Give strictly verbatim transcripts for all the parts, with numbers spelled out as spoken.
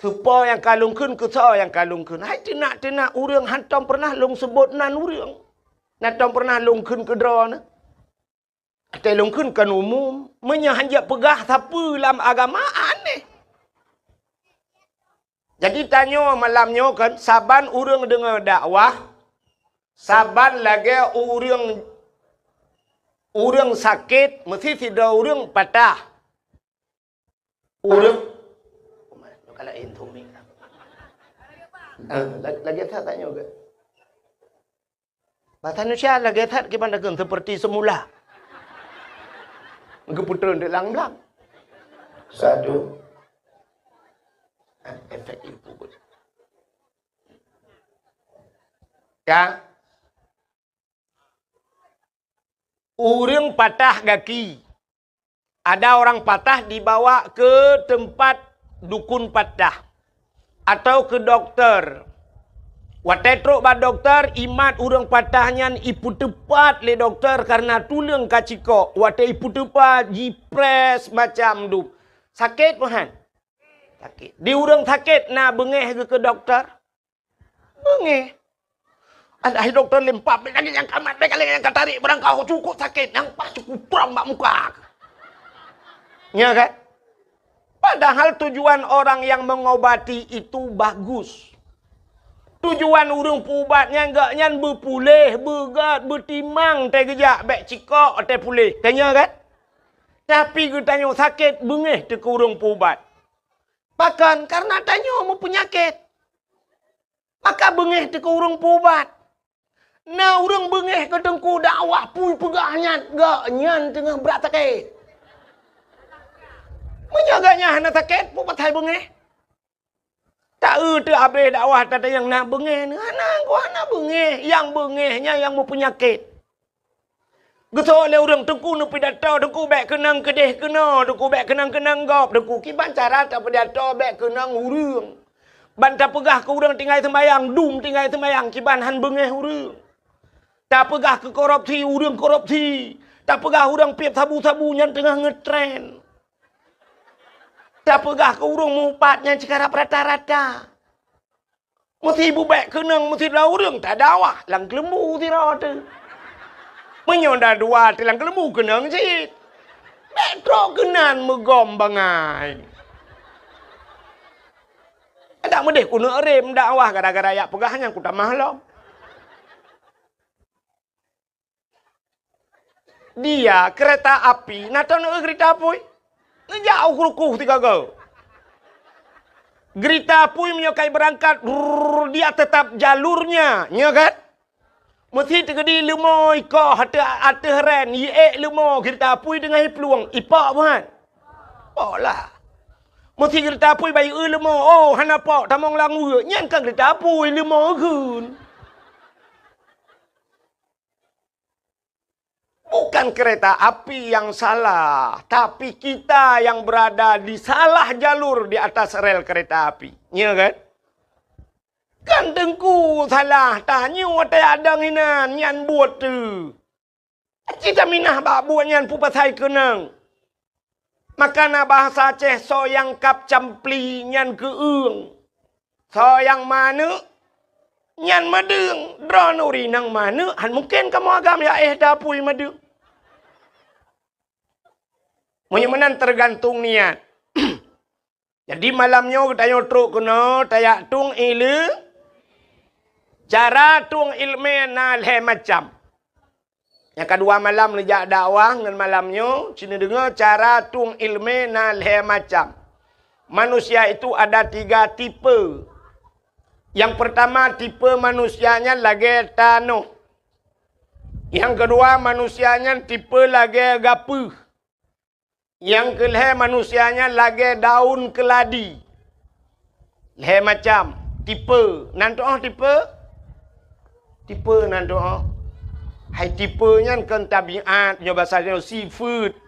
Teupo nyang ka lôn kheun, keu soe nyang ka lôn kheun. Hai teunak-teunak ureuëng hántom peureunah lôn seubot nan ureuëng. Hántom peureunah lôn kheun keu droeneuh. Watée lôn kheun kon umum, meunyoe hán jak peugah sapeue lam agama, aneh. Jadi tanyoe malam nyoe kan, saban ureuëng deungoe dakwah, saban lagée ureuëng, ureuëng sakét, meusti sidroe ureuëng patah. Ureuëng, kalau intu mik. Ah, la-, lagée that tanyoe ke? Bahasa Indonesia lagée that kiban dakeun seperti semula. Geupeutreun di lang-lang. Satu. Ah, efek ibu. Ya. Ureuëng patah gaki. Ada orang patah dibawa ke tempat dukun patah atau ke doktor. Watée trok bak doktor, imat ureuëng patah nyan ipeuteupat lé doktor kareuna tuleueng ka cikok. Watée ipeuteupat, jipress macam dup. Sakét meuhan? Sakét. Di ureuëng sakét na beungéh geuh keu doktor? Beungéh. Alah, hai doktor, lempam, bèk lagèe nyang ka mat, bèk lagèe nyang ka tarék, barang ka cukôp sakét, nyang paih cukôp prang bak muka. Nya kan? Padahal tujuan orang yang mengobati itu bagus. Tujuan ureuëng peuubat nyan, gobnyan beupuléh, beugöt, beutimang teuh geujak, bèk cikok teuh puléh. Ka nya kan? Tapi geutanyoe sakét, beungéh teuh keu ureuëng peuubat. Pakon? Kareuna tanyoe meupeunyakét. Maka beungéh teuh keu ureuëng peuubat. Na ureuëng beungéh keu teungku dakwah, peue peugah nyan, gobnyan teungoh brat sakét. Meunyoe gobnyan hana sakét, peue pasai beungéh? Ta-eu teuh abéh dakwah tatanyong na beungéh, hana, hana beungéh. Nyang beungéh nyan nyang meupeunyakét. Geusok lé ureuëng, "Teungku neupidato, Teungku bèk keunong keudeh keunoe, Teungku bèk keunong keunong gob, Teungku. Kiban cara tapidato bèk keunong ureuëng? Ban tapeugah keu ureuëng tinggai seumayang, dum tinggai seumayang, kiban hán beungéh ureuëng. Tapeugah keu korupsi, ureuëng korupsi. Tapeugah ureuëng piep sabu-sabu, nyan teungoh ngeutren. Tapeugah keu ureuëng meuupat, nyan cit karab rata-rata." Meusti bubèk keunong, meusti dua ureuëng tadakwah lam keuleumbu sidroe teuh. Meunyoe na dua teuh lam keuleumbu keunong cit. Bèk trok keunan meugom bangai. Adak meudeh keuneuk rem dakwah gara-gara jak peugah nyan kutamah lom. Dia kereta api, na teuh neu-eu geurita apui? Neujak u Krukoh sigoe. Geurita apui meunyoe ka ibeurangkat, rrrr, dia tetap jalurnya, nya kan? Meusti teukeudi leumo ikoh ateueh, ateueh ren, iék leumo geurita apui teungoh iplueng, ipok buhan? Pok lah. Meusti geurita apui bayeue leumo, oh, hana pok, tamong lam weue, nyan kan geurita apui, leumo geun. Bukan kereta api yang salah, tapi kita yang berada di salah jalur di atas rel kereta api. Nya kan? Kan teungku salah, tanyoe watèe adong inan, nyan buet teuh. Cit taminah bak buet nyan peue pasai keunong. Maka na bahasa Aceh, soe nyang kab campli nyan keu-ueng. Soe nyang manök nyan meudeueng. Droeneuh ureuëng nyang manök, hán mungken kamoe agam jak éh tapui meudeueng. Meunyoe meunan teugantung niat. Jadi malam nyoe geutanyoe trok keunoe tajak tueng ileumèe. Cara tueng ileumèe na lhèe macam. Nyang kadua malam neujak dakwah ngon malam nyoe, ci neudeungoe cara tueng ileumèe na lhèe macam. Manusia itu ada tiga tipe. Nyang peurtama tipe manusia nyan lagèe tanoh. Nyang keudua manusia nyan tipe lagèe gapeuh. Nyang keulhèe manusia nyan lagèe daun keuladi. Lhèe macam tipe. Nan tu'oh tipe? Tipe nan tu'oh. Hai tipe nyan kon tabiat, nyoe basa nyoe sifeuet.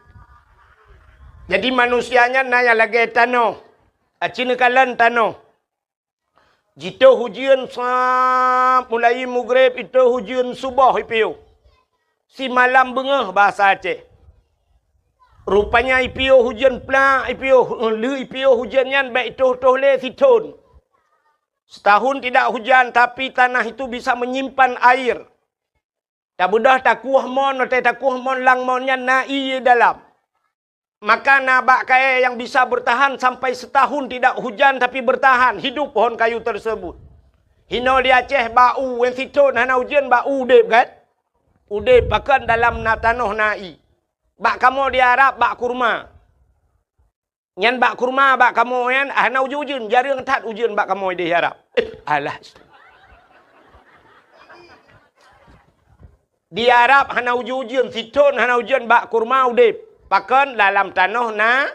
Jadi manusia nyan na nyang lagèe tanoh. Aci neukalon tanoh. Jitôh ujeuen sab mulai mugreb itôh ujeuen suboh ipiôh. Simalam beungoh basa Aceh. Rupanya ipiôh ujeuen plak, ipiôh, lheueh ipiôh ujeuen nyan bèk itoh-toh lé sithon. Setahun tidak hujan, tapi tanah itu bisa menyimpan air. Tabeudôh takueh mon, watèe takueh mon lam mon nyan na ié dalam. Maka na bak kayèe nyang bisa bertahan sampai setahun tidak hujan tapi bertahan hidup pohon kayu tersebut. Hinoe di Aceh bak u, wen sithon hana ujeuen bak u udép kan? Udép pakon dalam na tanoh na ié. Bak kamoe di Arab bak kurma. Nyan bak kurma bak kamoe nyan hana ujeuen-ujeuen, jareueng that ujeuen bak kamoe di Arab. Alah. Di Arab hana ujeuen-ujeuen, sithon hana ujeuen, bak kurma udép. Pakon? Dalam tanoh na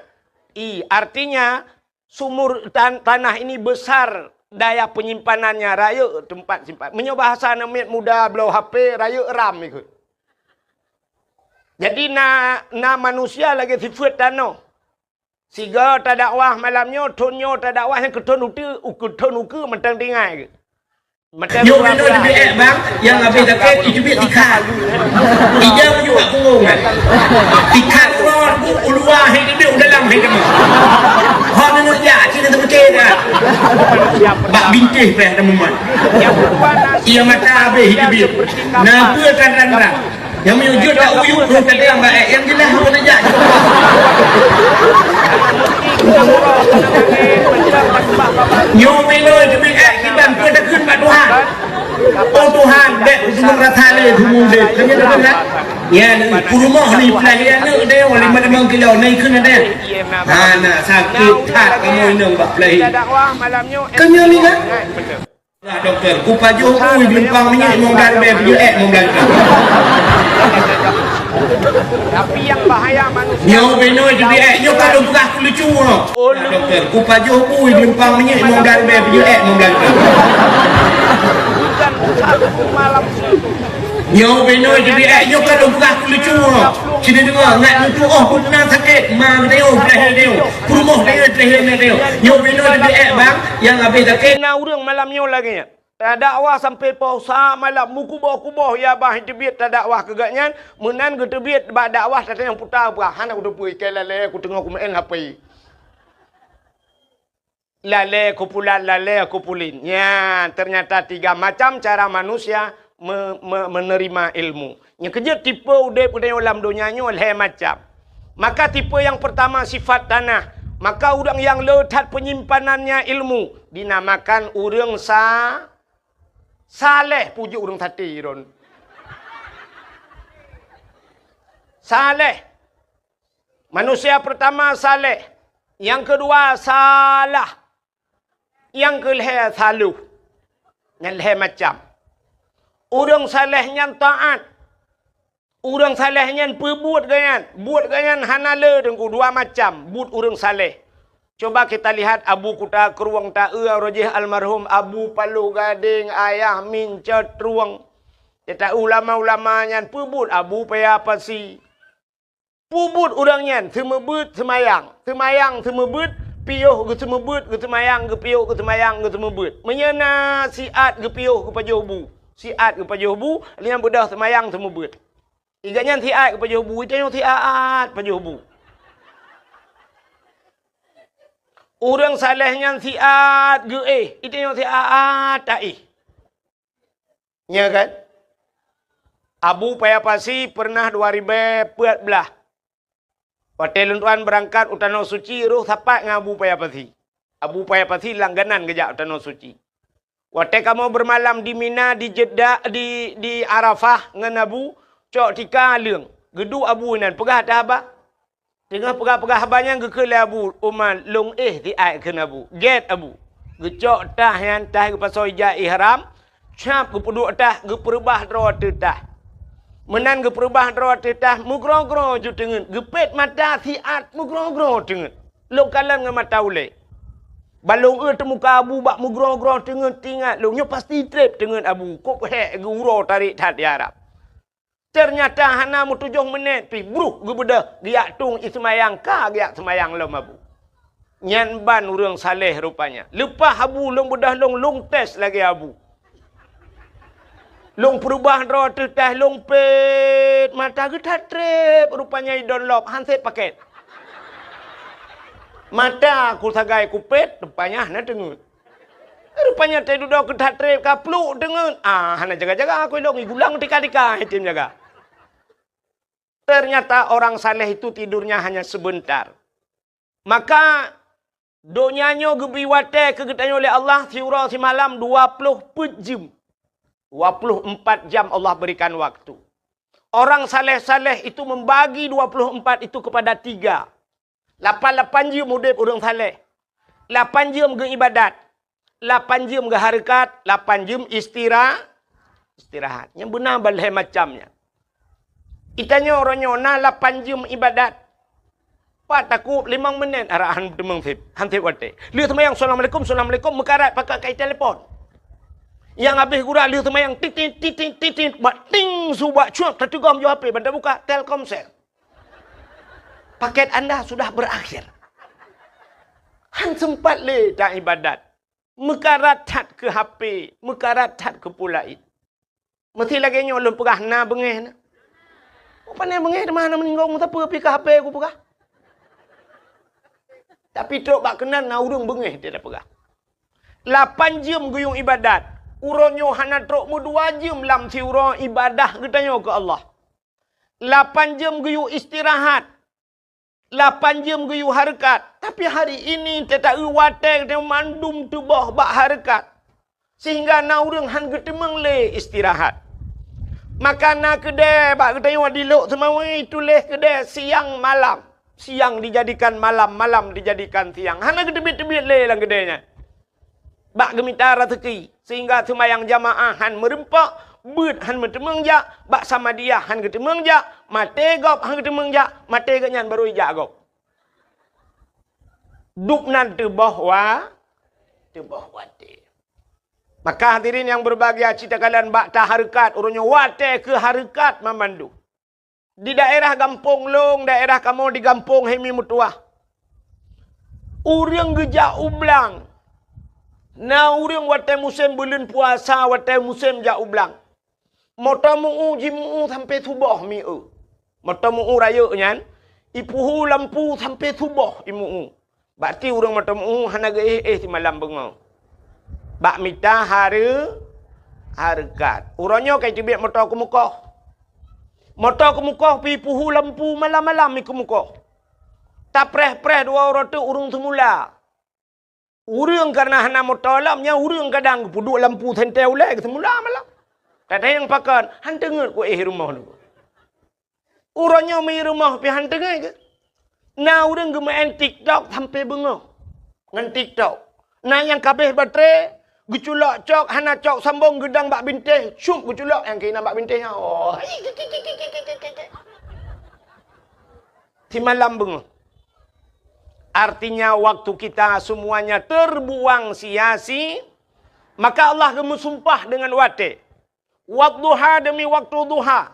ié. Artinya, sumur tan-, tanah ini besar daya penyimpanannya, rayeuk teumpat simpan. Meunyoe bahasa aneuk miet muda bloe H P, rayeuk RAM ikôt. Jadi na, na manusia lagèe sifeuet tanoh. Sigoe tadakwah malam nyoe, thon nyoe tadakwah nyang keu thon uteue, u-, keu thon ukeue mantong tinggai. Mantong Nyoe dua binoe belas. Teubiet ék bang, nyang habéh sakét, iteubiet tikha. Ija meunyoe bak punggong kan. Tikha uroe u luwa hai teubiet, u dalam hai teuma. Hon neujak, cit neuteubiet dah. Bak bintéh pih teuma. Ia mata habéh iteubiet. Na peue tan-tan dah. Nyang meunyoe jeuet dak uyuek rhung teubiet bak ék, nyang jeulaih hana jak. Nyoe binoe teubiet ék kiban peue takheun bak Tuhan. Oh Tuhan, bèk useumeung rasa lé teuma udép. Kan nyan beutôi kan? Nyan, peurumoh ni peulahé aneuk deh, lima limong kilo, na ikheun deh. Ha, na sakét that kamoe inong bak peulahé. Kan nyan ni kan? Dokto, kupajoh bui geulumpang minyeuk limong blah ribèe, pajoh ék limong blah ribèe. Tapi yang bahaya manusia. Nyoe binoe teubiet ék, nyoe ka lôn peugah keu lucu nyoe. Dokto, kupajoh bui geulumpang minyeuk limong blah ribèe, pajoh ék limong blah ribèe. Hujan satu malam suntuk. Nyoe binoe teubiet ék, nyoe ka lôn peugah keu lucu nyoe. Sini deungoe, ngat neutuoh pun na sakét, ma geutanyoe, peulahé tanyoe, peurumoh tanyoe, peulahé tanyoe. Nyoe binoe teubiet ék, bang, nyang habéh sakét. Na ureueng malam nyoe lagèe nyan. Tadakwah sampai poh sa malam, meukuboh-kuboh, ya bah teubiet tadakwah keu gobnyan, meunan geuteubiet bak dakwah, tatanyong puta peugah, hana kuteupeue, ikai lalée kuteungoh kumeu'en H P. Lalée kupulan, lalée kupulin. Nyan, ternyata tiga macam cara manusia me-, me-, menerima ilmu. Nyang keujeuet tipe udép geutanyoe lam donya nyoe lhée macam. Maka tipe nyang peurtama sifat tanah. Maka ureuëng nyang le that penyimpanannya ilmu dinamakan ureuëng sa-, saleh, puji ureuëng saté ron. Saleh. Manusia peurtama saleh, nyang keudua salah, nyang keulhée saloh. Nyan lhée macam. Ureuëng saleh nyan taát. Ureuëng saleh nyan peubuet gobnyan. Buet gobnyan hana le teungku, dua macam buet ureuëng saleh. Coba kita lihat Abu Kuta Krueng, ta-eu roh jih almarhum Abu Paloh Gadeng, Ayah Min Cot Trueng. Kita ulama-ulama nyan peubuet Abu Paya Pasi. Peubuet ureuëng nyan seumeubeuet seumayang, seumayang seumeubeuet, piôh geuseumeubeuet, geuseumayang, geupiôh geuseumayang, geuseumeubeuet. Meunyoe na siat geupiôh geupajoh bu, siat geupajoh bu, lheueh nyan beudôh seumayang seumeubeuet. Iga nyan siat geupajoh bu, itanyoe siat pajoh bu. Ureuëng saleh nyan siat geuéh, itanyoe siat taéh. Nya kan? Abu Paya Pasi pernah dua ribèe peuet blah. Watée lôn tuan beurangkat u Tanoh Suci, roh sapat ngon Abu Paya Pasi. Abu Paya Pasi langganan geujak u Tanoh Suci. Watée kamoe beurmalam di Mina, di Jeddah, di, di Arafah ngon Abu, cok tika leueng. Geuduek Abu inan, peugah that haba. Teungoh peugah-peugah haba nyan geukheun lé Abu Umar, lôn éh siat kheun Abu. Gét Abu. Geucok tah nyan, tah geupasoe ija ihram, cap geupeuduek tah, geupeureubah droe ateueh tah. Meunan geupeureubah droe ateueh tah, meugroe-groe ju teungeut, geupét mata siat meugroe-groe teungeut. Lôn kalon ngon mata ulée. Ban lôn eu teumuka Abu bak meugroe-groe teungeut, teuingat lôn, nyoe pasti treb teungeut Abu, kop hék geu-uroe tarék that di Arab. Teunyata hana meutujoh meunét pih, bruh geubeudôh, geujak tueng ie seumayang, ka geujak seumayang lom Abu. Nyan ban ureuëng saleh rupanya. Leupah Abu lôn beudôh lôn, lôn tes lagée Abu. Lôn peurubah droe teuh teh lôn pet, mata geuthat treb, rupanya idon lop, han sép paket. Mata kusagai kupet, rupanya hana teungeut. Rupanya teududoe geuthat treb ka pluek teungeut. Ah, hana jaga-jaga aku ilong, igulang tika-tika item jaga. Ternyata orang saleh itu tidurnya hanya sebentar. Maka donya nyoe geubri watée keu geutanyoe lé Allah siuroe simalam dua ploh peuet jeuem. Dua ploh empat jam Allah berikan waktu. Orang saleh-saleh itu membagi dua ploh empat itu kepada tiga. Lapan-lapan jeuem udeb ureuëng saleh. Lapan jeuem geuibadat. Lapan jeuem geuhareukat, lapan jeuem istira-, istirahat. Nyang beuna balhée macam nyan. Itanyoe uroe nyoe na lapan jeuem ibadat. Pat takub limong menit arahan teumeung sép, han sép watée. Lheueh seumayang, "Assalamualaikum, assalamualaikum," meukarat pakat kai telepon. Nyang habéh gura lheueh seumayang, titit, titit, titit, bak ting su bak cuak, tateugom ju H P, ban tabuka, Telkomsel. Paket anda sudah berakhir. Han sempat lé ta ibadat. Meukarat that keu H P, meukarat that keu peue laén. Meusti lagée nyoe lôn peugah na beungéh na. Pane beungéh teuma hana meuninggai meusapeue pih ka H P kupeugah. Tapi trok bak keunan na ureuëng beungéh dia peugah. Lapan jeuem geuyue ibadat. Uroe nyoe hana trok meudua jeuem lam siuroe ibadah geutanyoe keu Allah. Lapan jeuem geuyue istirahat. Lapan jeuem geuyue hareukat. Tapi hari ini teuta-eu watée geutanyoe mandum teuboh bak hareukat. Sehingga na ureuëng han geuteumeung lé istirahat. Maka na keudée bak geutanyoe di Lhokseumawe tuléh keudée siang malam. Siang dijadikan malam, malam dijadikan siang. Hana geuteubiet-teubiet lé lam keudée nyan. Bak geumita raseuki, sehingga seumayang jamaah han meureumpok, beuet han meuteumeung jak, bak samadiyah han geuteumeung jak, maté gob han geuteumeung jak, maté geuh nyan barô ijak gob. Dub nan teuboh wa-, teuboh watée. Maka hadirin nyang beubahgia, cit takalon bak tahareukat, uroe nyoe watée keu hareukat mamandum. Di daerah gampông lôn, daerah kamoe di gampông Hemi Meutuwah. Ureuëng geujak u blang. Na ureuëng watée musém buleuen puasa, watée musém jak u blang. Moto meu-u, jimu-u sampoe suboh mi-eu. Moto meu-u rayeuk nyan, ipuhu lampu sampoe suboh imu-u. Bak ti ureuëng mata meu-u hana geuéh-éh simalam beungoh. Bak mita hareu-, hareukat. Uroe nyoe ka iteubiet moto keumukoh. Moto keumukoh pih puhu lampu malam-malam i keumukoh. Tapreh-preh dua uroe teuk ureuëng seumula. Ureuëng kareuna hana moto lom, nyan ureuëng kadang geupeuduek lampu sentée ulée geuseumula malam. Tatanyong pakon, han teungeut kuéh rumoh nyoe. Uroe nyoe mi rumoh pih han teungeut keu. Na ureuëng geumeu'en TikTok sampoe beungoh ngon TikTok. Na nyang kabeh baterai, geuculok cok, hana cok sambong geudang bak bintéh, cup geuculok nyang keunan bak bintéh nyan. Oh. Simalam beungoh. Artinya waktu kita semuanya terbuang sia-si, maka Allah geumeusumpah dengan watée. Wadduha demi waktu duha.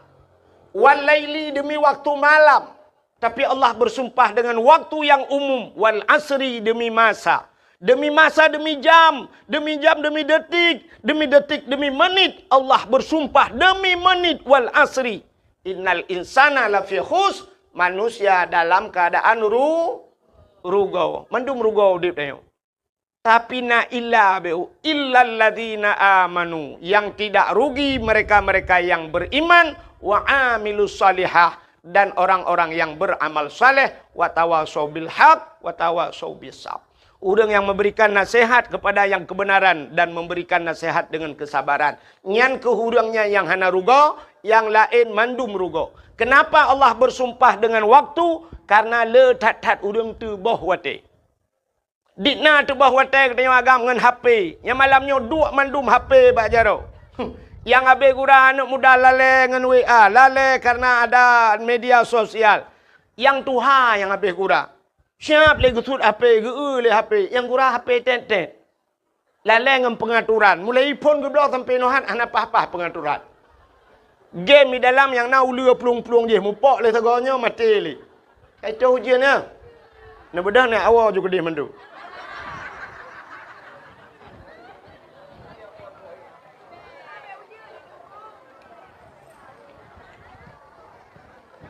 Wal laili demi waktu malam. Tapi Allah bersumpah dengan waktu yang umum. Wal asri demi masa. Demi masa, demi jam. Demi jam, demi detik. Demi detik, demi menit. Allah bersumpah demi menit. Wal asri. Innal insana lafi khus. Manusia dalam keadaan ru-, rugoe. Mandum rugoe udeb tanyoe. Tapi na illa beu, illalladzina amanu, yang tidak rugi mereka-mereka yang beriman, wa amilus salihah, dan orang-orang yang beramal saleh, wa tawasau bil haq, wa tawasau bis sabr. Ureuëng yang memberikan nasihat kepada yang kebenaran dan memberikan nasihat dengan kesabaran. Nyan keuh ureuëng nyan nyang hana rugoe, nyang laén mandum rugoe. Kenapa Allah bersumpah dengan waktu? Karena le that-that ureuëng teuboh watée. Di na teuboh watée geutanyoe agam ngon H P. Nyang malam nyoe duek mandum H P bak jaroe. Nyang habéh gura aneuëk muda lalée ngon W A, lalée kareuna ada media sosial. Nyang tuha nyang habéh gura. Siab lé geusuet H P, geu-eu lé H P, nyang gura H P tét-tét. Lalée ngon peungaturan. Mulai iphon geubloe sampoe nohat hana paih-paih peungaturan. Game di dalam nyang na uleue plueng-plueng jih, mupok lé sagoe nyoe maté lé. Kacau ujian nyan. Neubeudôh nyan awoe ju keudeh mandum.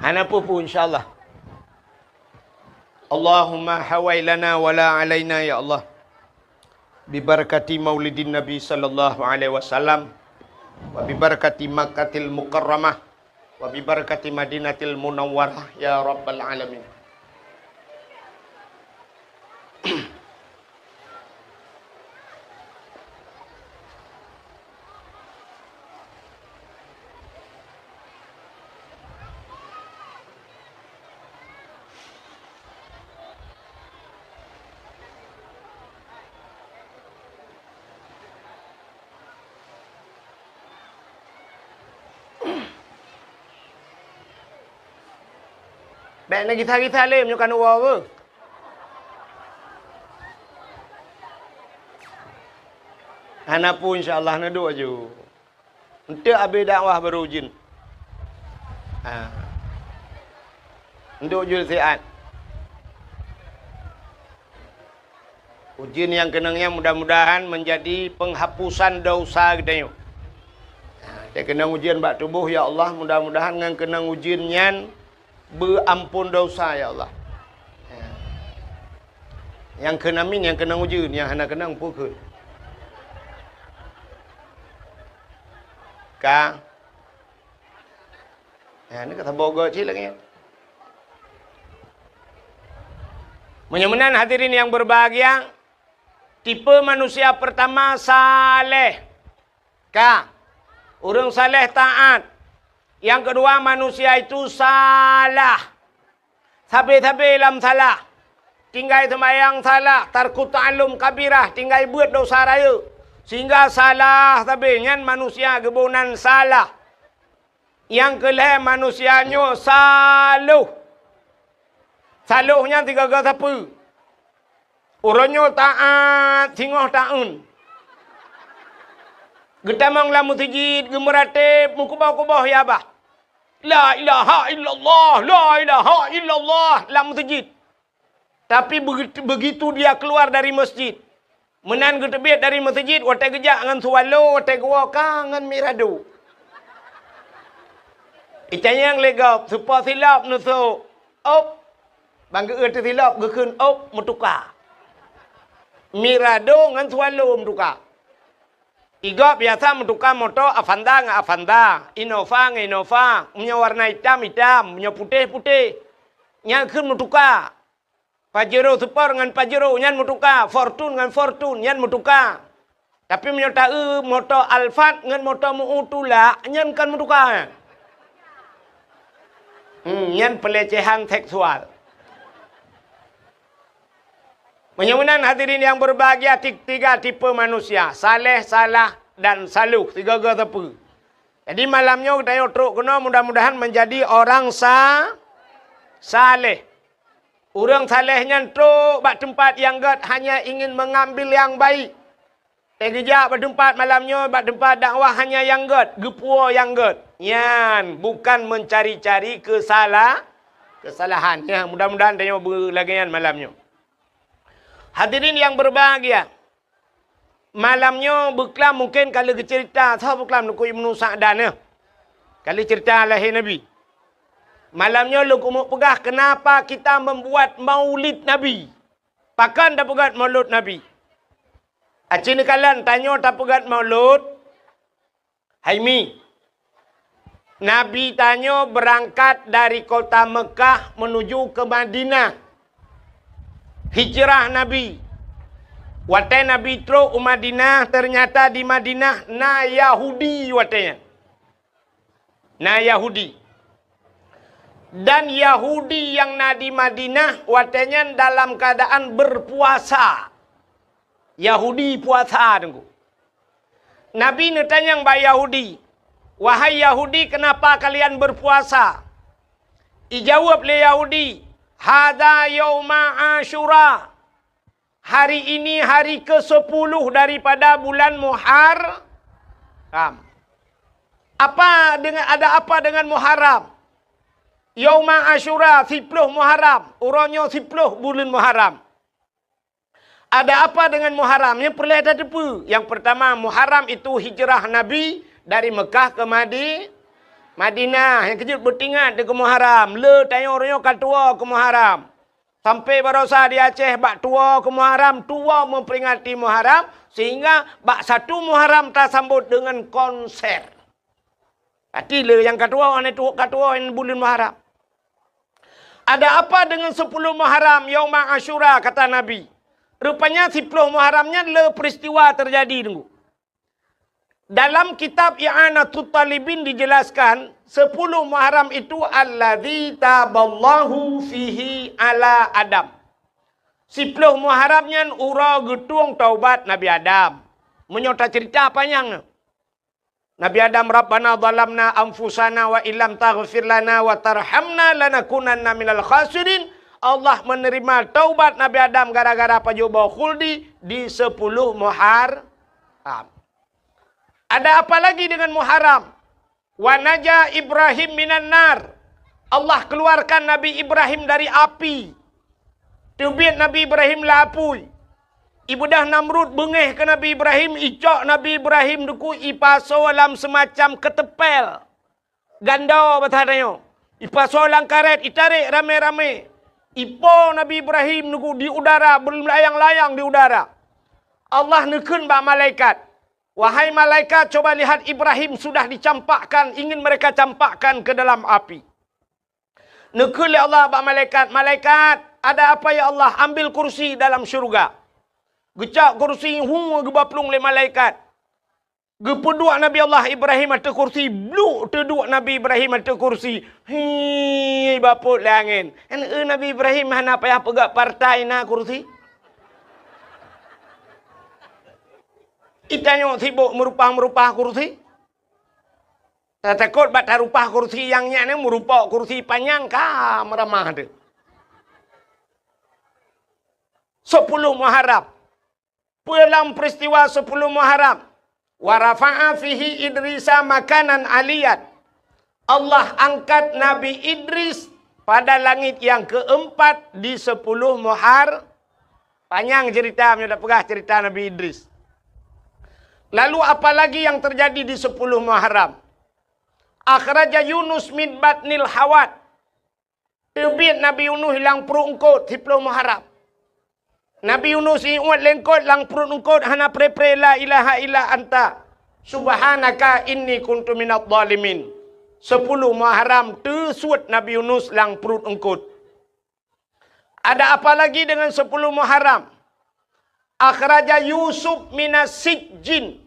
Hana peue-peue, insya Allah. Allahumma hawai lana wa la alaina, ya Allah. Bibarakati maulidin Nabi sallallahu alaihi wasallam, wa bibarakati Makkatil Mukarramah, wa bibarakati Madinatil Munawwarah, ya Rabbal Alamin. Bèk neugisa-gisa lé meunyoe ka neuwoe beuh. Hana peue, insya Allah, neuduek aju. Eunteuk abéh dakwah barô ujeuen. Ha. Eunteuk jeuet siat. Ujeuen nyang keunong nyan mudah-mudahan menjadi penghapusan dosa geutanyoe. Ha, teukeunong ujeuen bak tuboh, ya Allah, mudah-mudahan ngon keunong ujeuen nyan beuamphon dosa, ya Allah. Nyang kheun amin, nyang keunong ujeuen, nyang hana keunong peue kheun. Ka. Ha, ni ka saboh goe cit lagèe nyan. Meunyoe meunan hadirin yang berbahagia, tipe manusia pertama saleh. Ka. Ureueng saleh taat. Yang kedua, manusia itu salah. Sabe-sabe lam salah. Tinggai seumayang salah, tarku ta'allum kabirah, tinggai beuet dosa rayeuk. Sehingga salah sabe nyan manusia geuboh nan salah. Nyang keu lhèe manusia nyoe saloh. Saloh nyan sigaga sapeue? Uroe nyoe taat singoh taun. Geutamong lam meuseujid, geumeuratéb, meukuboh-kuboh ya bah. La ilaha illallah, la ilaha illallah lam meuseujid. Tapi begitu, begitu dia keluar dari masjid, meunan geuteubiet dari meuseujid, watèe geujak ngon swallow, watèe geuwoe ka ngon mirado. Itanyong lé gob, soe po silop neusok? Op. Ban geu-eu teusilop geukheun op, meutuka. Mirado ngon swallow meutuka. Igob biasa meutuka moto Avanza ngon Avanza, Innova ngon Innova, meunyoe warna itam, itam, meunyoe putéh, putéh. Nyan kheun meutuka. Pajero Sport ngon Pajero nyan meutuka, Fortuner ngon Fortuner nyan meutuka. Tapi meunyoe ta-eu moto Alphard ngon moto meu tulak, nyan kon meutuka. Hmm, nyan pelecehan seksual. Meunyoe meunan hadirin yang berbahagia, ti-, tiga tipe manusia, saleh, salah, dan saloh, sigaga sapeue. Jadi malam nyoe geutanyoe trok keunoe mudah-mudahan menjadi orang sa-, saleh. Ureueng saleh nyan trok bak teumpat nyang gèt hanya ingin mengambil yang baik. Teugeujak bak teumpat malam nyoe, bak teumpat dakwah hanya nyang gèt, geupuwoe nyang gèt. Nyan bukan mencari-cari kesala-, kesalahan. Ya, mudah-mudahan tanyoe beulagèe nyan malam nyoe. Hadirin yang berbahagia, malam nyoe beuklam mungken ka lheueh geuceurita, soe beuklam, Teungku Ibnu Sa'dan nyoe. Ka lheueh ceurita lahé Nabi. Malam nyoe lôn keumeung peugah kenapa kita membuat maulid Nabi. Pakon tapeugèt maulud Nabi? Aci neukalon tanyoe tapeugèt maulud, hai mi. Nabi tanyoe beurangkat dari kota Meukah menuju ke Madinah. Hijrah Nabi. Watèe Nabi trok u Madinah, ternyata di Madinah na Yahudi watèe nyan. Na Yahudi. Dan Yahudi nyang na di Madinah watèe nyan dalam keadaan berpuasa. Yahudi puasa, Teungku. Nabi neutanyong bak Yahudi, "Wahai Yahudi, kenapa kalian berpuasa?" Ijaweueb lé Yahudi, "Hadza yauma Asyura." Hari ini hari kesepuluh daripada bulan Muharram. Apa dengan, ada apa dengan Muharram? Yauma Asyura, siploh Muharram. Uroe nyoe siploh buleuen Muharram. Ada apa dengan Muharram? Nyang peureulèe tateupeue. Yang pertama, Muharram itu hijrah Nabi dari Mekah ke Madi-, Madinah, nyang keujeuet beutingat di keu Muharram, le tanyoe-tanyoe ka tuwoe keu Muharram. Sampai barosa di Aceh bak tuwoe keu Muharram, tuwoe meuperingati Muharram, sehingga bak satu Muharram tasambot deungon konser. Pati le nyang ka tuwoe, hana tuwoe, ka tuwoe buleuen Muharram. Ada apa dengan sepuluh Muharram, Yauma Asyura, kata Nabi? Rupanya siploh Muharram nyan le peristiwa terjadi, Teungku. Dalam kitab I'anatut Talibin dijelaskan, sepuluh Muharram itu alladzi taballahu fihi ala Adam. Siploh Muharram nyan uroe geutueng taubat Nabi Adam. Meunyoe tacerita panyang, Nabi Adam, "Rabbana zalamna anfusana wa illam taghfir lana wa tarhamna lanakunanna minal khasirin." Allah menerima taubat Nabi Adam gara-gara pajoh boh khuldi di sepuluh Muharram. Ada apa lagi dengan Muharram? "Wa naja Ibrahim minan nar." Allah keluarkan Nabi Ibrahim dari api. Teubiet Nabi Ibrahim lam apui. Ibeudôh Namrud beungéh keu Nabi Ibrahim, icok Nabi Ibrahim, Teungku, ipasoe lam seumacam keuteumpél. Gandô basa tanyoe. Ipasoe lam karét, itarek ramé-ramé. Ipo Nabi Ibrahim, Teungku, di udara, beulayang-layang di udara. Allah neukheun bak malaikat, "Wahai malaikat, coba lihat, Ibrahim sudah dicampakkan, ingin mereka campakkan ke dalam api." Neukheun lé Allah bak malaikat, "Malaikat, ada apa ya Allah? Ambil kursi dalam syurga." Geucok kursi, hu, geuba plueng lé malaikat. Geupeuduek Nabi Allah Ibrahim ateueh kursi, bluk teuduek Nabi Ibrahim ateueh kursi. Hi, bapot lé angén. Kan, eh, Nabi Ibrahim hana payah peugah partai na kursi. Itanyoe sibok meurupah-meurupah kursi. Tatakot bak tarupah kursi nyang nyan, meurupok kursi panyang ka meuramah teuh. Sepuluh Muharram. Peue lam peristiwa sepuluh Muharram? "Wa rafa'a fihi Idrisa makanan aliyan." Allah angkat Nabi Idris pada langit yang keempat di sepuluh Muhar-, panyang cerita, meunyoe tapeugah cerita Nabi Idris. Lalu apa lagi yang terjadi di sepuluh Muharram? "Akhraja Yunus min batnil hawat." Teubiet Nabi Yunus lam pruet eungkot siploh Muharram. Nabi Yunus iuet lé eungkot, lam pruet eungkot hana pre-pre la ilaha illa anta subhanaka inni kuntu minadh dhalimin. Sepuluh Muharram teusuet Nabi Yunus lam pruet eungkot. Ada apa lagi dengan sepuluh Muharram? "Akhraja Yusuf minas sijjin."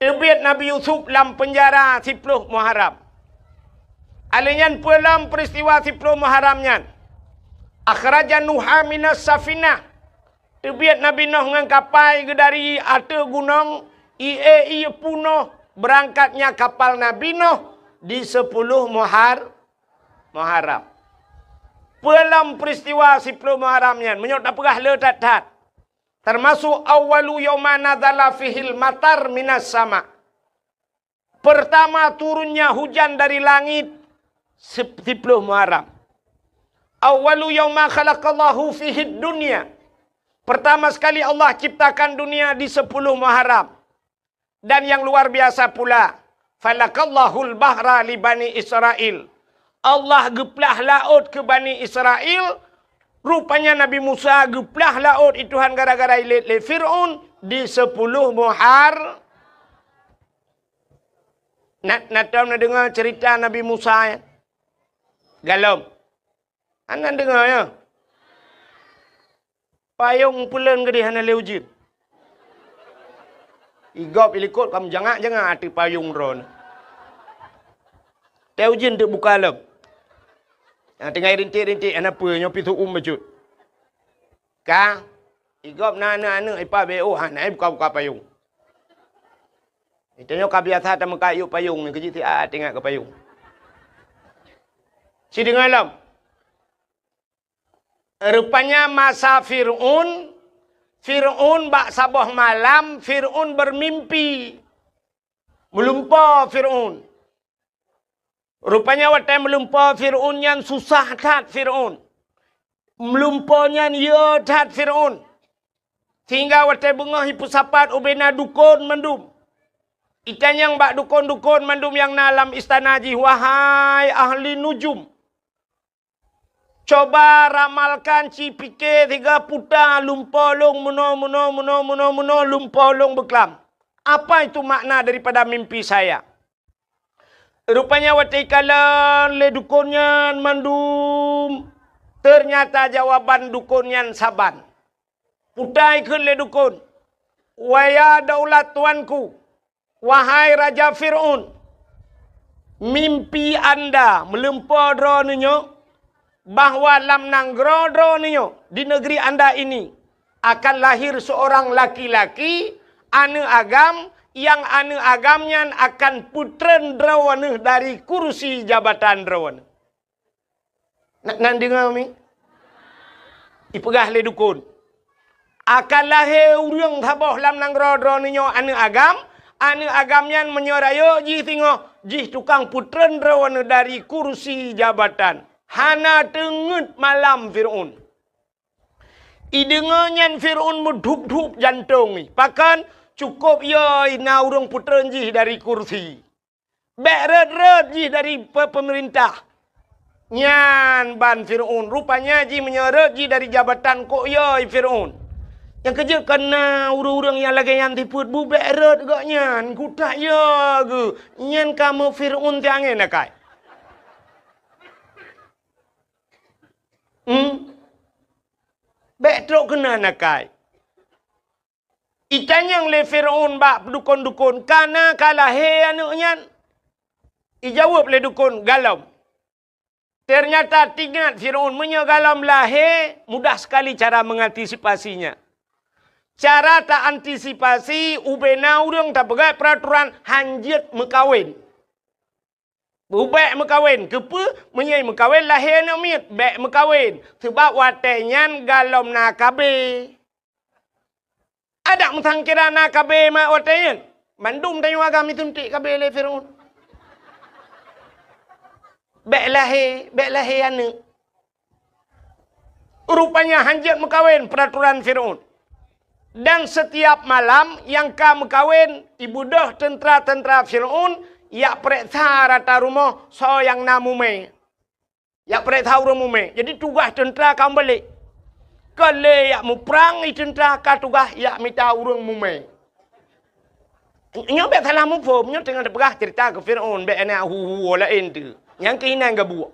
Teubiet Nabi Yusuf lam peunjara siploh Muharram. Alèh nyan peue lam peristiwa siploh Muharram nyan? "Akhraja Nuha minas safinah." Teubiet Nabi Nuh ngon kapai geudari ateueh gunong, ie-ie punoh beurangkatnya kapal Nabi Nuh di sepuluh Muhar-, Muharram. Peue lam peristiwa siploh Muharram nyan? Meunyoe tapeugah le that-that. Termasuk awwalu yauma nazala fihil matar minas sama. Pertama turunnya hujan dari langit sep-, siploh Muharram. Awwalu yauma khalaqallahu fihid dunya. Pertama sekali Allah ciptakan dunia di sepuluh Muharram. Dan yang luar biasa pula, falakallahul bahra li Bani Israel. Allah geuplah laôt keu Bani Israel, rupanya Nabi Musa geuplah laôt i Tuhan gara-gara ilét lé Fir'aun di sepuluh Muhar-, na, na tom na deungoe cerita Nabi Musa, ya? Galom. Hana deungoe, ya? Payong peuleuen geudeh hana lé ujeuen. Igop ilikot ka meujangak-jangak ateueh payong droeneuh. Teuh ujeuen teuk buka lom. Nyang tinggai rintik-rintik hana peue, nyoe pih seu'uem bacut. Ka, igop na aneuk-aneuk ipa B O hana buka-buka payong. Geutanyoe ka biasa tameukat yub payong nyoe, keujeuet siat ingat keu payong. Sideungoe lom. Rupanya masa Fir'aun, Fir'aun bak saboh malam, Fir'aun beumimpi. Meulumpoe Fir'aun. Rupanya watée meulumpoe Fir'aun nyan susah that Fir'aun. Meulumpoe nyan yö that Fir'aun. Sehingga watée beungoh ipeusapat ubena dukon mandum. Itanyong bak dukon-dukon mandum nyang na lam istana jih, "Wahai ahli nujum, coba ramalkan, ci pike siga puta lumpo lôn meunoe, meunoe, meunoe, meunoe, meunoe, lumpo lôn beuklam. Apa itu makna daripada mimpi saya?" Rupanya watée ikalon lé dukon nyan mandum, teunyata jawaban dukon nyan saban. Puta ikheun lé dukon, "Waya daulat tuanku, wahai Raja Fir'aun, mimpi anda meulumpo droeneuh nyoe, bahwa lam nanggroe droeneuh nyoe, di negeri anda ini, akan lahir seorang laki-laki, aneuëk agam, nyang aneuëk agam nyan akan peutreun droeneuh dari kursi jabatan droeneuh." Na-, nan deungoe mi? Ipeugah lé dukon, "Akan lahé ureuëng saboh lam nanggroe droeneuh nyoe aneuëk agam, aneuëk agam nyan meunyoe rayeuk jih singoh, jih tukang peutreun droeneuh dari kursi jabatan." Hana teungeut malam Fir'aun. Ideungoe nyan Fir'aun meudhup-dhup jantong jih. Pakon? Cukôp yö na ureuëng peutreun jih dari kursi. Bék rhot-rhot jih dari pe-, peumeurintah. Nyan ban Fir'aun. Rupanya jih meunyoe rhot jih dari jabatan, kok yö Fir'aun. Nyang keujeuet kon na ureuëng-ureuëng nyang lagée nyan sifeuet, bu bék rhot gobnyan, kutak yö geuh. Nyan kamoe Fir'aun tiang ngen akai. Hmm? Bék trok keunan akai. Itanyong lé Fir'aun bak dukon-dukon, "Ka na ka lahé aneuëk nyan?" Ijaweueb lé dukon, "Galom." Teunyata teuingat Fir'aun, meunyoe galom lahé, mudah sekali cara mengantisipasinya. Cara ta antisipasi, ubena ureuëng tapeugah peuraturan hanjeuet meukawen. Bék meukawen, keupeue? Meunyoe meukawen lahé aneuëk miet, bék meukawen. Sabab watée nyan galom na K B. Adak meusangkira na K B mak watée nyan. Mandum tanyoe agam isuntik K B lé Fir'aun. Bék lahé, bék lahé aneuëk. Rupanya hanjeuet meukawen peuraturan Fir'aun. Dan setiap malam nyang ka meukawen, ibeudôh teuntra-teuntra Fir'aun jak peureksa rata rumoh soe nyang na mumé. Jak peureksa ureuëng mumé. Jadi tugaih teuntra ka meubalek. Ka lé jak muprang i teuntra, ka tugaih jak mita ureuëng mumé. Nyoe bék salah muphom, nyoe teungoh teupeugah cerita keu Fir'aun, bék na hu-hu laén teuh. Nyang keuh inan geubuek.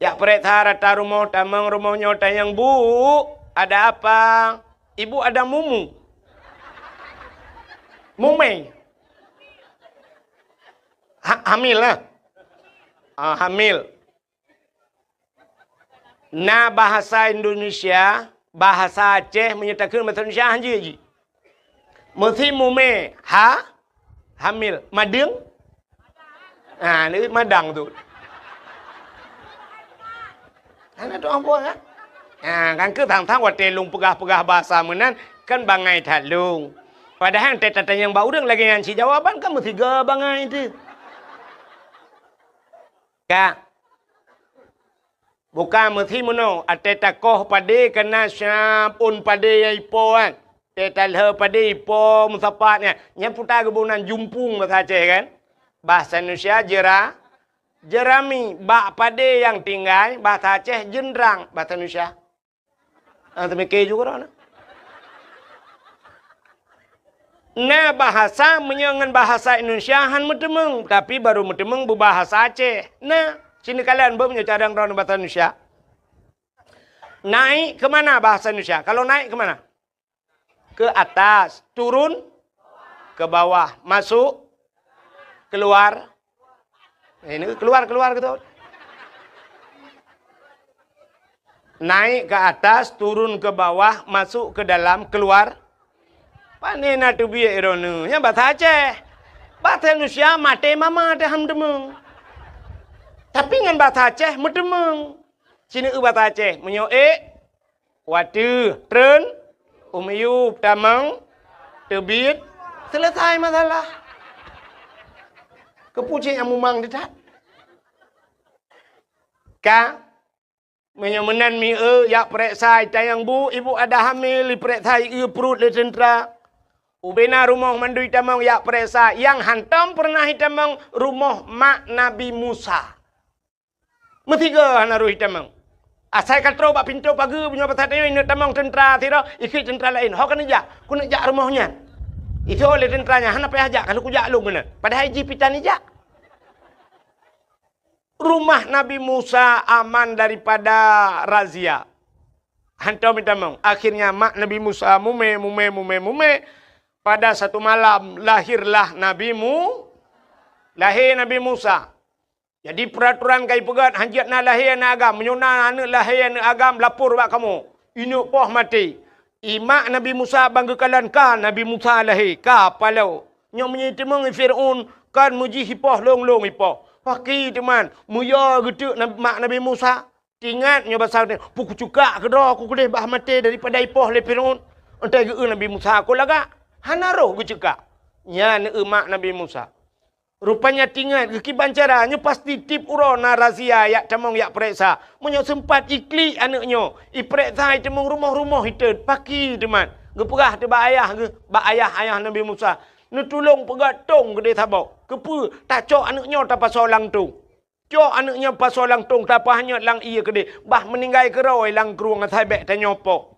Jak peureksa rata rumoh, tamong rumoh nyoe tanyong, "Bu, ada apa?" "Ibu ada mumu." Mumé. Ha-, hamil lah. Ah, hamil. Na bahasa Indonesia, bahasa Aceh, meunyoe takheun bahasa Indonesia hanjeuet jih. Meusi mumé, ha? Hamil. Madeueng? Ha, ni madang tu. Hana tu ambo, ya? Ha, kan keu tang-tang watée lôn peugah-peugah bahasa meunan, kan bangai that lôn. Padahai teutatanyong bak ureuëng lagée nyan cit jawaban kan meusiga bangai teuh. Ka. Bukan meusi meunoe, até takoh padé kana siab ôn padé nyang ipo kan. Até talheu padé ipo meusapat nyan. Nyan puta geuboh nan jumpung bahasa Aceh kan. Bahasa Indonesia jera-, jerami. Bak padé nyang tinggai, bahasa Aceh jeundrang, bahasa Indonesia. Ah, teumike juga dah. Na bahasa meunyoe ngon bahasa Indonesia han meuteumeung, tapi baru meuteumeung beubahasa Aceh. Na, sini kalian beuh meunyoe cadang droe bahasa Indonesia. Naik ke mana bahasa Indonesia? Kalau naik ke mana? Ke atas, turun ke bawah, masuk, keluar. Eh, ini keluar, keluar gitu. Naik ke atas, turun ke bawah, masuk ke dalam, keluar. Pane na teubiet droeneuh? Nyan bahasa Aceh. Bahasa Indonesia maté mama teuh han meuteumeung. Tapi ngon bahasa Aceh meuteumeung. Sini eu bahasa Aceh, meunyoe ék, wateuh, treun, u miyueb, tamong, teubiet, selesai masalah. Keupeue cit nyang mumang teuh that? Ka, meunyoe meunan mi eu, jak peureksa, itanyong, "Bu, ibu ada hamil," ipeureksa, ieu pruet lé teuntra. Ubena rumoh mandum itamong jak peuriksa, nyang hantom peureunah itamong rumoh mak Nabi Musa. Meusigoe hana roh itamong. Asai ka troh bak pintoe pageue, meunyoe pasai tanyoe ineuk tamong teuntra sidroe, ikheun teuntra laén, "Ho keuneuk jak, keuneuk jak rumoh nyan." Itoe lé teuntra nyan, "Hana payah jak, ka lheueh kujak lôn keunan." Padahai jih pih tan ijak. Rumah Nabi Musa aman daripada razia. Hantom itamong. Akhirnya mak Nabi Musa mumè, mumè, mumè, mumè. Pada satu malam lahirlah Nabi Mu-, lahé Nabi Musa. Jadi peuratoran ka ipeugét, hanjeuet na lahé aneuk agam. Meunyoe na aneuk lahé aneuk agam, lapor bak kamoe. Ineuk poh maté. Imak Nabi Musa ban geukalon ka Nabi Musa lahé, ka paloe. Nyoe meunyoe itimong Fir'aun, kon meujih ipoh lôn-lôn ipoh. Pakri teuma, meuyue geuteuk na-, mak Nabi Musa. Tingat nyoe basa, "Peue kucukak keudroe ku keudeh bah maté daripada ipoh lé Fir'aun." Entai geu-eu Nabi Musa, "Kon lagak?" Hana roh geucukak. Nyan eu mak Nabi Musa. Rupanya tingat geukiban cara, nyoe pasti tiep uroe na razia jak tamong jak peuriksa. Meunyoe seumpat iklik aneuk nyoe, ipeuriksa itimong rumoh-rumoh itot, pakri teuma. Geupeugah teuh bak ayah geuh, bak ayah-ayah Nabi Musa, "Neutulông peugét tông keudeh saboh. Keupeue? Tacok aneuk nyoe tapasoe lam tông." Cok aneuk nyan pasoe lam tông, tapeuhanyot lam ié keudeh, bah meuninggai keudroe lam krueng asai bék tanyoe poh.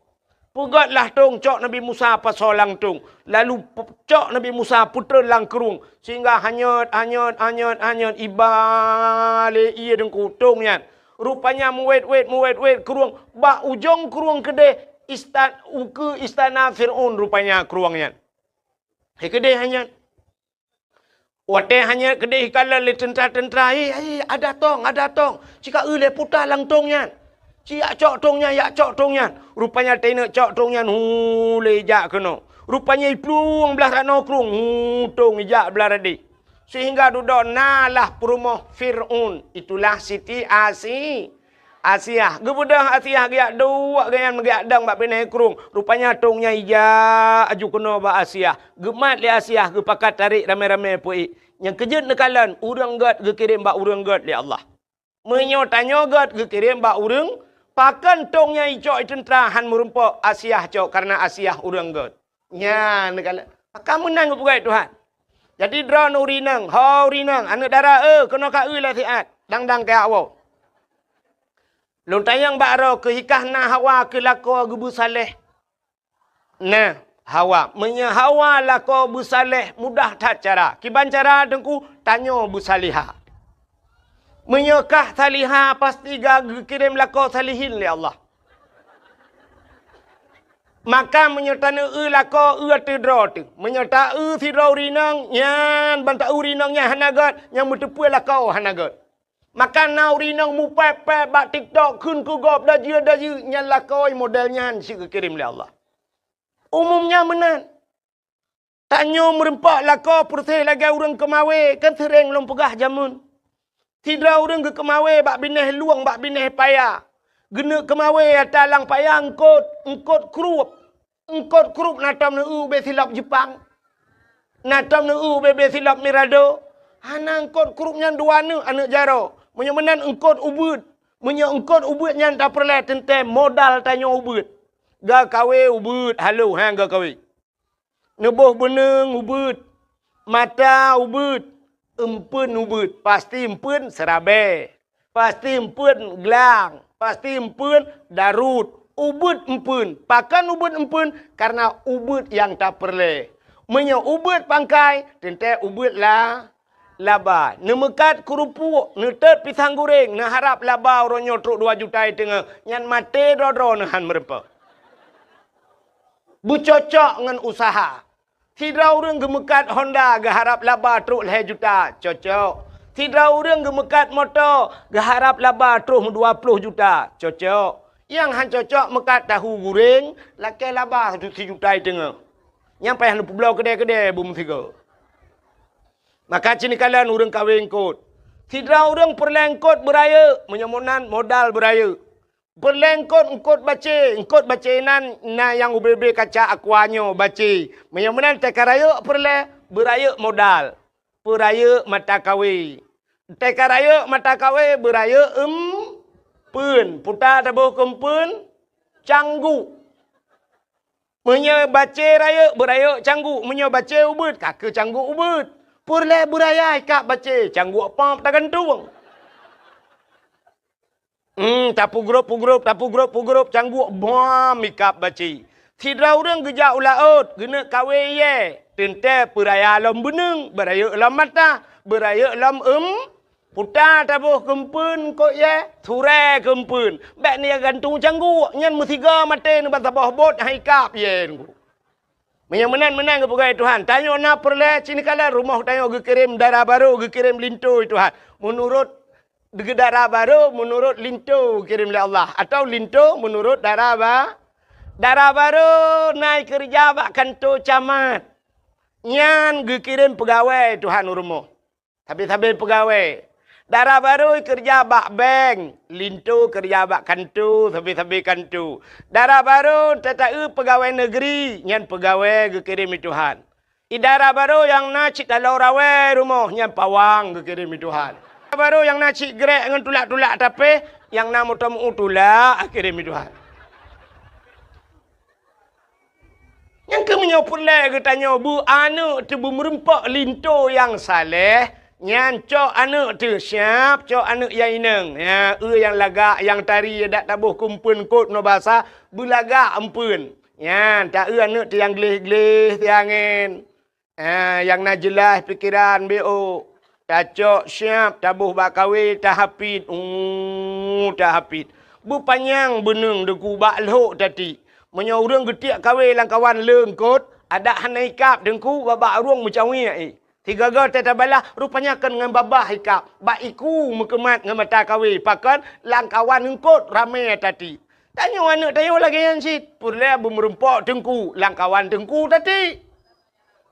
Peugét lah tông, cok Nabi Musa pasoe lam tông, lalu pe-, cok Nabi Musa peutrön lam krueng, sehingga hanyot, hanyot, hanyot, hanyot, iba lé ié deungku tông nyan. Rupanya meuwét-wét, meuwét-wét krueng, bak ujong krueng keudeh ista-, ukeue istana Fir'aun rupanya krueng nyan. Hai keudeh hanyot. Watée hanyot keudeh ikalon lé teuntra-teuntra, "Hei, hei, ada tông, ada tông! Ci ka eu lé puta lam tông nyan! Ci jak cok tông nyan, jak cok tông nyan!" Rupanya teuneuk cok tông nyan, hu, lé jak keunoe. Rupanya iplueng blaih ranoe krueng, hu, tông ijak blaih radeh. Sehingga dudoe na lah peurumoh Fir'aun, itulah Siti Asi-, Asiah. Geubeudôh Asiah geujak duek gobnyan meugeuyak dong bak binéh krueng. Rupanya tông nyan ijak aju keunoe bak Asiah. Geumat lé Asiah geupakat tarék ramé-ramé peuék. Nyang keujeuet neukalon, ureuëng gét geukirém bak ureuëng gét lé Allah. Meunyoe tanyoe gét geukirém bak ureuëng, pakon tông nyan icok i teuntra hán meurumpok Asiah cok kareuna Asiah ureuëng gét. Nyan, neukalon. Pakon meunan geupeugah Tuhan. Jadi droeneuh ureuëng inong, ho ureuëng inong, aneuëk dara, eh, keunoe ka eu lé siat, dang-dang keu awak. Lôn tanyong bak droe keuh, hikah na Hawa keu lakoe geubeusaléh? Nah, Hawa. Meunyoe Hawa lakoe beusaléh, mudah that cara. Kiban cara teungku, tanyoe beusalihah. Meunyoe kah salihah, pasti ka geukirém lakoe salihin lé Allah. Maka meunyoe taneueu lakoe, eu ateueh droe teuh. Meunyoe taeu sidroe ureuëng inong, nyan ban taeu ureuëng inong nyan hana gét, nyang meuteupeue lakoe hana gét. Maka na ureuëng inong mupéb-péb bak TikTok kheun keu gob dajeu-dajeu, nyan lakoe model nyan cit geukirém lé Allah. Umum nyan meunan. Tanyoe meurumpok lakoe peureséh lagée ureuëng keumawé, kan seuréng lôn peugah jameun. Sidroe ureuëng geukeumawé bak binéh lueng, bak binéh paya. Geuneuk keumawé ata lam paya eungkot, eungkot krueb. Eungkot krueb na tom neueu ubé silop Jeupang. Na tom neueu ubé-bé silop Mirado. Hana eungkot krueb nyan dua neuk aneuëk jaroe. Meunyoe meunan eungkot ubeuet. Meunyoe eungkot ubeuet nyan tapeureulée teuntée modal tanyoe ubeuet. Geukawé ubeuet halo, ha, geukawé. Neuboh beuneueng ubeuet, mata ubeuet, eumpeuen ubeuet, pasti eumpeuen seurabée, pasti eumpeuen glang, pasti eumpeuen daruet, ubeuet eumpeuen. Pakon ubeuet eumpeuen? Kareuna ubeuet nyang tapeureulée. Meunyoe ubeuet pangkai, teuntée ubeuet la-, laba. Neumeukat keurupuek, neutot pisang guréng, neuharab laba uroe nyoe trok dua juta i teungoh, nyan maté droe-droe neuhan meurumpok. Beucocok ngon useuha. Sidroe ureuëng geumeukat Honda geuharab laba trok lhée juta, cocok. Sidroe ureuëng geumeukat moto geuharab laba trok dua ploh juta, cocok. Nyang han cocok meukat tahu guréng, lakée laba sijuta i teungoh. Nyang payah neupeubloe keudée-keudée beumeusigoe. Maka cit neukalon ureuëng kawé eungkot. Sidroe ureuëng peureulée eungkot beurayeuk, meunyoe meunan modal beurayeuk. Peureulée eungkot, eungkot bacé. Eungkot bacé nan na nyang ubé-bé kaca aqua nyoe bacé. Meunyoe meunan teuka rayeuk peureulée, beurayeuk modal. Peurayeuk mata kawé. Teuka rayeuk mata kawé, beurayeuk eumpeuen. Puta taboh keu eumpeuen, canggu. Meunyoe bacé rayeuk, beurayeuk cangguek. Meunyoe bacé ubeuet, ka keu cangguek ubeuet. Peureulée beuraya ikab bacé, cangguek pop tagantung. Hmm, tapeugrôp-peugrôp, tapeugrôp-peugrôp, cangguek bom ikab bacé. Sidroe ureuëng geujak u laôt, geuneuk kawé iyée. Teuntée peuraya lom beuneueng, beurayeuk lom mata, beurayeuk lom eum, puta taboh keumpeuen kot iyée, surée keumpeuen. Bék ni gantung cangguek, nyan meusigoe maté neuban saboh bot hai kab iyée nunggu. Meunyoe meunan-meunan geupeugah Tuhan, tanyoe na peureulée cit kala rumoh tanyoe geukirém dara barô, geukirém linto Tuhan. Meunurot dara barô, meunurot linto geukirém lé Allah, atau linto meunurot dara ba-, dara barô na keureuja bak kanto camat. Nyan geukirém peugawée Tuhan u rumoh. Sabe-sabe peugawée. Dara barô keureuja bak bank, linto keureuja bak kanto, sabe-sabe kanto. Dara barô tata-eu peugawée negeri, nyan peugawée geukirém lé Tuhan. Idara barô nyang na cit taloe rawée rumoh, nyan pawang geukirém lé Tuhan. Barô nyang na cit grek ngon tulak-tulak tapéh, nyang na moto meu tulak geukirém lé Tuhan. Nyang keuh meunyoe peureulée geutanyoe beu aneuëk teuh beumeureumpok linto nyang saleh, nyan cok aneuëk teuh siab, cok aneuëk nyang inong. Ya, eu nyang lagak, nyang tari, dak taboh keumpeuen kot ngon basa, beulagak eumpeuen. Nyan, ta eu aneuëk teuh nyang gleh-gleh siangén. Ah, nyang na jeulaih pikeran B O. Tacok siab, taboh bak kawé, tahapit. Uh, tahapit. Beupanyang beuneueng Teungku bak lhok tati. Meunyoe ureuëng geutiek kawé lam kawan leungkot, adak hana ikab Teungku, babah ureuëng meucawiek, eh. Sigoe-goe teutabala, rupanya kon ngon babah ikab. Bak iku meukeumat ngon mata kawé, pakon lam kawan leungkot ramé tati. Tanyoe aneuëk tanyoe lagée nyan cit. Peureulée beumeureumpok Teungku, lam kawan Teungku tati.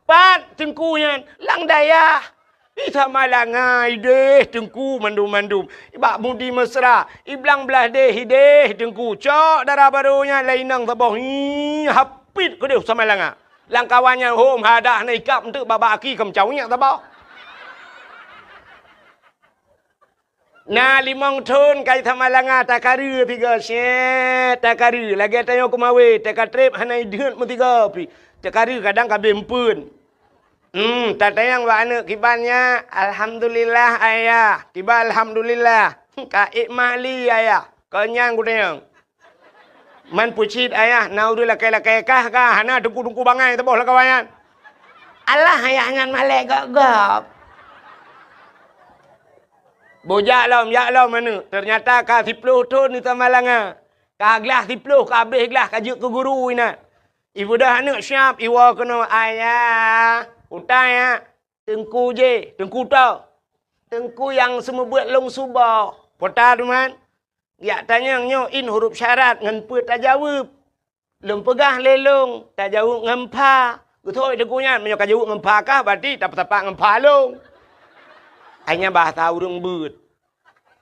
Pat Teungku nyan? Lam dayah. I Samalanga ideh Teungku mandum-mandum. Bak Mudi Mesra, i blang blaih deh ideh Teungku. Cok dara barô nyan lé inong saboh. Hi, hapit keudeh Samalanga. Lam kawan nyan hom hadah na ikab enteuk babah aki keu meucawiek saboh. Na limong thon kai Samalanga takareue tiga, syet takareue, lagée tanyoe keumawé, takatreb hana ideuet meusigoe pih, takareue kadang ka abéh eumpeuen. Hmm, tatanyong bak aneuëk kiban nyan, "Alhamdulillah, Ayah." Kiban alhamdulillah. "Ka ék mali, Ayah?" Kon nyan kutanyong. Man peucit Ayah, na ureuëng lakée-lakée kah ka, hana teungku-teungku bangai saboh lam kawan nyan. Alah Ayah nyan malée gob-gob. Boh jak lom, jak lom aneuëk. Teunyata ka siploh thon di Samalanga. Ka glah siploh, ka abéh glah, ka jeuet keu guru inan. Ibeudôh aneuëk siab, iwoe keunoe, "Ayah, utai ya, Teungku jih, Teungku toh. Teungku nyang seumeubeuet lôn suboh." Peue ta teuma? Jak tanyong nyoe in huruf syarat ngon peue tajaweueb. Lôn peugah lé lôn, tajaweueb ngon pha. Geutôi teungku nyan, meunyoe ka jaweueb ngon pha kah, berarti tapeusapat ngon pha lôn. Hai nyan bahasa ureuëng beuet.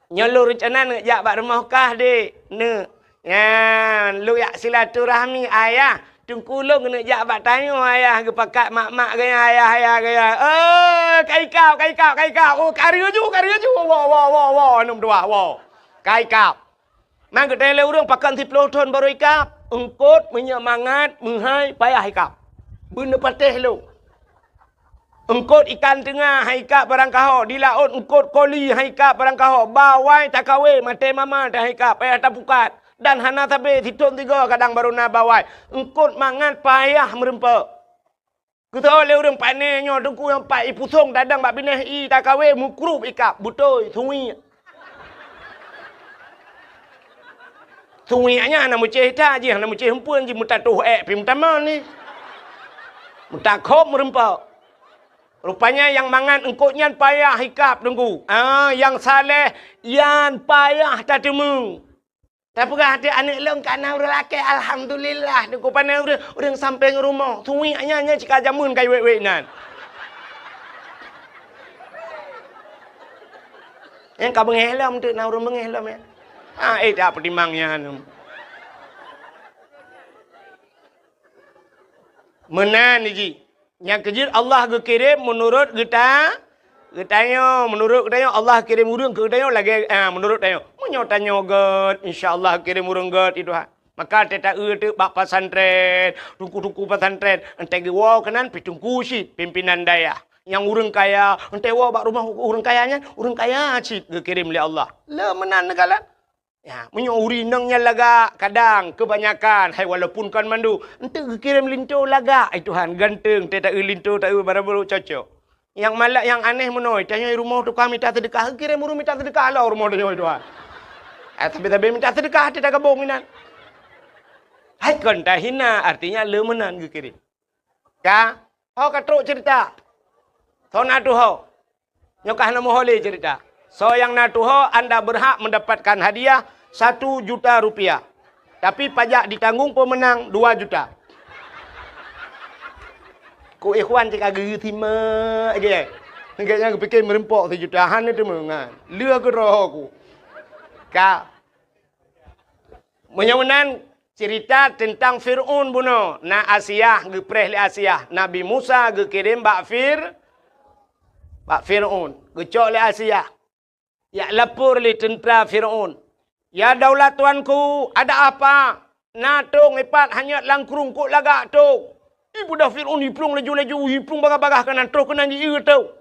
Nyoe lôn reuncana neuk jak bak rumoh kah, Dek, neuk. Nyan, lôn jak silaturahmi, Ayah. Teungku lôn keuneuk jak bak tanyoe, Ayah, geupakat mak-mak gaya, Ayah, Ayah gaya. Oh, ka ikab, ka ikab, ka ikab. Oh, ka reuju, ka reuju. Woe, woe, woe, woe, aneuk meutuah, woe. Ka ikab. Man geutanyong lé ureuëng, "Pakon siploh thon barô ikab?" Eungkot meunyoe mangat, meuhai payah ikab. Beuneupatéh lôn. Eungkot ikan teunga hai ikab barangkaho, di laôt eungkot koli hai ikab barangkaho, bawai takawé maté mama ta hai ikab, payah tapukat. Dan hana sabe sithon sigoe kadang barô na bawai. Eungkot mangat payah meureumpok. Geutanyong lé ureuëng, "Pane nyoe teungku nyang pat ipusong tadong bak binéh i takawé meukrub ikab, beutôi, suwiek." Suwiek nyan hana meucéh that jih, hana meucéh eumpeuen jih, meutatoh ék pih meutamong ni. Meutakhob meureumpok. Rupanya nyang mangat eungkot nyan payah ikab teungku. Ah, nyang saleh nyan payah tateumeung. Tapeugah até aneuk lôn ka na ureuëng lakée, alhamdulillah. Teungku pane ureuëng, ureuëng sampéng rumoh. Suwiek nyan, nyan cit ka jameun ka iwék-wék nyan. Nyang ka beungéh lom teuk na ureuëng beungéh lom nyan. Ah, eh, tak peutimang nyan. Meunan jih. Nyang keujeuet Allah geukirém meunurot geuta-, geutanyoe. Meunurot geutanyoe, Allah kirém ureuëng keu geutanyoe lagée, ah, meunurot tanyoe. Meunyoe tanyoe gét, insya Allah kirém ureuëng gét i Tuhan. Maka teuta-eu teuk bak pesantren, teungku-teungku pesantren, enteuk geuwoe keunan pi teungku cit, pimpinan dayah. Nyang ureuëng kaya, enteuk woe bak rumoh ureuëng kaya nyan, ureuëng kaya cit geukirém lé Allah. Le meunan neukalon. Ya, meunyoe ureuëng inong nyan lagak, kadang keubanyakan, hai walaupun kon mandum, enteuk geukirém linto lagak, ai Tuhan, ganteng, teuta-eu linto, teuta-eu barang barô cocok. Nyang malak, nyang aneh meunoe, tanyoe rumoh tukang mita seudeukah, geukirém ureuëng mita seudeukah lom rumoh tanyoe, Tuhan. Eh, tapi-tapi mita seudeukah, teuta gabong inan. Hai kon tahina, artinya le meunan geukirém. Ka? Ho ka trok cerita. Soe na tuho? Nyoe ka hana meuho lé cerita. Soe nyang na tuho, anda berhak mendapatkan hadiah satu juta rupiah. Tapi pajak ditanggung pemenang dua juta. Ku ikhwan cit ka geusimak je. Gobnyan geupike meureumpok sijuta, hana teumeungan. Lheueh keudroe ku. Ka. Meunyoe meunan, cerita teuntang Fir'aun bunoe. Na Asiah, geupreh lé Asiah. Nabi Musa geukirém bak Fir-, bak Fir'aun. Geucok lé Asiah. Jak lapor lé teuntra Fir'aun. "Ya daulat tuanku, ada apa? Na tông ipat hanyot lam krueng, kok lagak tông?" Ibeudôh Fir'aun, iplueng laju-laju, iplueng bagah-bagah keunan, troh keunan jieu tông.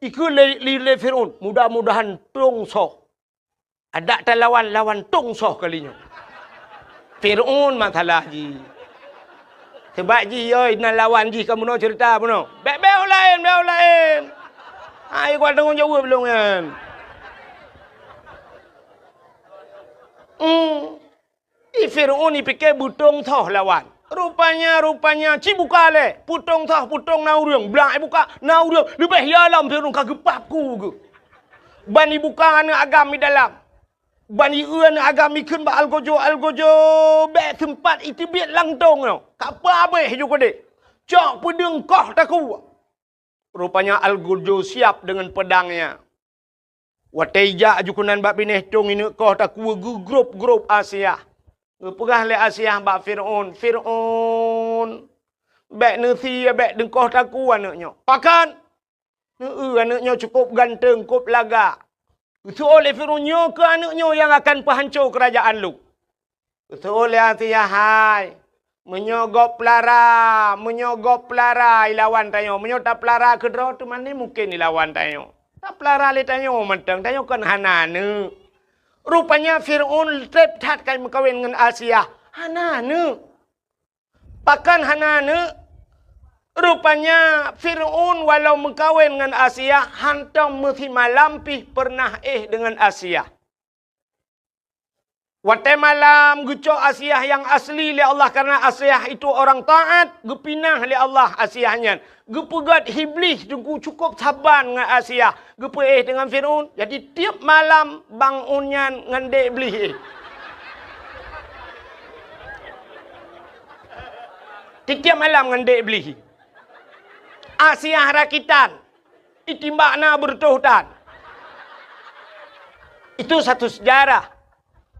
Ikheun lé, lé, lé Fir'aun, "Mudah-mudahan tông soh." Adak talawan, lawan tông soh kali nyoe. Fir'aun masalah jih. Sebab jih, yoi, na lawan jih ka bunoe cerita bunoe. Bèk, bèk laén, bèk laén. Hai, kuat tanggong jaweueb lôn nyan. Hmm. Di Fir'aun ipike beutông soh lawan. Rupanya, rupanya, ci buka lé. Peutông soh, peutông na ureuëng. Blak ibuka, na ureuëng. Leubeh ya lom Fir'aun ka geupap ku geuh. Ban ibuka aneuëk agam di dalam. Ban ieu aneuëk agam ikheun bak algojo, algojo, bèk seumpat iteubiet lam tông nyoe. Ka peuhabéh ju keudeh. Cok peudeueng koh takue. Rupanya algojo siap deungon peudangnya. Watèe ijak ju keunan bak binéh tông, ineuk koh takue geugrôp-grôp Asiah. Geupeugah lé Asiah bak Fir'aun, "Fir'aun, bèk neusie, bèk neukoh takue aneuëk nyoe. Pakon? Neu-eu aneuëk nyoe cukôp ganteng, kôp lagak." Geuseuôt lé Fir'aun, "Nyoe keuh aneuëk nyoe nyang akan peuhanco keurajeuen lôn." Geuseuôt lé Asiah, "Hai, meunyoe gob peulara, meunyoe gob peulara ilawan tanyoe, meunyoe tapeulara keudroe teuma mungken ilawan tanyoe. Tapeulara lé tanyoe mantong, tanyoe kon hana aneuëk." Rupanya Fir'aun trép that ka meukawen ngon Asiah, hana aneuëk. Pakon hana aneuëk? Rupanya Fir'aun walau meukawen ngon Asiah, hantom meusimalam pih peureunah éh deungon Asiah. Watèe malam geucok Asiah nyang asli lé Allah, karena Asiah itu orang taat, geupinah lé Allah Asiah nyan. Geupeugét Iblih teungku cukôp saban ngon Asiah, geupeuéh deungon Fir'aun. Jadi tiep malam bangun nyan ngon dek Iblih. Tiep malam ngon dek Iblih. Asiah rakitan. Itimbak na beureutoh tan. Itu satu sejarah.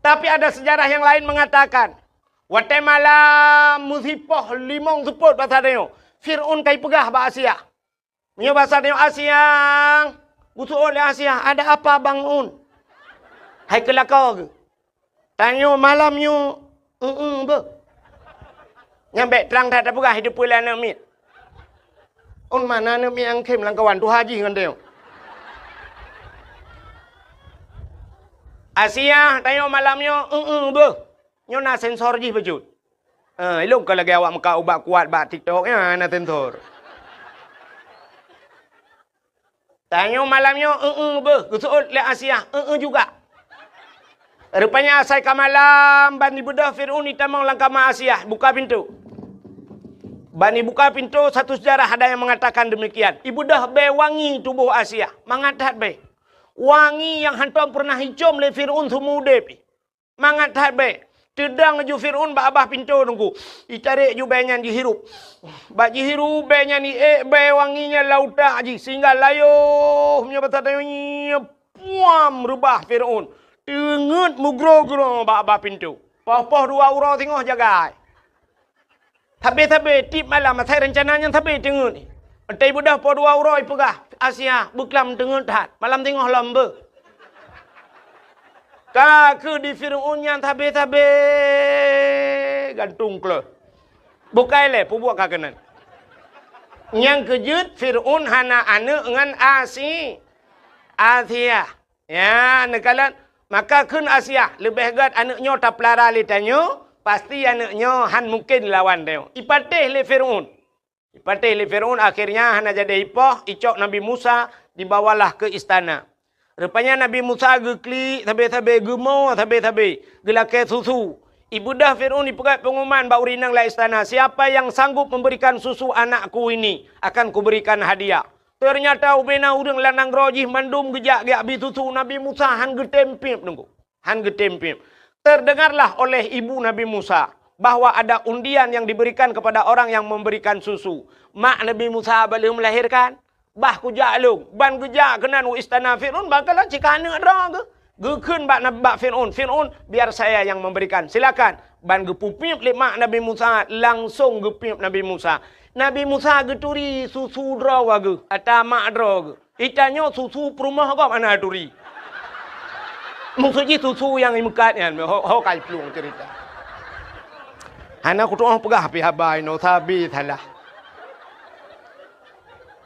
Tapi ada sejarah yang lain mengatakan, watèe malam meusipoh limong seupôt basa tanyoe, Fir'aun ka ipeugah bak Asiah. Meunyoe basa tanyoe, "Asiah," geuseuôt lé Asiah, "Ada apa, Bang Un?" Hai keu lakoe geuh. Tanyoe malam nyoe, eu-eu beuh. Nyan bèk trang that tapeugah, hideue peue lé aneuk miet. Un mana aneuk miet nyang khem lam kawan tuha jih ngon tanyoe. Asiah, tanyoe malam nyoe, eu-eu beuh. Nyoe na sensor jih bacut. Eh, ilôn ka lagèe awak meukat ubat kuat bak TikTok nyan na sensor. Tanyoe malam nyoe, eu-eu beuh, geuseuôt lé Asiah, eu-eu juga. Rupanya asai ka malam, ban ibeudôh Fir'aun itamong lam kama Asiah, buka pintoe. Ban ibuka pintoe, satu sejarah ada yang mengatakan demikian. Ibeudôh bèe wangi tuboh Asiah, mangat that bèe. Wangi nyang hantom peureunah icôm lé Fir'aun seumeu udép. Mangat that bèe. Teudong laju Fir'aun bak babah pintoe teungku. Itarek ju bèe nyan jihirup. Bak jihirup bèe nyan, iék bèe wangi nyan lam utak jih sehingga layoh meunyoe basa tanyoe nyan puam reubah Fir'aun. Teungeut meugroe-groe bak babah pintoe. Poh-poh dua uroe singoh jagai. Sabe-sabe tiep malam asai reuncana nyan sabe teungeut. Watèe ibeudôh poh dua uroe ipeugah, "Asiah, beuklam teungeut that, malam singoh lom beuh." Ka keuh di Fir'aun nyan sabe-sabe gantung kleuh. Bukai lé, peubuet ka keunan. Nyang keujeuet Fir'aun hana aneuëk ngon Asi-, Asiah. Ya, neukalon, maka kheun Asiah, leubeh gét aneuëk nyoe tapeulara lé tanyoe, pasti aneuëk nyoe han mungken lawan tanyoe. Ipatéh lé Fir'aun. Ipatéh lé Fir'aun, akhirnya hana jadi ipoh, icok Nabi Musa, dibawalah ke istana. Rupanya Nabi Musa geuklik sabe-sabe, geumoe sabe-sabe, geulakée susu. Ibeudôh Fir'aun ipeugét pengumuman bak ureuëng inong lam istana, "Siapa yang sanggup memberikan susu anakku ini, akan kuberikan hadiah." Ternyata ubena ureuëng lam nanggroe jih mandum geujak geubri susu, Nabi Musa han geutem piep, Teungku. Han geutem piep. Terdengarlah oleh ibu Nabi Musa bahwa ada undian yang diberikan kepada orang yang memberikan susu. Mak Nabi Musa bah lheueh melahirkan, bah kujak lôn, ban geujak keunan u istana Fir'aun, bah kalon cit ka aneuëk droe geuh. Geukheun bak Nab-, bak Fir'aun, "Fir'aun, biar saya yang memberikan. Silakan." Ban geupeupiep lé mak Nabi Musa, langsong geupiep Nabi Musa. Nabi Musa geuturi susu droe geuh, ata mak droe geuh. Itanyoe susu peurumoh gob hana turi. Maksud jih susu nyang imeukat nyan, ho, ho ka iplueng cerita. Hana kutu'oh peugah pih haba inoe, sabe salah.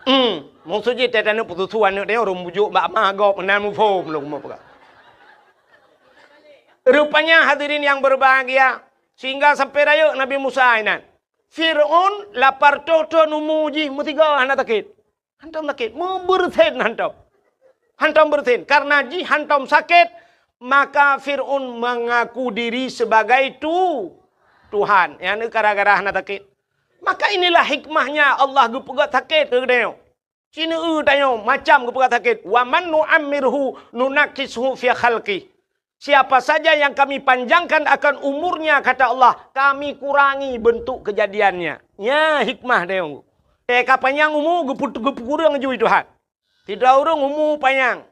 Hmm, maksud jih teutanyoe peususu aneuëk tanyoe ureuëng bujuk bak ma gob, meunan muphom lôn peugah. Rupanya hadirin yang berbahagia, sehingga sampai rayeuk Nabi Musa inan. Fir'aun lapar toh-toh umu jih meusigoe hana sakét. Hantom sakét, meubeureusen hantom. Hantom beureusen. Karena jih hantom sakét, maka Fir'aun mengaku diri sebagai tu-, Tuhan. Nyang gara-gara hana sakét. Maka inilah hikmahnya Allah geupeugét sakét keu geutanyoe. Sineue tanyoe macam geupeugét sakét. "Wa man nu'ammirhu nunakkishu fi khalqih." Siapa saja yang Kami panjangkan akan umurnya, kata Allah, Kami kurangi bentuk kejadiannya. Nya hikmah dia. Teuka panyang umu geupeu-, geupeukureueng ju Tuhan. Sidroe ureuëng umu panyang.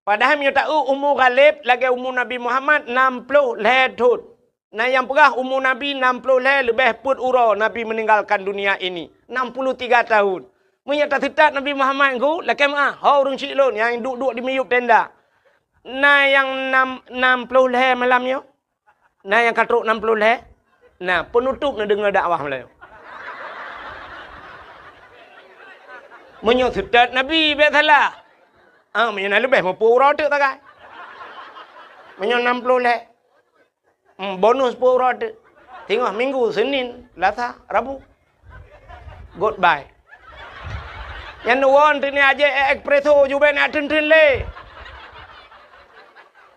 Padahai meunyoe taeu umu ghaleb lagée umu Nabi Muhammad enam ploh lhée thon. Na nyang peugah umu Nabi enam ploh lhée leubeh peuet uroe Nabi meninggalkan dunia ini. Enam puluh tiga tahun. Meunyoe tateutat Nabi Muhammad ngon lakée meuah, ho ureuëng syiek lôn nyang duek-duek di miyueb tenda. Na nyang nam, nam ploh lhée malam nyoe? Na nyang ka trok nam ploh lhée? Na, peunutôb neudeungoe dakwah malam nyoe. Meunyoe seutôt Nabi, bék salah. Ah, meunyoe na leubeh meupeu uroe teuk tagai. Meunyoe nam ploh lhée. Hmm, bonus peuet uroe teuk. Singoh Minggu, Senin, Selasa, Rabu. Goodbye. Nyan neuwoe teuk ni aje espresso jubek nak teun-teun lé.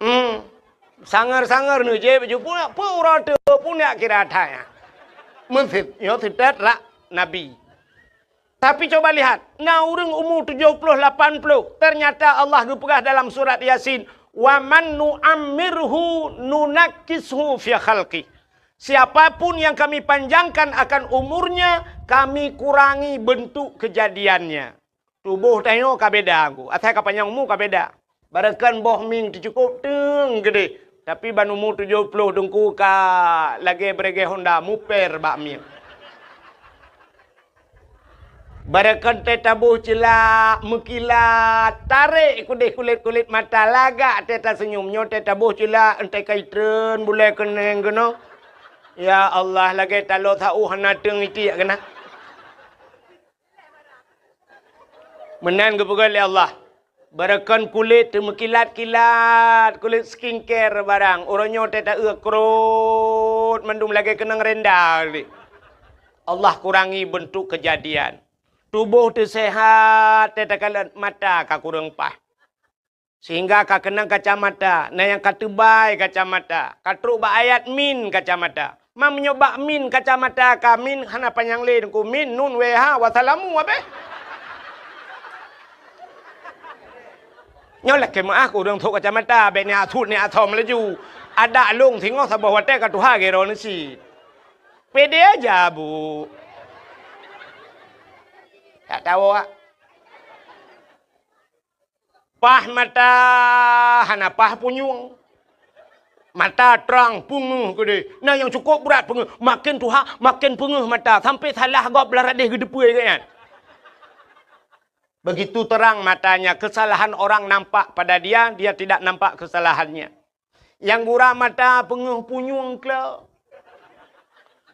Hmm. Sangar-sangar neujép ju peuet uroe teuk pun nak kira that. Meuseut, nyoe seutôt rak Nabi. Tapi coba lihat, na ureuëng umu tujoh ploh lapan ploh, ternyata Allah geupeugah dalam surat Yasin, "Wa man nu'ammirhu nunakkishu fi khalqih." Siapa pun yang Kami panjangkan akan umurnya, Kami kurangi bentuk kejadiannya. Tuboh tanyoe ka beda, Teungku. Asai ka panyang umu ka beda. Barangkan boh mieng teucukôb teung keudeh, tapi ban umu tujoh ploh Teungku ka lagée beuregée honda muper bak mieng. Barangkan teuh taboh ceulak meukilat, tarek keudeh kulét-kulét mata, lagak teuh taseunyum. Nyoe teuh taboh ceulak, enteuk ka itreun bulée keuneng keunoe. Ya Allah, lagée taloe saôh hana teung itiek keunan. Meunan geupeugah lé Allah, barangkan kulét teumeukilat-kilat, kulét skincare barang, uroe nyoe teuh taeu krot mandum lagée keunong renda lé. Allah kurangi bentuk kejadian. Tuboh teuh seuhat, teuh takalon mata ka kureueng paih. Sehingga ka keunong kacamata, na nyang ka teubai kacamata, ka trok bak ayat min kacamata. Ma meunyoe bak min kacamata ka min hana panyang lé Teungku, min, nun, wéh, ha, wassalamu, abéh. Nyoe lakée meuáh keu ureuëng trok kacamata, bék ni asut ni asom laju. Adak lông singoh saboh watée ka tuha geuroe neusi. Pede aja, Bu. Tak tahu, ah. Paih mata hana paih punyueng. Mata trang peungeuh keudeh. Na nyang cukôp brat peungeuh, maken tuha maken peungeuh mata, sampai salah gob lam radeh geuteupeue geuh nyan. Begitu terang matanya, kesalahan orang nampak pada dia, dia tidak nampak kesalahannya. Nyang gura mata peungeuh punyueng kle.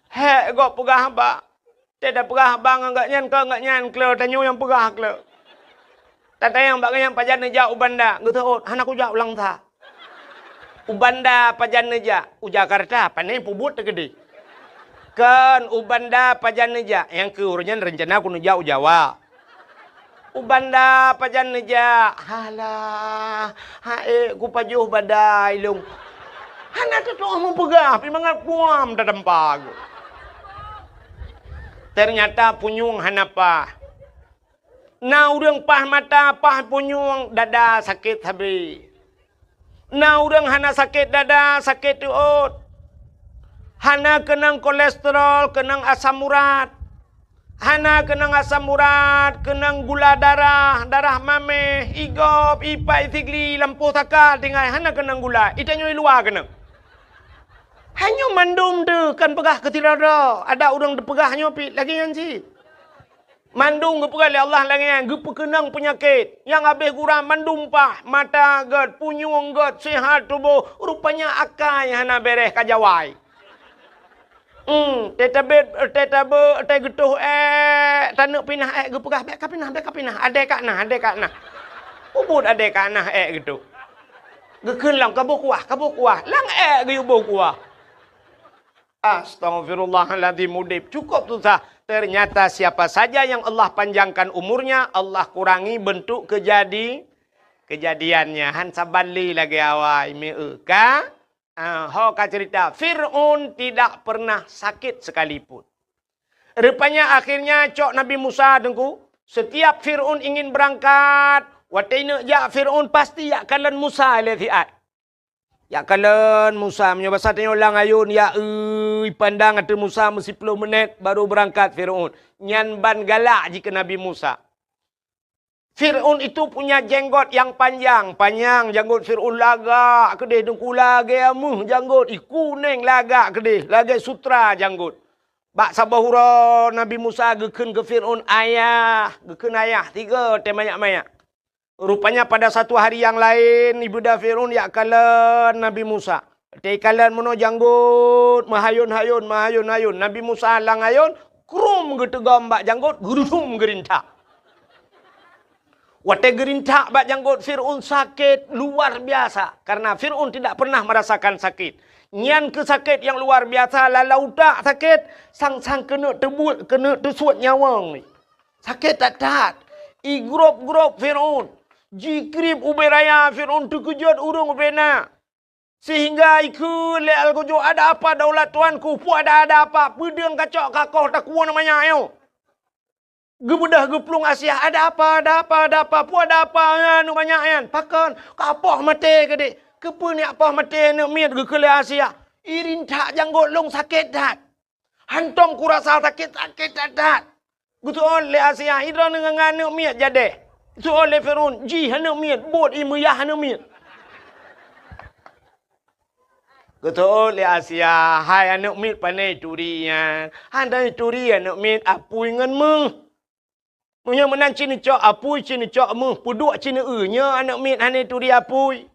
Hék gob peugah haba. Teuh tapeugah haba ngon gobnyan, kon gobnyan kle, tanyoe nyang peugah kle. Tatanyong bak gobnyan, "Pajan neujak u Banda?" Geuseuôt, "Hana kujak u Langsa." "U Banda pajan neujak?" "U Jakarta, pane peubuet teukeudeh." "Kon, u Banda pajan neujak?" "Nyang keu uroe nyan reuncana kuneuk jak u Jawa." "U Banda pajan neujak?" "Halah, han ék kupajoh badai lôn." Hana teutuoh meupeugah, pih mangat puam tatampa geuh. Teunyata punyueng hana paih. Na ureuëng paih mata, paih punyueng, dada sakét sabe. Na ureuëng hana sakét dada, sakét teuôt. Hana keunong kolesterol, keunong asam urat. Hana keunong asam urat, keunong gula darah, darah maméh, igob, ipat, isigli, lampôh saka, tinggai hana keunong gula. Itanyoe i luwa keunong. Hanyoe mandum teuh kan peugah keu sidroe-droe. Ada ureuëng teupeugah nyoe pih lagée nyan cit. Mandum geupeugah lé Allah lagée nyan, geupeukeunong peunyakét. Nyang habéh gura mandum paih, mata gét, punyueng gét, seuhat tuboh, rupanya akai hana béréh ka jawai. Hmm, teuh tabeuet, teuh tabeuet, teuh geutoh ék, taneuk pinah ék, geupeugah, "Bék kapinah, bék kapinah, adée ka na, adée ka na." Ubit adée ka na ék geutoh. Geukheun lom, "Kaboh kuah, kaboh kuah." Lam ék geuyue boh kuah. Astaghfirullahaladzim, udeb cukup susah. Ternyata siapa saja yang Allah panjangkan umurnya, Allah kurangi bentuk kejadi-, kejadiannya. Han saban lé lagée awai, meu ka? Ah, ho ka cerita, Fir'aun tidak pernah sakit sekalipun. Rupanya akhirnya cok Nabi Musa teungku, setiap Fir'aun ingin berangkat, watée neuk jak Fir'aun pasti jak kalon Musa lé siat. Jak kalon Musa, meunyoe basa tanyoe lam ayôn, jak, eu, ipandang ateueh Musa meusiplôh minét baru beurangkat Fir'aun. Nyan ban galak jih keu Nabi Musa. Fir'aun itu punya jenggot yang panjang, panyang janggot Fir'aun lagak keudeh, teungku lagée ameuh janggot, ikuneng lagak keudeh, lagée sutra janggot. Bak saboh uroe Nabi Musa geukheun keu Fir'aun, "Ayah," geukheun ayah, tiga teuh manyak-manyak. Rupanya pada satu hari yang laén, ibeudôh Fir'aun jak kalon Nabi Musa. Teuh ikalon meunoe janggot, meuhayôn-hayôn, meuhayôn-hayôn. Nabi Musa lam ayôn, krum geuteugom bak janggot, geurudum geurintak. Watée geurintak bak janggot Fir'aun sakét luar biasa, karena Fir'aun tidak pernah merasakan sakit. Nyan keuh sakét nyang luar biasa, lalau utak sakét, sang-sang keuneuk teubuet, keuneuk teusuet nyawöng. Sakét that-that. Igrôb-grôb Fir'aun. Jikrieb ubé raya, Fir'aun teukeujot ureuëng ubé na. Sehingga ikheun lé algojo, "Ada apa daulat tuanku? Peue ada, ada apa? Peudeueng kacok kakoh takuwoe manyak nyoe?" Geubeudôh geuplueng Asia, "Ada apa, ada apa, ada apa? Peue ada apa nyan, manyak nyan?" "Pakon? Kapoh maté keudeh." "Keupeue neujak poh maté aneuk miet?" geukheun lé Asia. "Irintak janggot lôn sakét that. Hántom kurasa sakét, sakét that-that." Geuseuôt lé Asia, "Idroe ngon aneuk miet jadeh?" Seuôt lé Fir'aun, "Jih aneuk miet, buet ié meuyah aneuk miet." Geuseuôt lé Asia, "Hai aneuk miet, pane turi nyan?" "Hana turi aneuk miet, apui ngon méuh." "Meunyoe meunan ci neucok apui, ci neucok méuh, peuduek ci neueu, nyoe aneuk miet hana turi apui."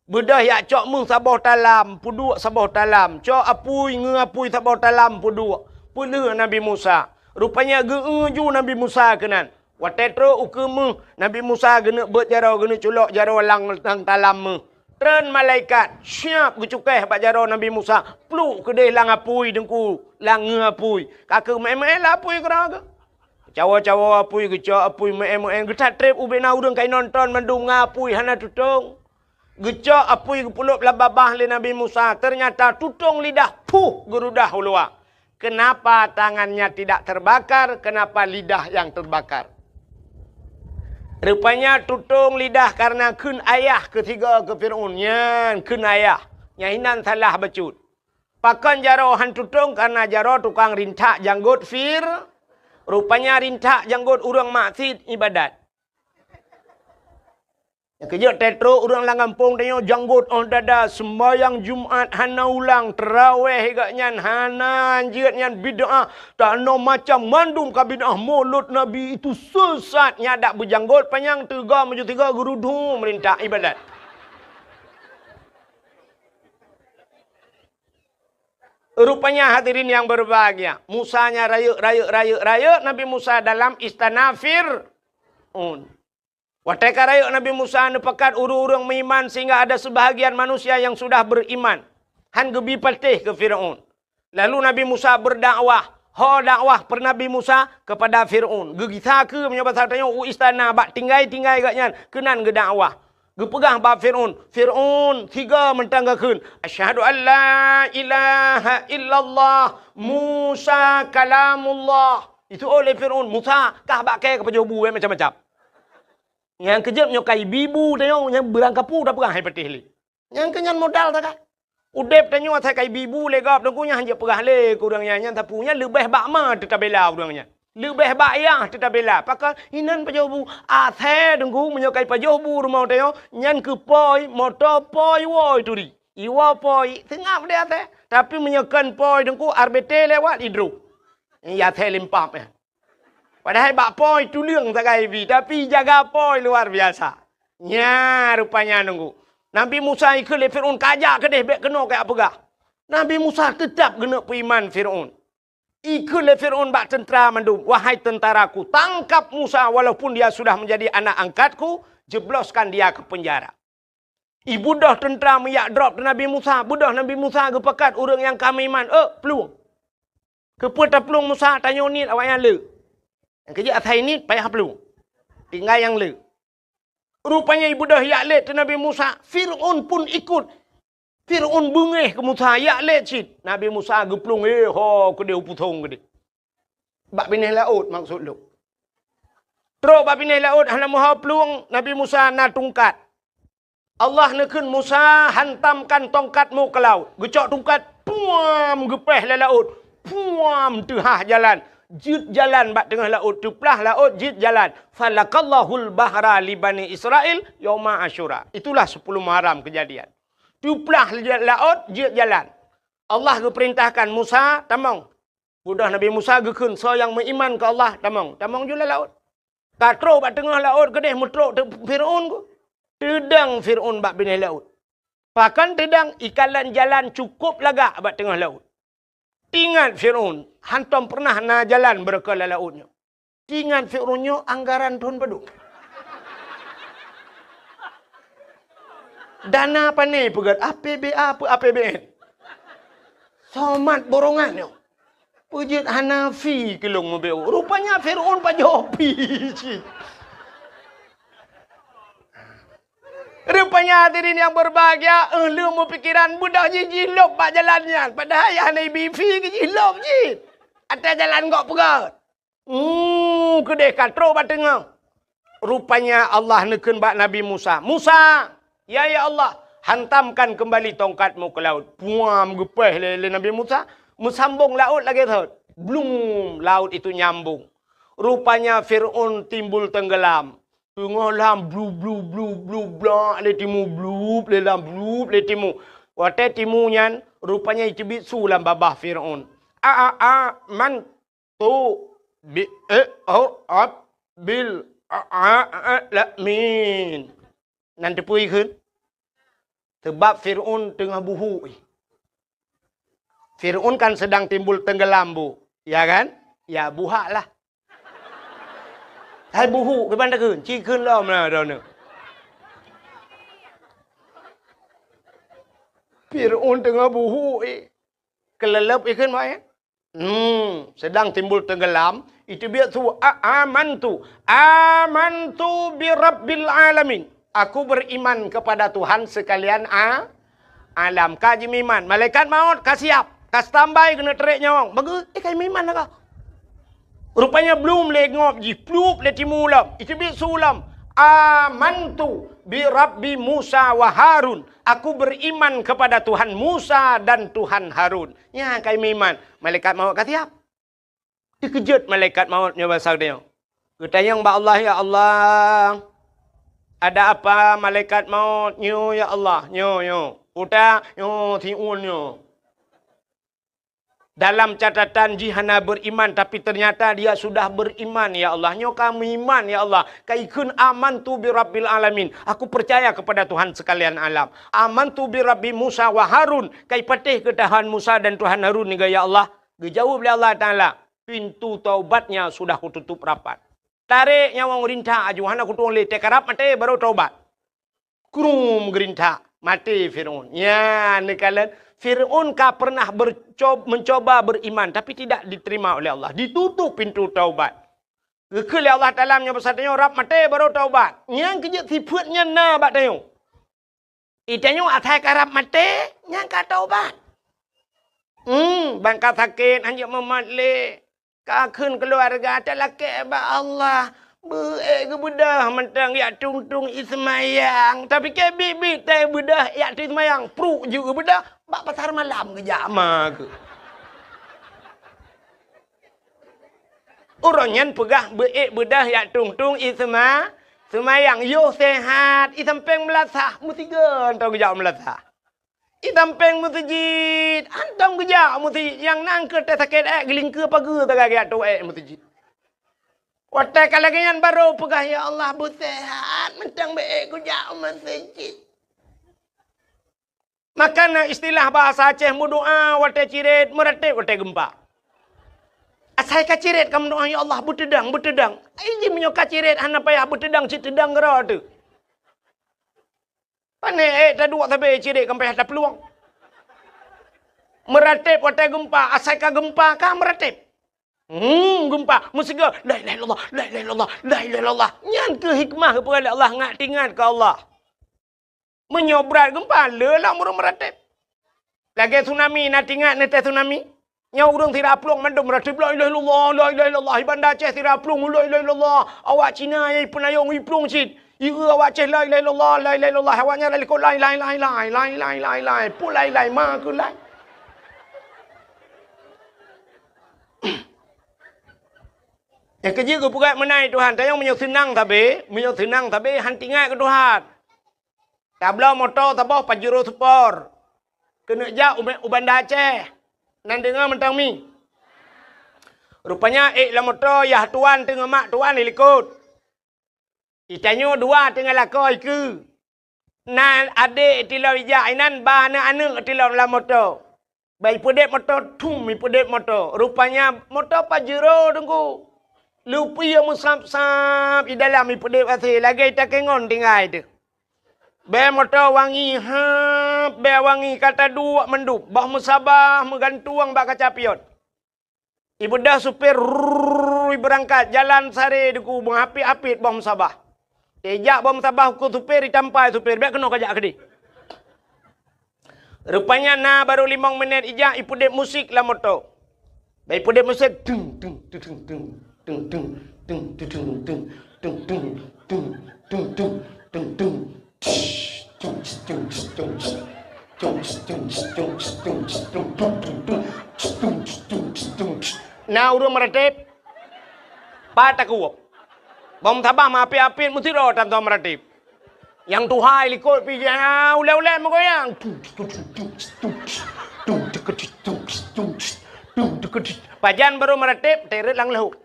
Beudôh jak cok méuh saboh talam, peuduek saboh talam. Cok apui, ngeu apui saboh talam, peuduek. Peulheueh Nabi Musa. Rupanya geu-eu ju Nabi Musa keunan. Watée trok ukeue méuh, Nabi Musa geuneuk beuet jaroe, geuneuk culok jaroe lam, lam talam méuh. Treun malaikat, siap geucukéh bak jaroe Nabi Musa. Pluek keudeh lam apui teungku, lam ngeu apui. Ka keuh meu'én-meu'én lam apui keudroe geuh. Cawoe-cawoe apui, geucok apui, meu'én-meu'én, geuthat treb ubé na ureuëng ka inonton mandum ngon apui hana tutong. Geucok apui geupeulop lam babah lé Nabi Musa, ternyata tutong lidah, puh, geurudah u luwa. Kenapa tangannya tidak terbakar? Kenapa lidah yang terbakar? Rupanya tutong lidah karena kheun ayah keu sigoe keu Fir'aun nyan, kheun ayah. Nyan hinan salah bacut. Pakon jaroe han tutong? Karena jaroe tukang rintak janggot Fir-, rupanya rintak janggot ureuëng maksiet ibadat. Nyang keujeuet teutrok ureuëng lam gampông tanyoe janggot óh dada, seumbahyang Jumat hana ulang, teurawéh gobnyan hana, jeuet nyan bid'ah, tanoh macam mandum ka bid'ah, mulod Nabi itu sesat, nyan dak beujanggot panyang teuga meujeuet tiga geurudum rintak ibadat. Rupanya hadirin yang berbahagia, Musa nyan rayeuk, rayeuk, rayeuk, rayeuk Nabi Musa dalam istana Fir'aun. Watée ka rayeuk Nabi Musa neupakat ureuëng-ureuëng meuiman sehingga ada sebahagian manusia yang sudah beriman, han geubi patéh keu Fir'aun. Lalu Nabi Musa berdakwah, ho dakwah per Nabi Musa kepada Fir'aun. Geugisa keu meunyoe basa tanyoe u istana bak tinggai-tinggai gobnyan keunan geudakwah. Geupeugah bak Fir'aun, "Fir'aun, sigoe mantong geukheun, 'Asyhadu an la ilaha illallah, Musa kalamullah.'" Itu oleh Fir'aun, "Musa, kah bak kée keupajoh bu, eh, macam-macam." Nyang keujeuet nyoe kai bibu tanyoe, nyang beurangkapu tapeugah hai patéh lé. Nyang keu nyan modal takai. Udeb tanyoe asai kai bibu lé gob teungku nyan hanjeuet peugah lé keu ureuëng nyan, nyan sapeue nyan leubeh bak ma teutabela ureuëng nyan. Leubeh bak yah teutabela. Pakon inan pajoh bu asai teungku meunyoe kai pajoh bu rumoh tanyoe nyan keu poi, moto poi woi turi. Iwoe poi seungab deh asai. Tapi meunyoe kon poi teungku R B T lewat idrob. Ya asai limpap ya. Padahai bak poi tuleueng sagai bi, tapi jaga poi luar biasa. Nya rupanya nunggu. Nabi Musa ikheun lé Fir'aun, "Kajak keudeh, bék keunoe kajak peugah." Nabi Musa teutab geuneuk peuiman Fir'aun. Ikheun lé Fir'aun bak teuntra mandum, "Wahai teuntraku, tangkap Musa walaupun dia sudah menjadi anak angkatku, jebloskan dia ke penjara." Ibeudôh teuntra meujak drob teuh Nabi Musa, beudôh Nabi Musa geupakat ureuëng nyang ka meuiman, "Eh, plueng!" Keupeue taplueng Musa, tanyoe niet awaknyan le. Nyang keujeuet asai niet payah plueng. Tinggai nyang le. Rupanya ibeudôh yak lét teuh Nabi Musa, Fir'aun pun ikut. Fir'aun beungéh keu Musa, yak lét cit. Nabi Musa geuplueng, eh, ho keudeh u pusong keudeh. Bak binéh laôt maksud lôn. Trok bak binéh laôt hana meuho plueng, Nabi Musa na tungkat. Allah neukheun Musa, "Hantamkan tongkatmu ke laut." Geucok tungkat, puam, geupéh lé laôt. Puam, teuhah jalan. Jeuet jalan bak teungoh laôt, teuplah laôt, jeuet jalan. "Falakallahul bahra li Bani Israil yauma Asyura." Itulah sepuluh Muharram kejadian. Teuplah laôt, jeuet jalan. Allah geupeurintahkan Musa, "Tamong." Beudôh Nabi Musa geukheun, "Soe nyang meuiman keu Allah, tamong." Tamong ju lam laôt. Ka trok bak teungoh laôt keudeh meutrok teuk Fir'aun ku. Teudong Fir'aun bak binéh laôt. Pakon teudong, ikalon jalan cukôp lagak bak teungoh laôt. Teuingat Fir'aun, hantom peureunah na jalan beureuka lam laôt nyoe. Teuingat Fir'aun nyoe anggaran thon padum. Dana pané peugét, A P B A peu A P B N. Somat borongan nyoe. Peujeuet hana fi keu lôn meubeuet. Rupanya Fir'aun pajoh pi cit. Rupanya hadirin yang berbahagia, eh, lheueh meupikiran beudôh jih jilôb bak jalan nyan. Padahai hana ibi fi keu jilôb jih. Até jalan gok peugét. Hmm, keudeh ka trok bak teungoh. Rupanya Allah neukheun bak Nabi Musa, "Musa, ya, ya Allah, hantamkan kembali tongkatmu ke laut." Puam, geupéh lé, lé Nabi Musa, meusambong laôt lagée thot. Blum, laut itu nyambong. Rupanya Fir'aun timbul tenggelam. Teungoh lam blu, blu, blu, blu, blak lé timu, blup lé lam, blup lé timu. Watée timu nyan, rupanya iteubiet su lam babah Fir'aun. A, a, a, man tu bi, eh, oh, ab, bil, a, a, a, la, min. Nan teupeu ikheun? Sebab Fir'aun teungoh buhu. Fir'aun kan sedang timbul tenggelam, Bu. Ya kan? Ya, buhak lah. Hai buhu, kiban takheun? Ci kheun lom lah droeneuh. Fir'aun teungoh buhu, eh. Keuleuleub ikheun, Mak, ya? Hmm, sedang timbul tenggelam, iteubiet su, a, amantu, amantu bi rabbil alamin. Aku beriman kepada Tuhan sekalian a, alam. Ka jimeuiman, malaikat maut ka siap, ka standby keuneuk trek nyawöng. Bagus, eh, ka jimeuiman dah ka. Rupanya blum lé ngob jih, plup lé timu lom, iteubiet su lom. Amantu bi rabbi Musa wa Harun. Aku beriman kepada Tuhan Musa dan Tuhan Harun. Nyan ka jimeuiman, malaikat maut ka siap. Teukeujot malaikat maut nyoe basa geutanyoe. Geutanyong bak Allah, "Ya Allah, ada apa malaikat maut nyoe, ya Allah?" "Nyoe, nyoe." "Utak?" "Nyoe, siun nyoe." Dalam catatan jih hana beriman, tapi ternyata dia sudah beriman, ya Allah. Nyoe ka meuiman, ya Allah. Ka ikheun, "Amantu bi rabbil alamin." Aku percaya kepada Tuhan sekalian alam. "Amantu bi rabbi Musa wa Harun." Ka ipatéh keu Tuhan Musa dan Tuhan Harun nyoe, ya Allah. Geujaweueb lé Allah Taala, "Pintu taubatnya sudah kututup rapat." Tarek nyawöng rintak aju, hana kutueng lé, teukarab maté baru taubat. Krum geurintak, maté Fir'aun. Nyan neukalon, Fir'aun ka pernah berco-, mencoba beriman, tapi tidak diterima oleh Allah. Ditutup pintu taubat. Geukheun lé Allah Taala meunyoe basa tanyoe rab maté baru taubat. Nyang keujeuet sifeuet nyan na bak tanyoe. Di tanyoe asai ka rab maté, nyan ka taubat. Hmm, ban ka sakét, hanjeuet mumat lé. Ka kheun keuluwarga talakée bak Allah, beu-ék geubeudôh mantong jak tueng-tueng ie seumayang. Tapike biet-biet teubeudôh jak tueng seumayang, pruek jeuet geubeudôh, bak pasar malam geujak ma keuh. Uroe nyan peugah beu-ék beudôh jak tueng-tueng ie seuma-, seumayang. Yoh seuhat, ie sampéng meulasah, meusigoe mantong geujak meulasah. Ie sampéng meuseujid, hantom geujak meuseujid, nyang na keuh teuh sakét ék geulingkeue pageue sagai geujak tueng ék meuseujid. Watée ka lagée nyan barô peugah, "Ya Allah, beuseuhat, mantong beu-ék kujak meuseujid." Maka na istilah bahasa Aceh meudoá watée cirét, meuratéb watée geumpa. Asai ka cirét ka meudoá, "Ya Allah, beuteudang, beuteudang." Ai jih meunyoe ka cirét hana payah beuteudang, cit teudang keudroe teuh. Pane ék taduek sabe cirét ka payah taplueng. Meuratéb watée geumpa, asai ka geumpa ka meuratéb. Hmm, geumpa, meusigoe, "La ilaha illallah, la ilaha illallah, la ilaha illallah." Nyan keuh hikmah geupeugah lé Allah, ngat teuingat keu Allah. Meunyoe brat geumpa, le lam ureuëng meuratéb. Lagée tsunami, na teuingat neutée tsunami? Nyoe ureuëng sira plueng mandum meuratéb, "La ilaha illallah, la ilaha illallah." Di Banda Aceh sira plueng, "La ilaha illallah." Awak Cina nyang ipeunayong iplueng cit. Ieu awak Aceh, "La ilaha illallah, la ilaha illallah." Awaknyan lalikot, "Lai, lai, lai, lai, lai, lai, lai, lai." Pue lai, lai, ma keuh lai. Nyang keujeuet geupeugah meunan Tuhan, tanyoe meunyoe seunang sabe, meunyoe seunang sabe, han teuingat keu Tuhan. Tabloe moto saboh Pajero Sport. Keuneuk jak u, u Banda Aceh. Nan deungoe mantong mi. Rupanya ék lam moto, yah tuan teungoh mak tuan di likot. Di tanyoe dua teungoh lakoe ikeue. Na adék tilom ijak inan, ba aneuëk-aneuëk tilom lam moto. Ba ipeudeb moto, thum ipeudeb moto. Rupanya moto Pajero teungku. Lupie meusab-sab di dalam ipeudeb asée lagée takengon tinggai teuh. Bée moto wangi hab, bée wangi ka taduek mandum, boh meusabah meugantueng bak kaca pion. Ibeudôh supir, rrrr, ibeurangkat, jalan sare deuku meuhapit-hapit boh meusabah. Ijak boh meusabah keu supir, itampai supir, bék keunoe kajak keudeh. Rupanya na barô limong minét ijak ipeudeb musik lam moto. Bah ipeudeb musik, tung, tung, tung, tung, tung, tung, tung, tung, tung, tung, tung, tung, tung, tung, tung, tung, tung, tung. Na ureuëng meuratéb? Pat takuwöb. Boh meusabah meuapit-apit meusidroe tantoe meuratéb. Nyang tuha likot pih jihnyan ulée-ulée meugoyang. Pajan barô meuratéb, teuret lam leuhok.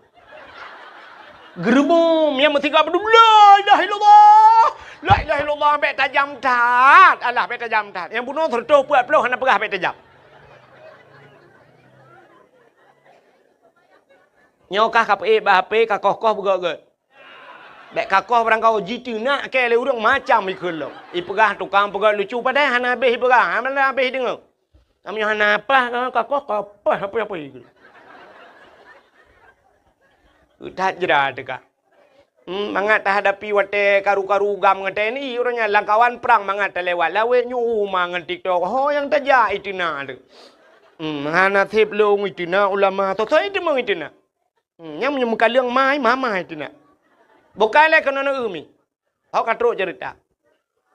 Geureuboh, nyang meusigoe beudôh, "La ilaha illallah! La ilaha illallah!" Bék tajam that. Alah, bék tajam that. Nyang bunoe seureutôh peuet ploh hana peugah bék tajam. Nyoe kah ka peuék bak H P, ka koh-koh beugöt-göt. Bék ka koh barangkaho jiteunak kée lé ureuëng macam ikheun lom. Ipeugah tukang peugöt lucu padahai hana habéh ipeugah, hana habéh ideungoe. Meunyoe hana paih ka koh, ka paih apa-apa ikheun. That jra teuka. Hmm, mangat tahadapi watée karu-karu GAM ngon T N I, uroe nyan lam kawan prang mangat talewat lawét nyoe uma ngon TikTok. Ho nyang tajak iteunak teuh. Hmm, hana sép lôn iteunak ulama, soe-soe iteumeung iteunak. Hmm, nyang meunyoe meukaleueng mai, mamai teunak. Bukai lé keunoe neu mi. Hok ka trok ceurita.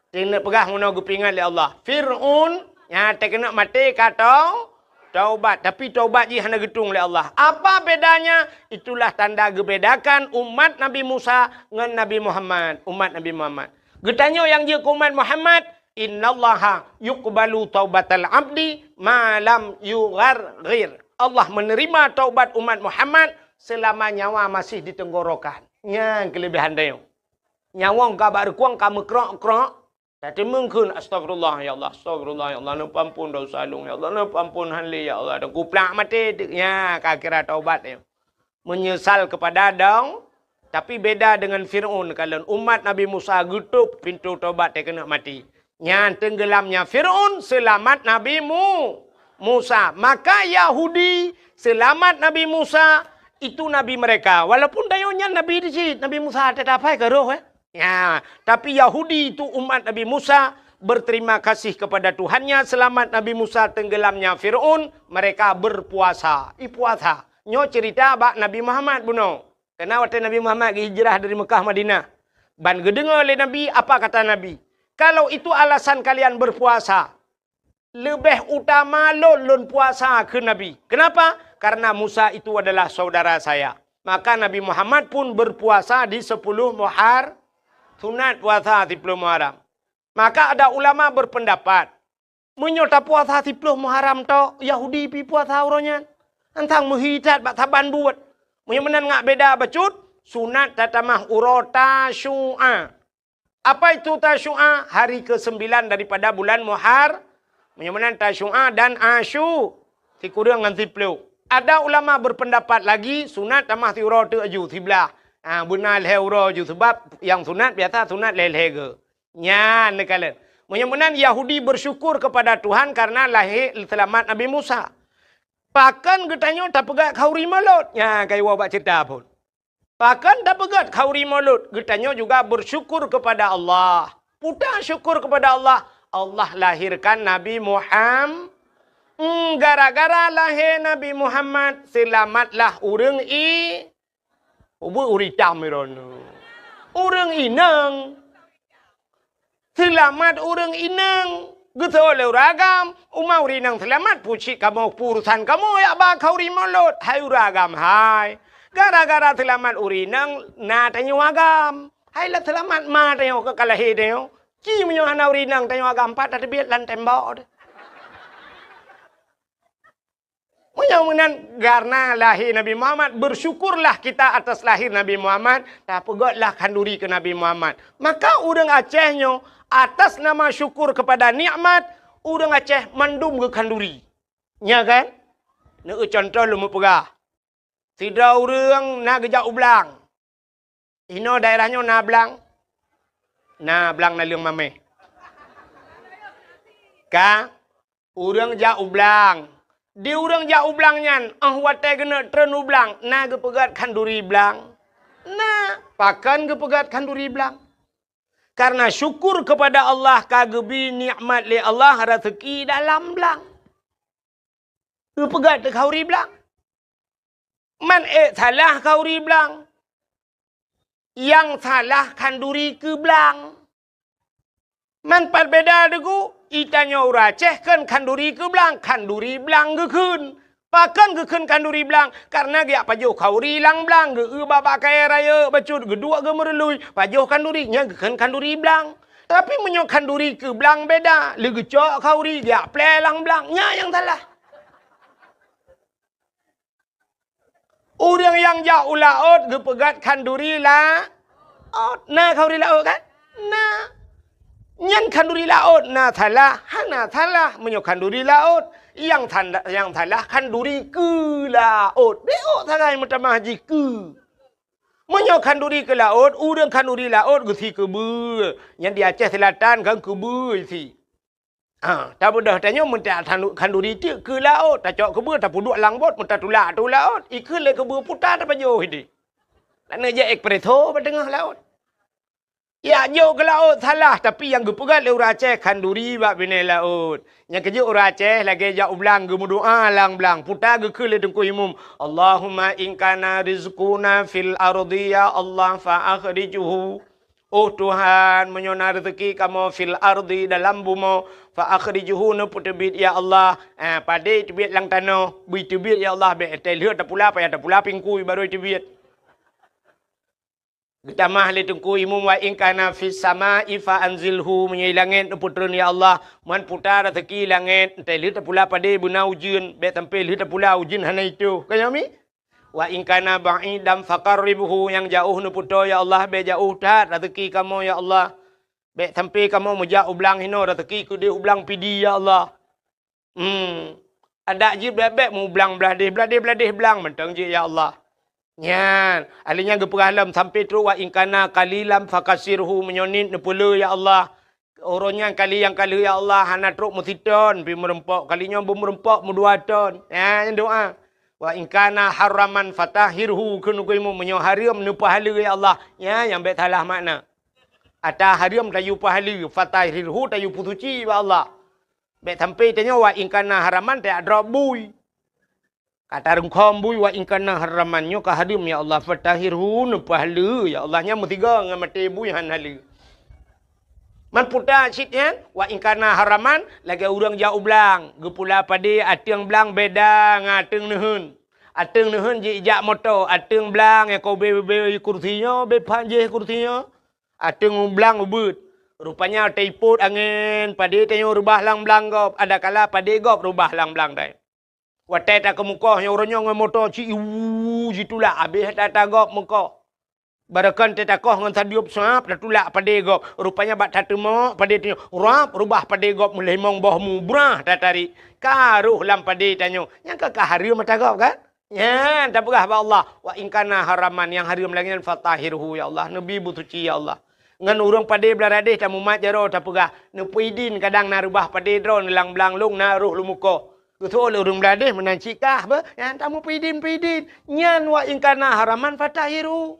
Teuneuk peugah meunoe geupeuingat lé Allah. Fir'aun nyang teukeunok maté ka tau-, taubat, tapi taubat jih hana geutueng lé Allah. Apa bedanya? Itulah tanda geubedakan umat Nabi Musa ngon Nabi Muhammad, umat Nabi Muhammad. Geutanyoe nyang jeuet keu umat Muhammad, "Innallaha yuqbalu taubatal abdi ma lam yugharghir." Allah menerima taubat umat Muhammad selama nyawa masih di tenggorokan. Nyan kelebihan tanyoe. Nyawöng ka bak reukueng ka meukrok-krok, tateumeung kheun, "Astagfirullah, ya Allah, astagfirullah, ya Allah, neupeuampon desya lôn, ya Allah, neupeuampon." Han lé, "Ya Allah," dan kuplak maté teuk. Nya ka kira taubat nyoe. Menyesal kepada dong, tapi beda dengan Fir'aun. Kalon umat Nabi Musa geutôp pintoe taubat teuh keuneuk maté. Nyan tenggelamnya Fir'aun, selamat Nabi Mu-, Musa. Maka Yahudi, selamat Nabi Musa, itu nabi mereka. Walaupun tanyoe nyan nabi di cit, Nabi Musa teuh tapai keu roh, eh. Ya, tapi Yahudi itu umat Nabi Musa, berterima kasih kepada Tuhannya, selamat Nabi Musa tenggelamnya Fir'aun, mereka berpuasa. I puasa. Nyoe cerita bak Nabi Muhammad bunoe. Karena watée Nabi Muhammad geuhijrah dari Mekah Madinah, ban geudeungoe lé Nabi, apa kata Nabi? "Kalau itu alasan kalian berpuasa, leubeh utama lôn, lôn puasa," kheun Nabi. Kenapa? "Karena Musa itu adalah saudara saya." Maka Nabi Muhammad pun berpuasa di sepuluh Muhar-, sunat puasa di sepuluh Muharram. Maka ada ulama berpendapat, meunyoe tapuasa siploh Muharram tok, Yahudi pi puasa uroe nyan. Antang meuhi that bak saban buet. Meunyoe meunan ngat beda bacut, sunat tatamah uroe Tasyu'a. Apa itu Tasyu'a? Hari kesembilan daripada bulan Muhar-, meunyoe meunan Tasyu'a dan Asyu, sikureueng ngon siploh. Ada ulama berpendapat lagi, sunat tamah siuroe teuk aju, siblah. Ha, beuna lhèe uroe aju, sebab nyang sunat biasa sunat lhèe-lhèe geu. Nyan neukalon. Meunyoe meunan Yahudi bersyukur kepada Tuhan karena lahé seulamat Nabi Musa. Pakon geutanyoe tapeugöt khanduri mulod? Nyan ka iwoe bak ceurita phon. Pakon tapeugöt khanduri mulod? Geutanyoe juga bersyukur kepada Allah. Peue ta syukur kepada Allah? Allah lahirkan Nabi Muham-, hmm, gara-gara lahé Nabi Muhammad, seulamatlah ureuëng i-, Ubeuet ureuëng itam droeneuh. Ureuëng inong. Seulamat ureuëng inong. Geusoe lé ureuëng agam, uma ureuëng inong seulamat, peue cit kamoe, peue urusan kamoe jak ba khanduri mulod, hai ureuëng agam hai. Gara-gara seulamat ureuëng inong, na tanyoe agam. Hai lah seulamat ma tanyoe ka lahé tanyoe. Ci meunyoe hana ureuëng inong tanyoe agam, pat tateubiet lam tembok. Meunyoe meunan, karena lahé Nabi Muhammad, bersyukurlah kita atas lahir Nabi Muhammad, tapeugötlah khanduri keu Nabi Muhammad. Maka ureuëng Aceh nyoe, atas nama syukur kepada nikmat, ureuëng Aceh mandum geukhanduri. Nya kan? Neueu contoh lôn meupeugah. Sidroe ureuëng na geujak u blang. Inoe daerah nyoe na blang? Na blang naleueng mamèh. Ka, ureuëng jak u blang. Di ureuëng jak u blang nyan, óh watèe geuneuk treun u blang, na geupeugöt khanduri blang? Na, pakon geupeugöt khanduri blang? Karena syukur kepada Allah ka geubri nikmat lé Allah raseuki dalam blang. Geupeugöt khanduri blang. Man ék salah khanduri blang. Nyang salah khanduri keu blang. Man pat beda deungon, geutanyoe ureuëng Aceh kheun khanduri keu blang, khanduri blang geukheun. Pakon geukheun khanduri blang? Karena geujak pajoh khanduri lam blang, geueu bak-bak kayèe rayeuk bacut, geuduek geumeurului, pajoh khanduri, nyan geukheun khanduri blang. Tapi meunyoe khanduri keu blang beda, lé geucok khanduri, geujak plè lam blang, nyan nyang salah. Ureuëng nyang jak u laôt geupeugöt khanduri laôt. Na khanduri laôt kan? Na. Nyan khanduri laôt na salah? Hana salah meunyoe khanduri laôt. Nyang sanda-, nyang salah khanduri keu laôt. Beuôt sagai meutamah jih keu. Meunyoe khanduri keu laôt, ureuëng khanduri laôt geusi keubeue. Nyan di Aceh Selatan kan keubeue isi. Ha, tabeudôh tanyoe meunta khanduri teuk keu laôt, tacok keubeue tapeuduek lam bot, meutatulak ateueh laôt, ikheun lé keubeue puta tapajoh idéh. Laneuk jak espresso bak teungoh laôt. Jak jok keu laôt salah, tapi nyang geupeugöt lé ureuëng Aceh khanduri bak binéh laôt. Nyang keujeuet ureuëng Aceh lagèe jak u blang geumeudoá lam blang, puta geukheun lé Teungku Imum, "Allahumma in kana rizquna fil ardi, ya Allah, fa akhrijhu." Oh Tuhan, meunyoe na reuzeuki kamoe fil ardi, dalam bumoe, fa akhrijhu, neupeuteubiet ya Allah. Ah, padé teubiet lam tanoh, bri teubiet ya Allah, bèk teuh lheueh tapula, payah tapula pingkui barô teubiet. Geutamah lé Teungku Imum, "Wa in kana fis sama'i fa anzilhu," meunyoe i langét neupeutreun, "Ya Allah, man puta raseuki langét, entée lheueh tapula padé beuna ujeuen, bék sampoe lheueh tapula ujeuen hana itoh." Ka nyoe mi? "Wa in kana ba'idan faqarribhu," nyang jaoh neupeutoe, "Ya Allah, bék jaoh that raseuki kamoe, ya Allah. Bék sampoe kamoe meujak u blang hinoe, raseuki keudeh u blang pidi, ya Allah." Hmm. Adak jih bék-bék meublang bladeh, bladeh-bladeh blang mantong jih, ya Allah. Nyan, alèh nyan geupeugah lom sampoe trok, "Wa in kana qalilan fakasirhu," meunyoe niet neupeulé, ya Allah. Uroe nyan kali nyang ka lheueh, ya Allah, hana trok meusiton pih meureumpok, kali nyoe beumeureumpok meudua ton. Nyan doa. "Wa in kana haraman fatahhirhu," kheun Teungku Imum, meunyoe hareuem neupeuhaleue, ya Allah. Nyan nyang bék salah makna. Ata hareuem tayue peuhaleue, fatahhirhu tayue peusuci bak Allah. Bék sampoe tanyoe, "Wa in kana haraman," tajak drob bui. Ka tarungkhom bui, "Wa in kana haraman," nyoe ka hareuem, ya Allah, "fatahhirhu," neupeuhaleue, ya Allah, nyan meusigoe ngon maté bui hana haleue. Man puta cit nyan, "Wa in kana haraman," lagèe ureueng jak u blang, geupula padé ateueng blang beda ngon ateueng neuheun. Ateueng neuheun jijak moto, ateueng blang nyang ka ubé-ubé kursi nyoe, ubé phan jéh kursi nyoe. Ateueng blang ubeuet. Rupanya teupot angén, padé tanyoe reubah lam blang gob, adakala padé gob reubah lam blang tanyoe. Watèe takeumeukoh nyoe, uroe nyoe ngon moto ci iwu jitulak, abéh that-that gob meukoh. Barokon teuh takoh ngon sadeueb sab, tatulak padé gob. Rupanya bak tateumok padé tanyoe, rab, reubah padé gob meulimong boh mu, brah tatarék. Ka roh lam padé tanyoe, nyang ka, ka hareuem ata gob kan? Nyan tapeugah bak Allah, "Wa in kana haraman," nyang hareuem lagèe nyan, "fatahhirhu," ya Allah, neubi beusuci, ya Allah. Ngon ureueng padé blang radeh tamumat jaroe tapeugah, neupeuidin kadang na reubah padé droeneuh lam blang lôn na roh lôn meukoh. Geuseuôt lé ureueng blang radeh meunan cit kah beuh, nyan tameupeidin-peidin. Nyan, "Wa in kana haraman fatahhirhu."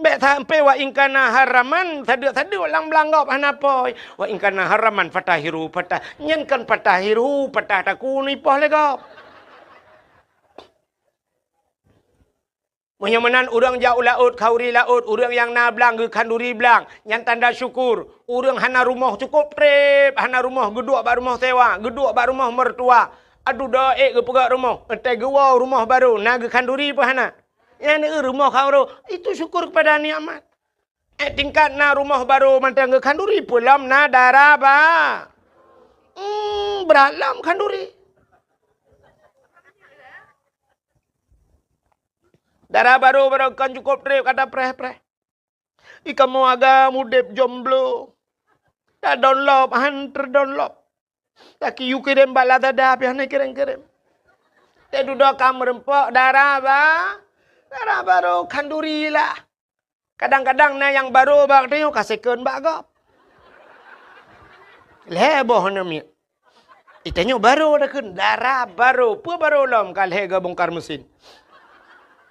Bék sampoe, "Wa in kana haraman," sadeueb-sadeueb lam blang gob hana poi. "Wa in kana haraman fatahhirhu," patah. Nyan kon fatahhirhu, patah takue neuipoh lé gob. Meunyoe meunan ureueng jak u laôt, khanduri laôt, ureueng nyang na blang geukhanduri blang, nyan tanda syukur. Ureueng hana rumoh cukôp trép, hana rumoh geuduek bak rumoh sewa, geuduek bak rumoh mertua. Aduh, doa ék geupeugöt rumoh, entée geuwoe rumoh barô, na geukhanduri peue hana? Nyan rumoh khanduri, itu syukur kepada nikmat. Eh, tingkat na rumoh barô mantong geukhanduri, peue lom na dara ba-, hmm, brat lom khanduri. Dara barô, barô kon cukôp trép ka tapreh-preh. Di kamoe agam udép jomblo. Tadonlop, han teudonlop. Takiyue kirém bak Lazada, pih hana kirém-kirém. Teududoe ka meureumpok dara ba-, dara barô khanduri lah. Kadang-kadang na nyang barô bak tanyoe ka second bak gob. Lhèe boh aneuk miet. Di tanyoe barô takheun, dara barô. Peue barô lom ka lhèe geubongkar mesin.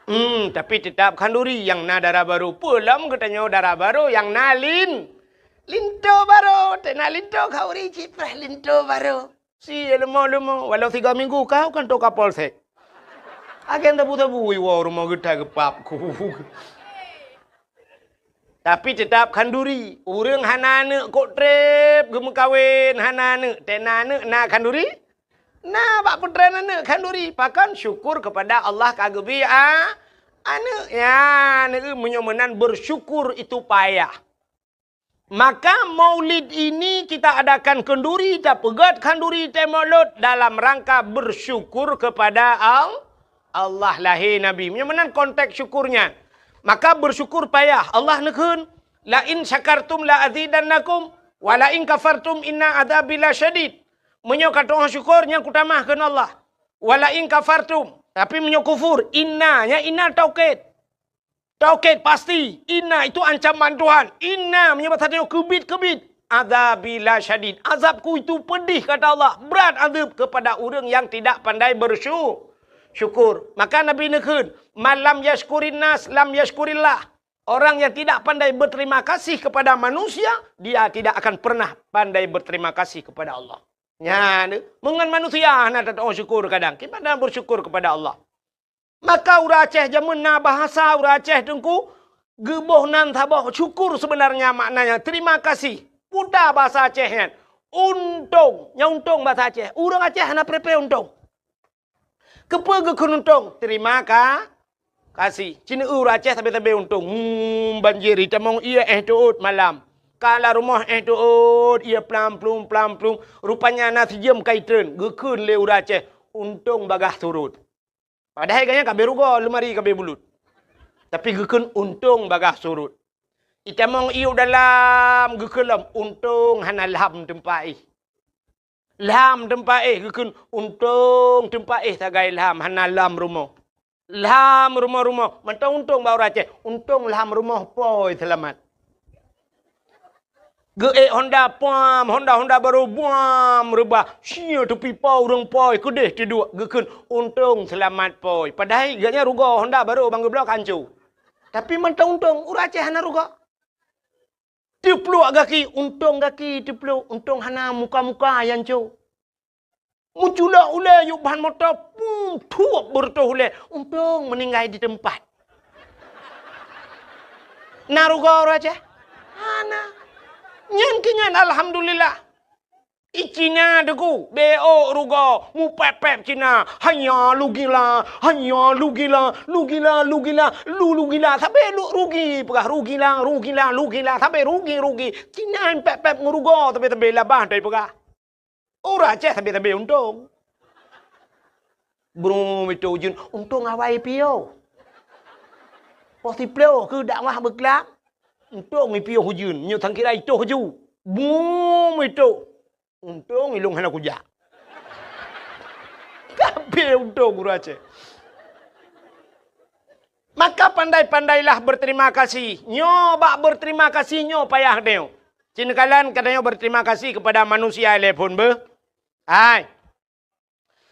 Hmm, tapi teutap khanduri nyang na dara barô. Peue lom geutanyoe dara barô nyang na lin-, linto barô. Teuh na linto khanduri cit preh linto barô. Si leumo-leumo, walau tiga minggu kau kan toka polsek. Agen tabu-tabu iwoe rumoh geuta geupap ku. Tapi teutap khanduri. Ureueng hana aneuk kok trép geumeukawen, hana aneuk. Teuh na aneuk na khanduri? Na bak peutren aneuk khanduri. Pakon? Syukur kepada Allah ka geubri a-, aneuk. Ya, aneuk meunyoe meunan bersyukur itu payah. Maka maulid ini kita adakan khanduri, tapeugöt khanduri teuh maulud dalam rangka bersyukur kepada Al-, Allah lahé Nabi. Meunyoe meunan konteks syukurnya. Maka bersyukur payah. Allah neukheun, "La in syakartum la azidannakum, wa la in kafartum inna adzabi lasyadid." Meunyoe ka tu'oh syukur, nyan kutamah kheun Allah. "Wa la in kafartum." Tapi meunyoe kufur, inna, nyan inna taukid. Taukid pasti, inna itu ancaman Tuhan. Inna meunyoe basa tanyoe keubit-keubit. Adzabi lasyadid. Azabku itu pedih, kata Allah. Berat azab kepada ureueng yang tidak pandai bersyu-, syukur. Maka Nabi neukheun, "Man lam yasykurin nas, lam yasykurillah." Orang yang tidak pandai berterima kasih kepada manusia, dia tidak akan pernah pandai berterima kasih kepada Allah. Nyan, meungon manusia hana tatu'oh syukur kadang. Kiban na bersyukur kepada Allah. Maka ureueng Aceh jameun na bahasa ureueng Aceh teungku, geuboh nan saboh syukur sebenarnya maknanya terima kasih. Puta bahasa Aceh nyan. Untông, nyan untông bahasa Aceh. Ureueng Aceh hana preh-preh untông. Keupeue geukheun untông? Terima ka-, Kasi. Ci neu-eu ureueng Aceh sabe-sabe untông. Hmm, banjir, itamong ié éh teuôt malam. Ka lam rumoh éh teuôt, ié plam-plum, plam-plum. Rupanya na sijeuem ka itreun, geukheun lé ureueng Aceh, "Untông bagaih surot." Padahai gobnyan ka abéh rugoe, leumari ka abéh bulut. Tapi geukheun untông bagaih surot. Itamong ié u dalam, geukheun lom, untông hana lham teumpat éh. Lham teumpat éh, geukheun untông teumpat éh sagai lham, hana lham rumoh. Lham rumoh-rumoh, mantong untông bak ureueng Aceh, untông lham rumoh pôi seulamat. Geuék honda, puam, honda-honda barô, buam, reubah. Sia teupi po ureueng pôi, keudeh teuduek, geukheun untông seulamat pôi. Padahai gobnyan rugoe, honda barô ban geubloe ka hanco. Tapi mantong untông, ureueng Aceh hana rugoe. Teupluek gaki, untông gaki teupluek, untông hana muka-muka nyang hanco. Meuculok ulèe yub ban moto, pum, thuep beureutoh ulèe, untông meuninggai di teumpat. Na rugoe ureueng Aceh? Hana. Nyan keuh nyan alhamdulillah. I Cina teuku, beuôk rugoe, mupép-pép Cina, hanya lugila, hanya lugila, lugila, lugila, lu lugila, sabe lu rugi, peugah rugila, rugila, lugila, sabe rugi, rugi. Cina pép-pép ngon rugoe, sabe-sabe labah tai peugah. Ureueng Aceh sabe-sabe untông. Brum itu jeuet, untông awai piôh. Poh siplôh keuh dakwah beuklam, untông ipiôh ujeuen, nyoe sangkira itoh ju. Brum itu, untông ilông hana kujak. Kabeh untông ureueng Aceh. Maka pandai-pandailah berterima kasih. Nyoe bak berterima kasih nyoe payah tanyoe. Ci neukalon ka tanyoe berterima kasih kepada manusia ilèe phôn beuh. Hai.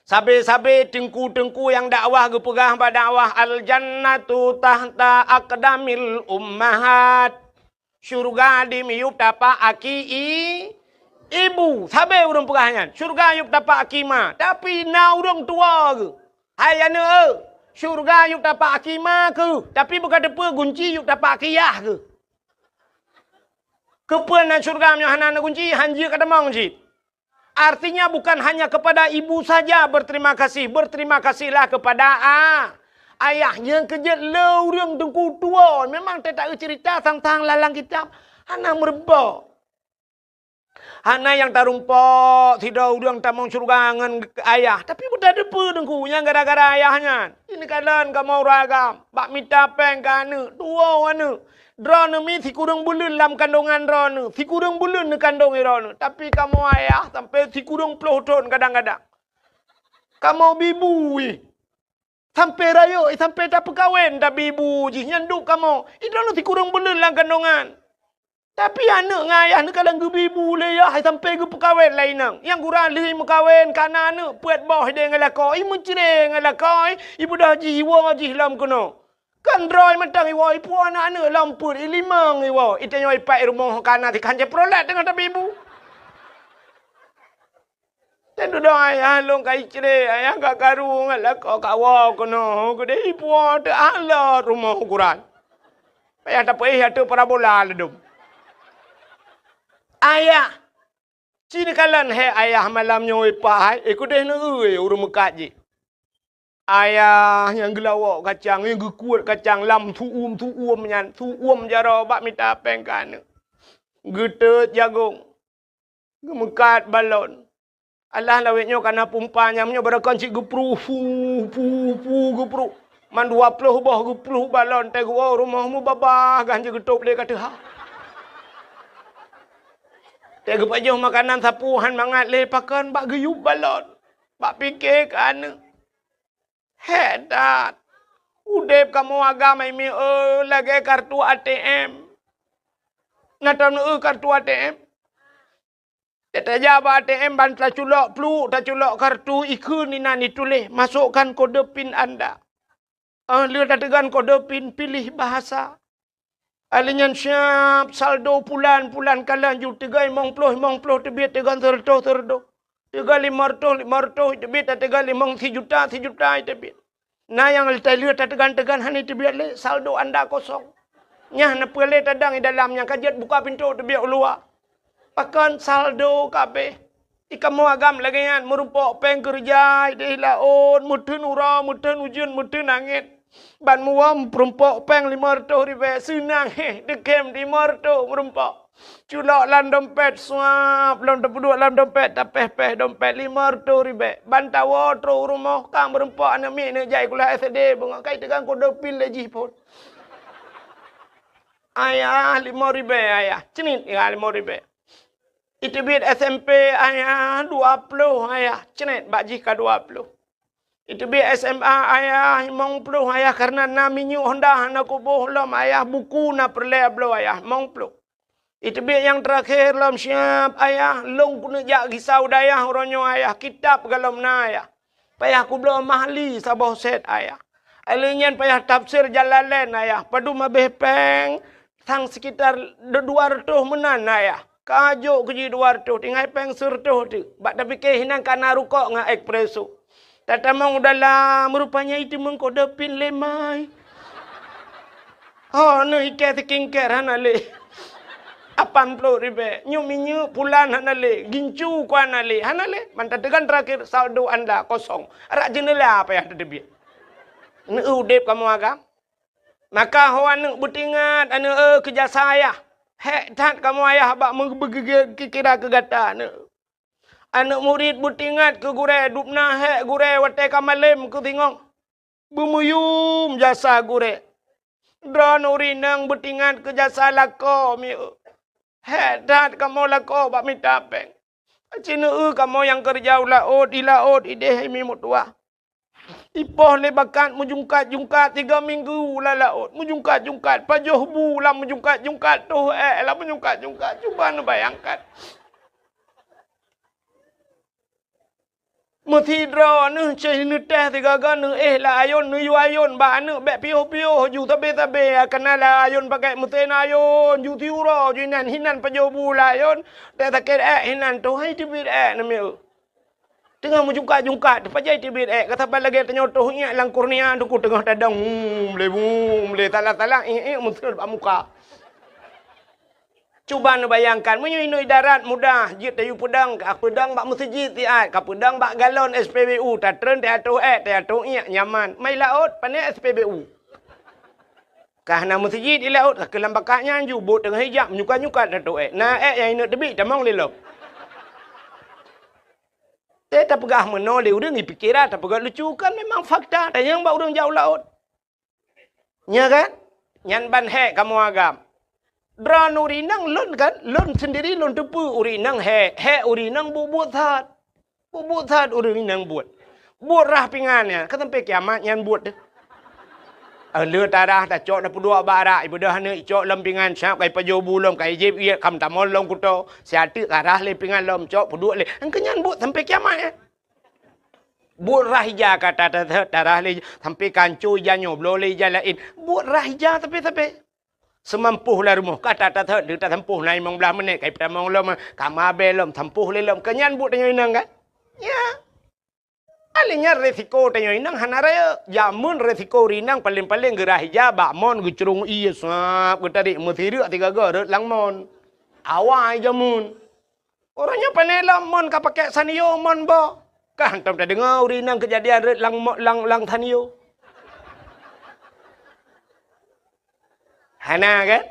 Sabe-sabe teungku-teungku nyang dakwah geupeugah bak dakwah, "Al-jannatu tahta aqdamil ummahat." Syurga di miyueb tapak aki i-, ibu. Sabe ureueng peugah nyan. Syurga yueb tapak aki ma. Tapi na ureueng tuwoe geuh. Hai aneuk, syurga yueb tapak aki ma keuh. Tapi beuka teupeue gunci yueb tapak aki yah keuh. Keupeue na syurga meunyoe hana na gunci, hanjeuet ka tamong cit. Artinya bukan hanya kepada ibu saja berterima kasih, berterima kasihlah kepada a-, ayah. Nyang keujeuet le ureueng teungku tuwoe, memang teuta cerita sang-sang lam kitab hana meureubok. Hana nyang tarumpok sidroe ureueng tamong syeuruga ngon ayah, tapi beutateupeue teungku nyang gara-gara ayah nyan. Ini kalon kamoe ureueng agam bak mita péng keu aneuk, tuwoe aneuk. Droeneuh mi sikureueng buleuen lam kandongan droeneuh, sikureueng buleuen neukandong droeneuh, tapi kamoe ayah sampai sikureueng ploh thon kadang-kadang. Kamoe bibu ih. Sampai rayeuk, sampai tapeukawen tabibu jih nyan duek kamoe. Droeneuh sikureueng buleuen lam kandongan. Tapi aneuk ngon ayah neukalon geubibu lé yah sampai geupeukawen lé inong. Nyang gura lheueh meukawen ka na aneuk peuet boh idéh ngon lakoe, i meucré ngon lakoe, i beudôh jih iwoe jih lom keunoe. Kan droe mantong iwoe, ipuwoe aneuk-aneuk lom peuet, i limong iwoe, i tanyoe ipat i rumoh ka na sikan cit peureulèe teungoh tabibu. Teududoe ayah lôn ka icré, ayah ka karu ngon lakoe kawoe keunoe, keudeh ipuwoe teualot rumoh ukuran. Payah tapeuéh ateueh parabola ladôm. Ayah, ci neukalon hai ayah malam nyoe ipat hai, eh, keudeh neu-eu ureueng meukat jih. Ayah nyang geulawok kacang, nyang geukuet kacang lam su'uem-su'uem nyan, su'uem jaroe bak mita péng keu aneuk. Geuteut jagong, geumeukat balon. Alah lawét nyoe ka na pumpa nyang nyoe barokon cit geupruh, pu, pu, pu, geupruh. Man dua ploh boh geupruh balon, teuh geuwoe rumoh mubabah gan jeuet geutôb lé ka teuha. Teuh geupajoh makanan sapeue han mangat lé pakon bak geuyub balon. Bak pike keu aneuk. Hék that! Udeb kamoe agam hai mieu lagée kartu A T M. Na taneuk kartu A T M? Tajak bak A T M ban taculok pluek, taculok kartu, ikheun inan ituléh, "Masukkan kode pin Anda." Ah, lheueh tateugon kode pin, pilih bahasa. Alheuh nyan siab saldo pulan, pulan ka laju teuga limong ploh, limong ploh teubiet, teuga seureutôh, seureutôh. Teuga limong reutôh, limong reutôh teubiet, teuga limong sijuta, sijuta teubiet. Na nyang lheueh tateugon-teugon hana teubiet lé, saldo anda kosong. Nyan na peue lé tadong i dalam nyang ka jeuet buka pintoe teubiet u luwa. Pakon saldo ka abéh. Di kamoe agam lagée nyan, meurumpok péng keureuja ideh laôt, meuteun uroe, meuteun ujeuen, meuteun angén. Ban muwöm peurumpok péng limong reutôh ribèe, seunang héh, deukem limong reutôh meurumpok. Culok lam dompet, suap, lom teupeuduek lam dompet, tapéh-péh dompet limong reutôh ribèe. Ban tawoe trôh u rumoh, ka meurumpok aneuk miet neuk jai kuliah S D, beungoh kai teugang kudopin lé jih phôn. Ayah, limong ribèe, ayah. Cnit, ya, limong ribèe. Iteubiet S M P, ayah, dua ploh, ayah. Cnit, bak jih ka dua ploh. Iteubiet S M A, ayah, limong ploh, ayah, kareuna na minyeuk Honda hana kuboh lom, ayah, buku na peureulèe bloe, ayah, limong ploh. Iteubiet nyang teurakhé lom siab, ayah, lôn keuneuk jak gisa u dayah uroe nyoe, ayah, kitab galom na, ayah. Payah kubloe mahli saboh sét, ayah. Lheueh nyan payah tafsir Jalalain, ayah. Padum abéh péng, sang sekitar dua reutôh meunan, ayah. Ka jok keu jih dua reutôh, tinggai péng sireutôh teuk. Bak tapike hinan ka na rukok ngon espresso. Tatamong u dalam, rupanya iteumeung kudopin lé mai. Ho, neuh ikèe skincare hana lé. Lapan ploh ribèe. Nyoe minyeuk pulan hana lé. Gincu ku hana lé. Hana lé. Mantong teukan terakhir, saldo anda kosong. Arak jeunela payah teuteubiet. Neu udép kamoe agam. Maka ho aneuk beutingat, aneuk, eh, keu jasa ayah. Hék that kamoe ayah bak meubeugeugeu kira keu gata aneuk. Aneuk murit beutingat keu gurèe, dubna hék gurèe watèe ka malém keu singoh. Beumuyum jasa gurèe. Droeneuh ureueng inong beutingat keu jasa lakoe mieu. Hék that kamoe lakoe bak mita péng. Aci neueu kamoe nyang keureuja u laôt, i laôt idéh i mi meutuwah. Ipoh lé bakat meujungkat-jungkat tiga minggu lam laôt, meujungkat-jungkat pajoh bu lam meujungkat-jungkat, toh ék lam meujungkat-jungkat. Cuba neubayangkan. Meusidroe neuh cit neuteh sigaga neuéh lam ayôn, neuyue ayôn bak aneuk bèk piôh-piôh ju sabe-sabe, kana lam ayôn pakai meusén ayôn, ju siuroe ju inan, hinan pajoh bu lam ayôn, teuh sakét ék hinan, toh hai teubiet ék namiet. Teungoh meujungkat-jungkat, teuh pajoh teubiet ék, ka saban lagèe tanyoe toh iék lam kurnia, teungku teungoh tadong, hmm, lé, hmm, lé, salah-salah, iék, iék, meusén bak muka. Cuba neubayangkan, meunyoe inoe i darat mudah, jeuet tayue peudong, ka peudong bak meuseujid siat, ka peudong bak galon S P B U, tatreun teuatoh ék, teuatoh iék, nyaman. Mai laôt, pané S P B U. Ka hana meuseujid di laôt, ka keu lam bakat nyan ju, bot teungoh ijak, menyukat-nyukat teuatoh ék. Na ék nyang ineuk teubiet, tamong lé lom. Teuh tapeugah meunoe lé ureueng, ipikeran, tapeugah lucu, kan memang fakta, tanyong bak ureueng jak u laôt. Nya kan? Nyan ban hék kamoe agam. Droeneuh ureueng inong lôn kan, lôn sendiri lôn teupeue ureueng inong hék, hék ureueng inong buet-buet that. Buet-buet that ureueng inong buet. Buet rhah pingan nyan, ka sampai kiamat nyan buet teuh. Eh, lheueh tarhah tacok tapeuduek bak arak, ibeudôh aneuk icok lom pingan, siap ka ipajoh bu lom, ka ijieb iék, ka meutamong lom kuto, siat teuk tarhah lé pingan lom, cok peuduek lé. Engkeu nyan buet sampai kiamat nyan. Buet rhah ija ka ta-, ta-, ta-, tarhah lé, sampai ka ancô ija nyoe, bloe lé ija laén. Buet rhah ija tapi-tapi. Seumampoh lam rumoh ka ta-, ta-, ta-, tasampoh na limong blaih menit, ka ipeutamong lom, ka mabée lom, sampoh lé lom. Keu nyan buet tanyoe inong kan? Ya. Akhé nyan resiko tanyoe inong hana rayeuk. Jameun resiko ureueng inong paleng-paleng geurhah ija bak mon geucrông ié sab geutarék meusireuk sigaga rot lam mon. Awai jameun. Uroe nyoe pane lom mon ka pakék sanyo mon boh. Ka hantom tadeungoe ureueng inong keujadian rot lam mo-, lam, lam sanyo. Hana kan?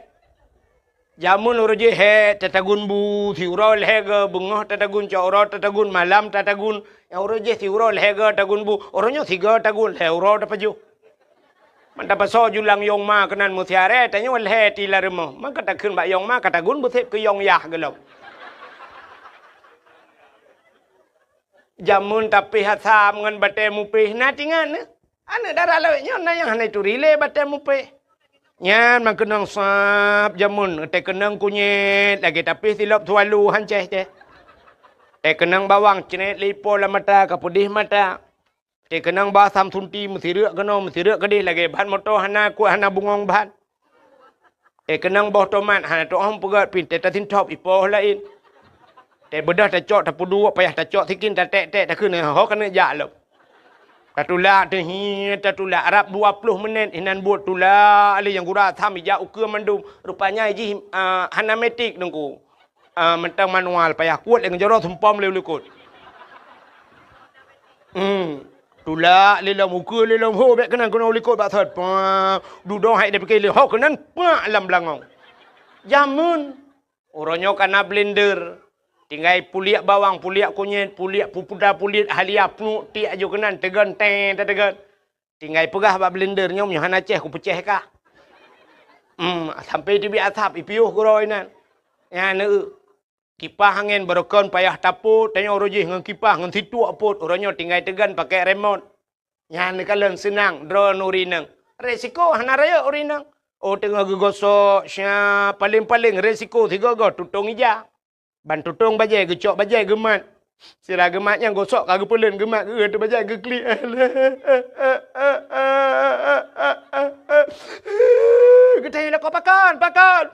Jameun uroe jih hék tatagun bu, siuroe lhèe go, beungoh tatagun, cot uroe tatagun, malam tatagun. Nyang uroe jih siuroe lhèe go tagun bu, uroe nyoe sigo tagun, lhèe uroe tapajoh. Man tapasoe ju lam yong ma keunan meusiaré, tanyoe lhèe ti lam rumoh. Man ka takheun bak yong ma, ka tagun beusép keu yong yah gohlom. Jameun tapéh asam ngon batée mupéh na tingat nyoe. Aneuk dara lawét nyoe na nyang hana ituri lé batée mupéh. Nyan meukeunong sab jameun, teuh keunong kunyét lagée tapéh silop sualu hancéh céh. Teuh keunong bawang cret lé ipo lam mata ka peudeh mata. Teuh keunong bak asam sunti meusireuk keunoe meusireuk keudeh lagée ban moto hana kuek hana bungong ban. Teuh keunong boh tomat hana teuôh peugét pih teuh tasintop ipoh laén. Teuh beudôh tacok tapeuduek payah tacok sikin taték-ték takheun ho keuneuk jak lom. Tatulak teuh hi tatulak rab dua ploh menit hinan buet tulak lé nyang gura asam ijak ukeue mandum. Rupanya jih, ah, hana metik teungku. Ah, mantong manual payah kuet lé ngon jaroe sumpom lé u likot. Hmm. Tulak lé lom, ukeue lé lom, ho, bék keunan keunoe likot bak thot. Pah, dudoe hai dipike lé, ho keunan, pak lam beulangong. Jameun. Uroe nyoe kana blender. Tinggai puliek bawang, puliek kunyét, puliek pupuda, puliek halia, pnuek tiek aju keunan, teugon tée tateugon. Tinggai peugah bak blender nyoe, nyoe hana céh, kupeucéh kah. Hmm, sampai teubiet asap, ipiôh keudroe inan. Nyan, eu. Kipah angén barokon payah tapot, tanyoe uroe jih ngon kipah ngon situek pot, uroe nyoe tinggai teugon pakai remot. Nyan neukalon seunang droe ureueng inong. Resiko hana rayeuk ureueng inong. Oh, teungoh geugosok, sya, paleng-paleng resiko sigoe-goe tutong ija. Ban tutong bajée, geucok bajée geumat. Sira geumat nyang gosok ka geupeuleuen geumat geueu teuh bajée geuklik. Geutanyoe lakoe pakon, pakon.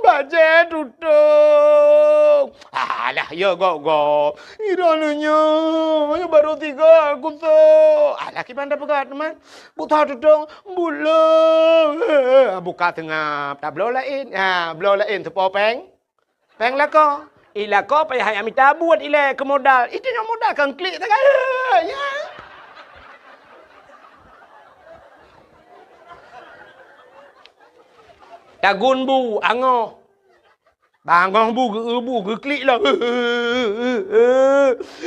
Bajée tutong. Alah, ya gok-gok. Droeneuh nyoe, nyoe barô tiga gusok. Alah, kiban tapeugah teuma. Buta tutong, buleue. Buka seungab, tabloe laén. Ha, bloe laén teupo péng. Péng lakoe. I lakoe payah jak mita buet ilée keu modal. Itu nyoe modal kan klik sagai. Ya. Tagun bu, angoh. Bangoh bu, geu-, bu, geuklik lah.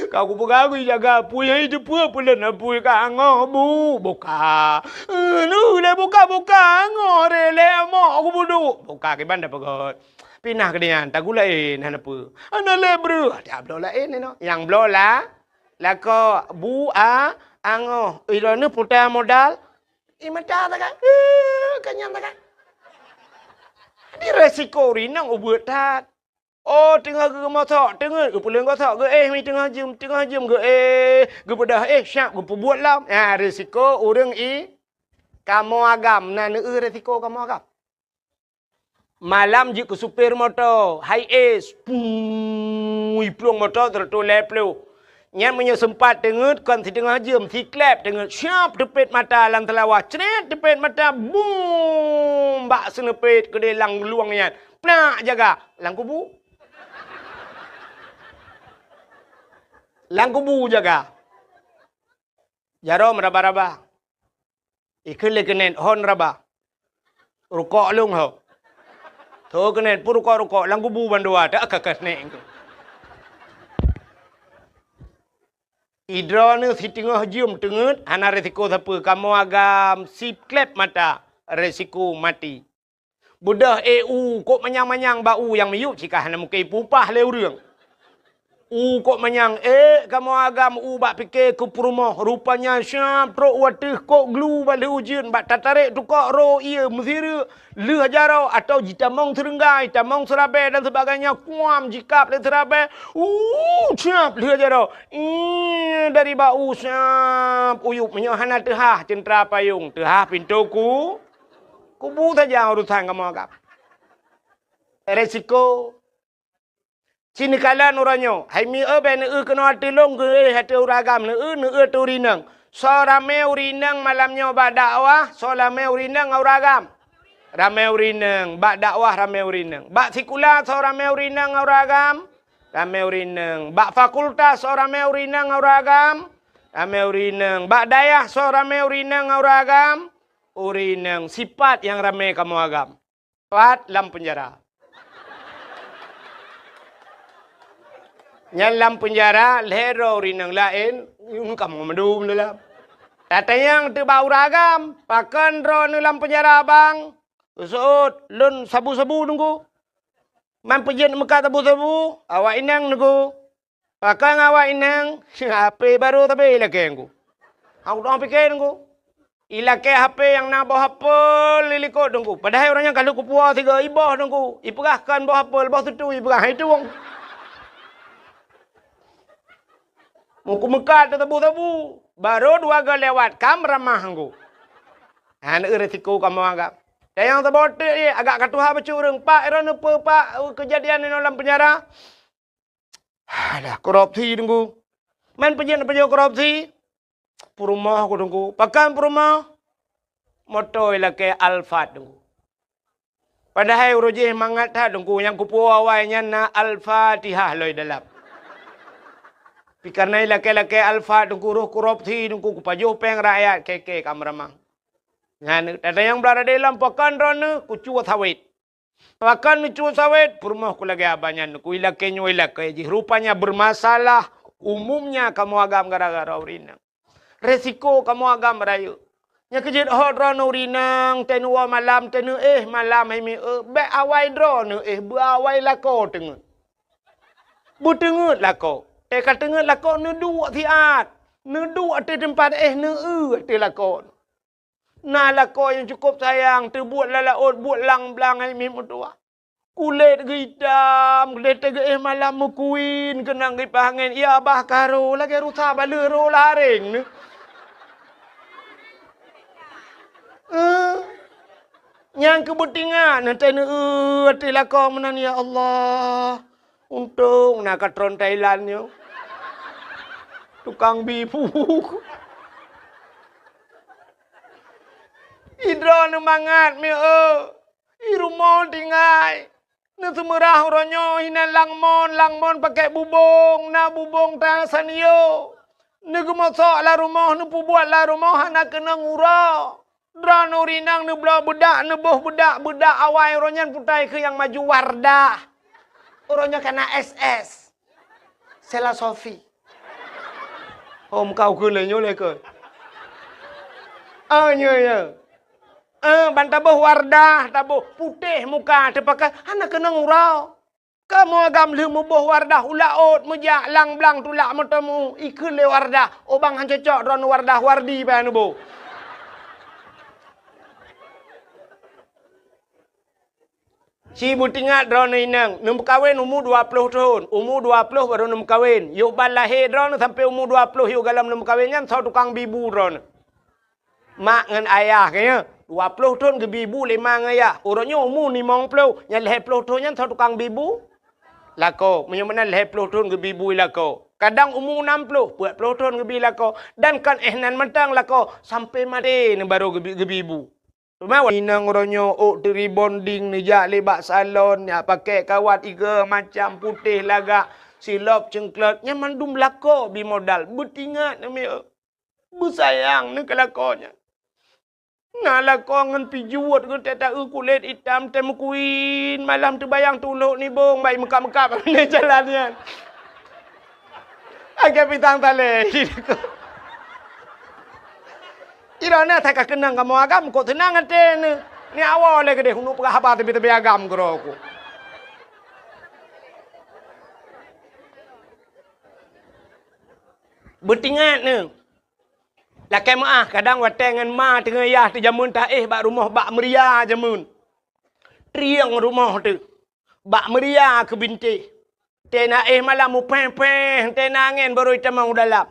Ka kupeugah, "Gui jaga apui, hai teupeue peulon apui ka angoh bu." Buka. Eh, nu lé buka-buka, angoh re lé amok kubudu. Buka kiban tapeugöt. Pinah keu nyan, tagun laén, hana peue. Hana lé breuh, ata bloe laén inoe. Nyang bloe la, lakoe bu a, angoh. Droeneuh puta modal, i mata sagai. Eh, ka nyan sagai. Di resiko ureueng inong ubeuet that. Oh, teungoh geumosok, teungeut geupeuleueng gosok, geuéh mi teungoh jeuem, teungoh jeuem geuéh, geupeudeh éh syab geupeubuet lom. Nyan resiko ureueng i kamoe agam, na neueu resiko kamoe agam. Malam jeuet keu supir moto, hai es, pui plueng moto seratus lhèe ploh. Nyan meunyoe seumpat teungeut kon siteungoh jeuem, siklep teungeut, syab teupet mata lam seulawa, cret teupet mata, bum, bak seuneupet keudeh lam luwang nyan. Plak jaga, lam kubu. Lam kubu jaga. Jaroe meuraba-raba. Ikheun lé keuneuk hon raba. Rukok lôn ho. Tho keuneuk pun rukok-rukok lam kubu bandua tak ka keuneuk. Idroeneuh siteungoh jeuem teungeut hana resiko sapeue, kamoe agam siklep mata resiko maté. Beudôh éh u kok manyang-manyang bak u nyang miyueb cit ka hana mungken ipupah lé ureueng. U kok manyang ék kamoe agam u bak pike keu peurumoh, rupanya syab trok u ateueh kok glu bak lheueh ujeuen bak tatarek tukok ro ié meusireuk lheueh jaroe atau jitamong seureunggai, tamong seurabée dan sebagainya, kuam jikab lé seurabée, u syab lheueh jaroe. Ih, dari bak u syab uyueb meunyoe hana teuhah ceuntra payong, teuhah pintoe ku. Kubu saja urusan kamoe agam. Resiko. Ci neukalon uroe nyoe, hai mi eu bék neueu keunoe ateueh lôn geuéh ateueh ureueng agam, neueu, neueu ateueh ureueng inong. Soe ramé ureueng inong malam nyoe bak dakwah, soe ramé ureueng inong ngon ureueng agam? Ramé ureueng inong, bak dakwah ramé ureueng inong. Bak sikula soe ramé ureueng inong ngon ureueng agam? Ramé ureueng inong. Bak fakultas soe ramé ureueng inong ngon ureueng agam? Ramé ureueng inong. Bak dayah soe ramé ureueng inong ngon ureueng agam? Ureueng inong. Sipat nyang ramé kamoe agam. Pat lam peunjara. Nyan lam peunjara, lhèe droe ureueng inong laén, nyoe kamoe mandum dalam. Tatanyong teuk bak ureueng agam, "Pakon droeneuh lam peunjara, Bang?" Geuseuôt, "Lôn sabu-sabu, Teungku." "Man peue jeuet meukat sabu-sabu?" "Awak inong, Teungku." "Pakon awak inong?" "H P barô sabe ilakée, Teungku." "Hana pike, Teungku." Ilakée H P nyang na boh apel di likot, Teungku. Padahai ureueng nyan ka lheueh kupuwoe sigoe iboh, Teungku. Ipeugah kon boh apel, boh sutui ipeugah, hai tueng. Meukumeukat teusabu-sabu. Barô dua goe lewat, ka meuramah, Teungku. Hana eu resiko kamoe agam. Dan nyang saboh teuk jih, agak ka tuha bacut ureueng, "Pak, droeneuh peue, Pak, keujadian inoe lam peunjara?" "Alah, korupsi, Teungku." "Man peue jeuet neupajoh korupsi?" "Peurumoh ku, Teungku." "Pakon peurumoh?" "Moto ilakée Alphard, Teungku." "Padahai uroe jih mangat that, Teungku, nyang kupuwoe awai nyan na Al-Fatihah lom dalam." Pi kareuna ilakée-lakée Alfa, teungku roh korupsi, teungku kupajoh péng rakyat, kée-kée ka meuramah. Nyan, tata nyang blah radé lom pakon droeneuh kucue sawét. Pakon neucue sawét, peurumoh ku lagée abah nyan, ku ilakée nyoe ilakée jih. Rupanya bermasalah, umumnya kamoe agam gara-gara ureueng inong. Resiko kamoe agam rayeuk. Nyang keujeuet ho droeneuh ureueng inong, teuh neuwoe malam, teuh neuéh malam hai mieu, bék awai droeneuh éh, beuawai lakoe teungeut. Beuteungeut lakoe. Teuh ka teungeut lakoe neuduek siat. Neuduek ateueh teumpat éh, neueu ateueh lakoe. Na lakoe nyang cukôp sayang, teubuet lam laôt, buet lam blang hai miet meutuwah. Kulét geuitam, kulét teuh geuéh malam meukuin, keunong gipah angén, ya bah ka ro, lagée rusa baleueh ro lareng neu. Eh, nyang keu beutingat, na teuh neueu ateueh lakoe meunan, ya Allah. Untông na katron Thailand nyoe. Tukang bi bu. Idroeneuh mangat mieu. I rumoh tinggai. Neuseumeurah uroe nyoe hinan lam mon, lam mon pakèk bubông, na bubông ta sanyo. Neugeumosok lam rumoh, neupeubuet lam rumoh hana keunong uroe. Droeneuh ureueng inong neubloe beudak, neuboh beudak, beudak awai uroe nyan putai keu nyang maju Wardah. Uroe nyoe ka na S S. Sela Sofi. Hom kau keu lé nyoe lé keu. Ah, nyoe, nyoe. Eh, ban taboh Wardah, taboh putéh muka, teupakai hana keunong uroe. Kamoe agam lheueh muboh Wardah u laôt, meujak lam blang tulak meuteumu, ikheun lé Wardah, "Oh bang, han cocok droeneuh Wardah, Wardi bak neuboh." Ci beutingat droeneuh inong, neumeukawen umu dua ploh thon, umu dua ploh barô neumeukawen. Yoh ban lahé droeneuh sampoe umu dua ploh yoh gohlom neumeukawen nyan soe tukang bi bu droeneuh. Mak ngon ayah geuh nyoe, dua ploh thon geubi bu lé ma ngon ayah. Uroe nyoe umu limong ploh, nyan lhèe ploh thon nyan soe tukang bi bu? Lakoe. Meunyoe meunan lhèe ploh thon geubi bu lakoe. Kadang umu nam ploh, peuet ploh thon geubi lakoe. Dan kon éh nan mantong lakoe, sampoe maté neuh barô geubi, geubi bu. Teuma inong uroe nyoe ôk teuribonding neujak lé bak salon, jak pakèk kawat igo macam putéh lagak, silop ceungklot, nyan mandum lakoe bi modal. Beutingat neuh mieu. Beusayang neuh keu lakoe nyan. Na lakoe ngon pijuet geuh teuh taeu kulét itam teuh meukuin, malam teubayang tulok nibong bai meukab-meukab lé jalan nyan. Agak pitang talé. Droeneuh that ka keunong kamoe agam, kok seunang até neuh. Ni awai lé keudeh uneuk peugah haba teubi-teubi agam keudroe ku. Beutingat neuh. Lakèe meu'ah, kadang watèe ngon ma teungoh yah teuh jameun taéh bak rumoh bak meuria jameun. Trieng rumoh teuh. Bak meuria keu bintéh. Teuh na éh malam mupéh-péh, teuh na angén barô itamong u dalam.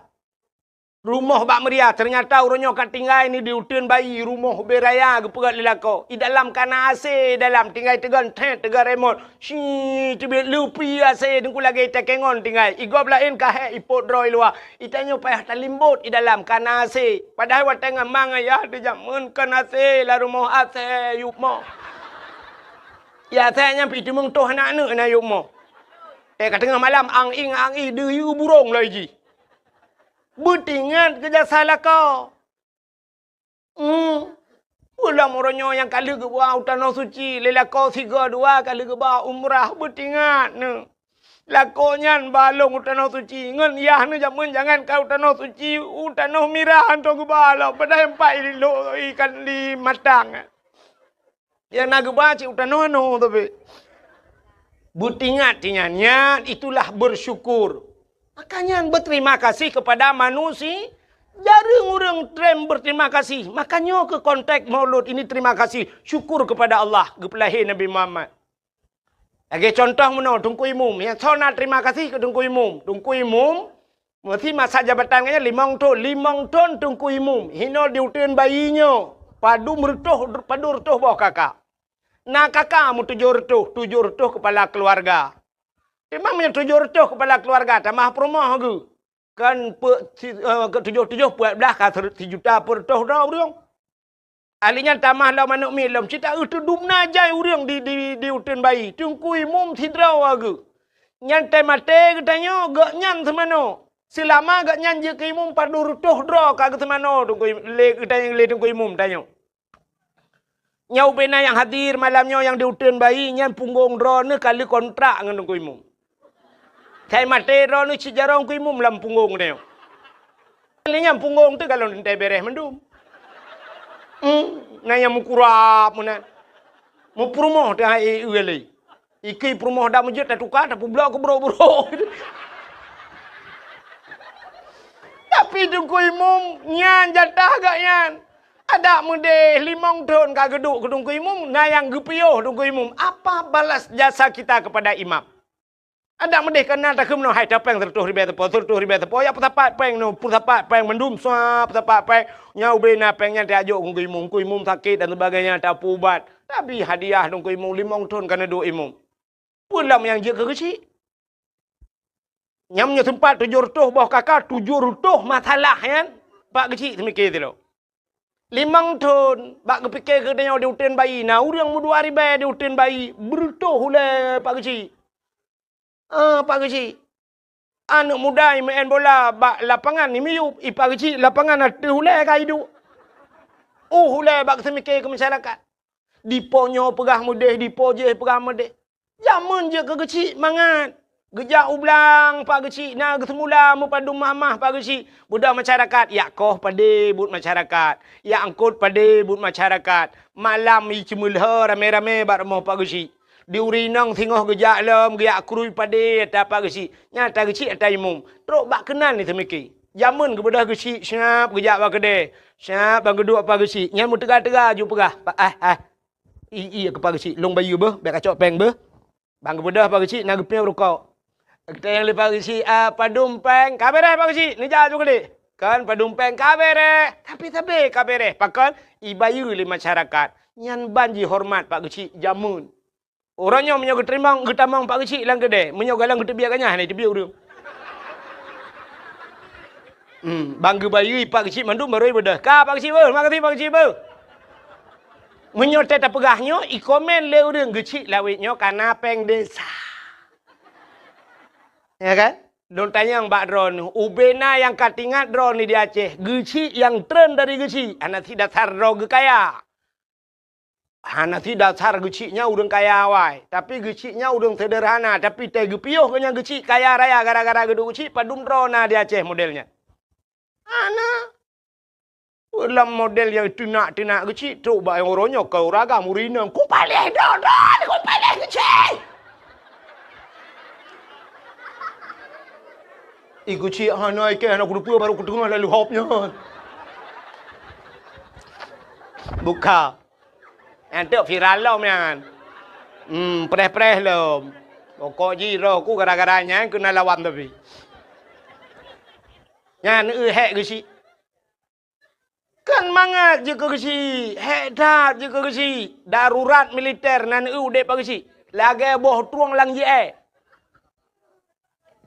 Rumoh bak meuria, teunyata uroe nyoe ka tinggai ni di uteuen bayi, rumoh ubé raya geupeugöt lé lakoe. I dalam ka na AC, i dalam tinggai teugon thét, teugon remot. Shi, teubiet lupi AC teungku lagèe itakèe ngon tinggai. I gob laén ka hék ipot droe i luwa. I tanyoe payah talimbot i dalam ka na AC. Padahai watèe ngon ma ngon yah teuh jameun kon AC, lam rumoh AC yup moh. I AC nyan pih teumeung toh aneuk-aneuk na yup moh. Teuh ka teungoh malam ang-ing ang-i deuyue burông loi jih. Beutingat keu jasa lakoe. Hmm. Ulôn uroe nyoe nyang ka lheueh geuba u Tanoh Suci, lé lakoe sigoe dua ka lheueh geuba umrah, beutingat neuh. Lakoe nyan ba lôn u Tanoh Suci, ngon yah neuh jameun jangan ka u Tanoh Suci, u Tanoh Mirah hantom geuba lom, padahai empat i lo-, ikan di Matang. Nyang na geuba cit u tanoh anoe tapi. Beutingat tinyan, nyan itulah bersyukur. Maka nyan berterima kasih kepada manusia. Jareueng ureueng treb berterima kasih. Maka nyoe keuh konteks Maulud ini terima kasih, syukur kepada Allah, geupeulahé Nabi Muhammad. Lagèe contoh meunoe, Teungku Imum. Nyang soe na terima kasih keu Teungku Imum. Teungku Imum Meusi masa jabatan geuh nyan limong thon, limong thon Teungku Imum. Hinoe di uteuen bayi nyoe, padum reutôh, padum reutôh boh kaka. Na kaka meutujoh reutôh, tujoh reutôh keupala keuluwarga. Teuma meunyoe tujoh reutôh keupala keuluwarga, tamah peurumoh geuh. Kan peuet si-, eh, keu tujoh-tujoh peuet blah ka sere-, sijuta peuet reutôh droe ureueng. Ahli nyan tamah lom aneuk miet lom, cit taeu teudum na jai ureueng di, di, di uteuen bayi. Teungku Imum sidroe geuh. Nyan teuh maté geutanyoe, gobnyan seumanoe. Seulama gobnyan jeuet keu imum padum reutôh droe ka geuseumanoe Teungku Im-, lé, lé Teungku Imum tanyoe. Nyoe ubena nyang hadir malam nyoe nyang di uteuen bayi nyan punggong droeneuh ka lheueh kontrak ngon Teungku Imum. Sai maté droeneuh cit jaroe Teungku Imum lam punggong tanyoe. Lé nyan punggong teuh galon teuntée bereh mandum. Hmm, na nyang meukurab meunan. Meupeurumoh teuh hai e lé. Ikei peurumoh dak meujeuet tatuka, tapeublok keu brok-brok. Tapi Teungku Imum nyan jatah gobnyan. Adak meudeh limong thon ka geuduek keu Teungku Imum, na nyang geupiôh Teungku Imum. Apa balas jasa kita kepada imam? Adak meudeh ka na takheun meunoe, hai tapéng seureutôh ribée sapo, seureutôh ribée sapo, ya peusapat péng nyoe, peusapat péng mandum, sua peusapat péng. Nyan ubena péng nyan tajok keu Teungku Imum, Teungku Imum sakét dan sebagainya, tapeuubat. Tabi hadiah Teungku Imum, limong thon ka neuduek Imum. Peue lom nyang jeuet keu geuchik? Nyan meunyoe seumpat tujoh reutôh boh kaka, tujoh reutôh masalah nyan bak geuchik teumike sidroe. Limong thon bak geupike keu tanyoe di uteuen bayi, na ureuëng meudua ribée di uteuen bayi, beureutôh ulée pak geuchik. Ah, pak geuchik. Aneuëk muda imeu'en bola bak lapangan imiyueb, i pak geuchik lapangan ateueh ulée ka iduek. Uh, ulée bak teumike keu masyarakat. Dipo nyoe peugah meudeh, dipo jéh peugah meudeh. Jameun jeuet keu geuchik mangat. Geujak u blang pak geuchik na geuseumula meupadum mamah pak geuchik. Beudôh masyarakat, yak koh padé buet masyarakat, yak eungkot padé buet masyarakat. Malam i ceumeulhö ramé-ramé bak rumoh pak geuchik. Di uri inong singoh geujak lom geuyak krui padé ata pak geuchik. Nyan ata geuchik ata imum. Trok bak keunan ni teumike. Jameun geubeudôh geuchik siab geujak bak keudè. Siab ban geuduek pak geuchik. Nyan meuteuga-teuga ju peugah, "Pak, ah, ah." "I, i, keu pak geuchik, lôn bayeue beuh, bèk kacok péng beuh." Ban geubeudôh pak geuchik na geupiôh rukok. Geutanyong lé pak geuchik, "Ah, padum péng?" "Ka bèrèh pak geuchik, neujak ju keudéh." "Kon padum péng?" "Ka bèrèh." Tapi sabé ka bèrèh, pakon? Ibayeue lé masyarakat. Nyan ban jihoreumat pak geuchik jameun. Uroe nyoe meunyoe geuteurimong, geutamong pak geuchik lam keudè, meunyoe galeng geuteubiet ganyah hana jiteubiet ureueng. Hmm, ban geubayeue pak geuchik mandum barô ibeudôh. "Ka pak geuchik beuh, makasih pak geuchik beuh." Meunyoe teuh tapeugah nyoe, ikomen lé ureueng geuchik lawét nyoe kana péng desa. Ya kan? Lôn tanyong bak droeneuh, ubena nyang ka teuingat droeneuh di Aceh, geuchik nyang treun dari geuchik, hana sit dasar droe geukaya. Hana sit dasar geuchik nyan ureueng kaya awai, tapi geuchik nyan ureueng seuderhana, tapi teuh geupiôh geuh nyan geuchik kaya raya gara-gara geuduek geuchik padum droe na di Aceh model nyan. Hana. Lam model nyang teunak-teunak geuchik trok bak uroe nyoe keu uragam ureueng inong, "Kupaléh droe-droe, kupaléh geuchik!" I geuchik hana ikée hana kuteupeu barô kuteungoh lalu hop nyan. Buka. Nyan teuk viral lom nyan. Hmm, preh-preh lom. Pokok jih roh ku gara-gara nyan keunan lawan tapi. Nyan eu hék geuchik. Kan mangat jeuet keu geuchik, hék that jeuet keu geuchik. Darurat militer nan eu udeb bak geuchik. Lagée boh trueng lam jiée.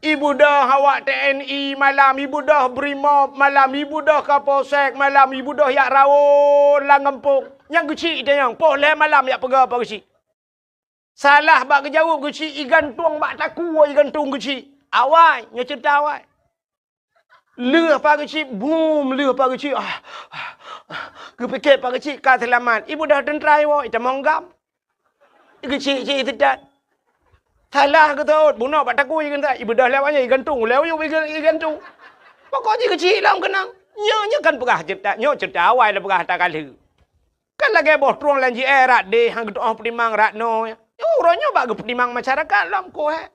Ibeudôh awak T N I malam, ibeudôh Brimob malam, ibeudôh Kapolsek malam, ibeudôh jak rawon lam gampông. Nyang geuchik itanyong, poh lhée malam jak peugah bak geuchik. Salah bak geujaweueb geuchik, igantung bak takue igantung geuchik. Awai, nyoe ceurita awai. Lheueh pak geuchik, bum, lheueh pak geuchik. Ah, ah, ah. Geupike pak geuchik ka seulamat. Ibeudôh teuntra iwoe, itamong gam. Geuchik-chik seudat. Salah geuteuôt, bunoe bak takue igantung. Ibeudôh lewat nyan, igantung. Lewat yub iga-, igantung. Pokok jih geuchik lom keunong. Nyoe, nyoe kan peugah ceurita, nyoe ceurita awai lôn peugah ata ka lheueh. Kan lagée boh trueng lam jiée rat deh, han geutu'oh peutimang rat noe. Nyoe uroe nyoe bak geupeutimang masyarakat lom koh hék.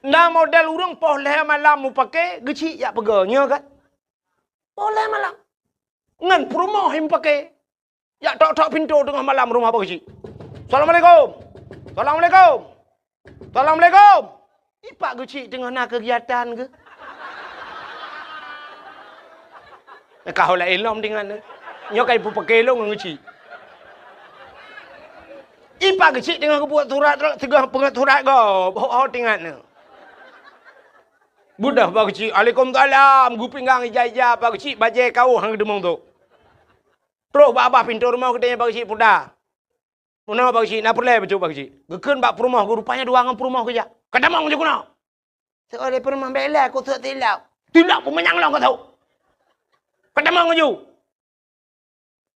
Na model ureueng poh lhée malam mupake geuchik jak peugah, nyoe kan? Poh lhée malam. Ngon peurumoh mupake. Jak tok-tok pintoe teungoh malam rumoh bak geuchik. "Assalamualaikum. Assalamualaikum. Assalamualaikum." I pak geuchik teungoh na keugiatan geuh. Ka ho laén lom tingat nyoe. Nyoe ka ipeupake lôn ngon geuchik. I pak geuchik teungoh geubuet surat, teungoh peungét surat gob. Ho, ho tingat nyoe. Beudôh pak geuchik, "Alaikumsalam." Geupinggang ija-ija pak geuchik, bajée kawöh han geudeungoe tu. Trok bak babah pintoe rumoh geutanyong pak geuchik peue dah. Meunoe pak geuchik, na peureulée bacut pak geuchik. Geukheun bak peurumoh geuh, rupanya dua ngon peurumoh geujak. "Ka tamong ju keunoe." Teu oleh peurumoh bela ku sot tilok. Tilok pun manyang long ka tau. Ka tamong laju.